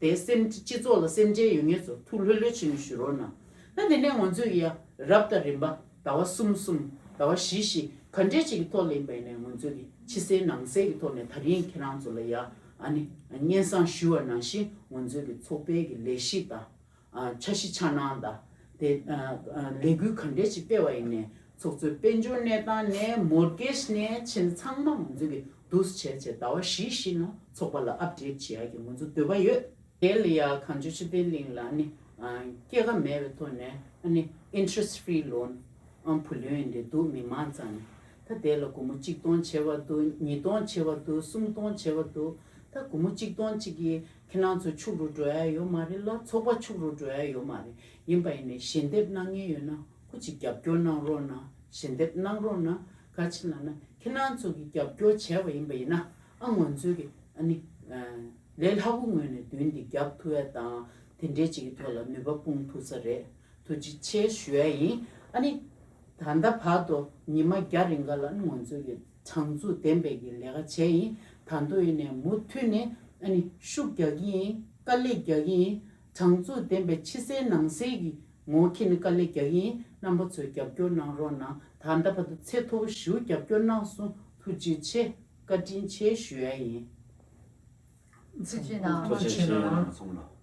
དེ་སེམས་སྤྱི་ཚོགས་ལ་སེམས་ཁྲལ་ཡོད་མཁན་ཚོ་ཐུགས་ལྷོད་ལྷོད་བྱས་ནས་བཞུགས་རོགས་གནང་། ད་དེ་ནས་ང་ཚོས་ཡ་རབ་དང་རིམ་པ་ཟླ་བ་གསུམ་གསུམ་ཟླ་བ་བཞི་བཞི་ག་འདྲས་ཅིག་གི་ཐོག་ལ་ཡིན་པ་ཡིན་ནའི་ང་ཚོས་ཀྱི་ཕྱི་གསལ་ནང་གསལ་གྱི་ཐོག་ནས་ད་རིང་ཁྱེད་རང་ཚོ་ལ་ཡ་ཨ་ནི་སྙན་སེང་ཞུ་བ་ནང་བཞིན་ང་ཚོས་ཀྱི་ཚོགས་པའི་གི་ལས་གཞི་དང་། ཨ་འཆར་གཞི་འཆར་སྣང་དང་དེ་ཨ་ཨ་ལས་འགུལ་ག་འདྲས་ཅིག་སྤེལ་བ་ཡིན་ནའི་ཚོགས་གཙོའི་དཔལ་འབྱོར་གནས་སྟངས་ནས་མོར་གེཇ་ནས་ཕྱིན་ཚང་མ་ང་ཚོས་ཀྱི་འདུག་སེ་བྱས་བྱས་ཟླ་བ་བཞི་བཞི་ནང་ཚོགས་པ་ལ་ཨབ་ཌེཊ་བྱེད་ཡ་གི་ང་ཚོ་འདོད་པ་ཡོད། དེ་ལ་ཡ་གངས་ལྗོངས་ཆོས་ལྡན་གླིང་ལ་ནི་ཨ་སྐྱེད་ཀ་མེད་པའི་ཐོག་ནས་ཨ་ནི་interest free loan ཨང་བུ་ལོན་འདི་འདུག་མི་མང་ཚང་ནས་ད་དེ་ལ་སྒོར་མོ་གཅིག་སྟོང་བྱེད་པ་འདུག་ཉིས་སྟོང་བྱེད་པ་འདུག་སུམ་སྟོང་བྱེད་པ་འདུག་ད་སྒོར་མོ་གཅིག་སྟོང་གཅིག་གིས་ཁྱེད་རང་ཚོ་ཕྱུག་རུ་འགྲོ་ཡ་ཡོད་མ་རེད་ལ་ཚོགས་པ་ཕྱུག་རུ་འགྲོ་ཡ་ཡོད་མ་རེད། ཡིན་པ་ཡིན་ནའི་ཞལ་འདེབས་གནང་མཁན་ཡོད་ན་སྐུ་མཁྱེན་རྒྱབ་སྐྱོར་གནང་རོགས་གནང་། ཞལ་འདེབས་གནང་རོགས་གནང་། ག་ཅི་ལབ་ན་ཁྱེད་རང་ཚོ་གིས་རྒྱབ་སྐྱོར་བྱས་པ་ཡིན་པ་ཡིན་ན་ཨ་ང་ཚོས་ཀྱི་ཨ་ནི་ལས་སླ་པོ་ངོས་ནས་མདུན་འདི་རྒྱབ་ཐུབ་ཡ་དང་དེ་འདྲའི་ཅིག་གི་ཐོག་ལ་ནུས་པ་སྤུངས་ཐུབ་ས་རེད། ཐུགས་རྗེ་ཆེ་ཞུ་ཡ་ཡིན། ཨ་ནི་ད་ལྟ་བར་དུ་ཉི་མ་བརྒྱ་རིང་ག་ལ་ང་ཚོས་ཀྱི་དྲང་ཚུགས་ལྡན་པའི་གི་ལས་ཀ་བྱས་ཡིན། ད་དུང་ཡིན་ནའི་མུ་མཐུད་ནས་ཨ་ནི་ཤུགས་རྒྱག་གི་ཡིན། དཀའ་ལས་རྒྱག་གི་ཡིན། དྲང་ཚུགས་ལྡན་པའི་ཕྱི་གསལ་ནང་གསལ་གྱི་ངོ་འཁྱེར་ནས་དཀའ་ལས་རྒྱག་གི་ཡིན། རྣམ་པ་ཚོས་རྒྱབ་སྐྱོར་གནང་རོགས་གནང་། ད་ལྟ་བར་དུ་ཚད་མཐོ་པོ་ཞེ་པོ་རྒྱབ་སྐྱོར་གནང་སོང་། ཐུགས་རྗེ་ཆེ། བཀའ་དྲིན་ཆེ་ཞུ་ཡ་ཡིན། ཐུགས་རྗེ་གནང་། ཐུགས་རྗེ་ཆེ་ཞུ་ཡ་ཡིན།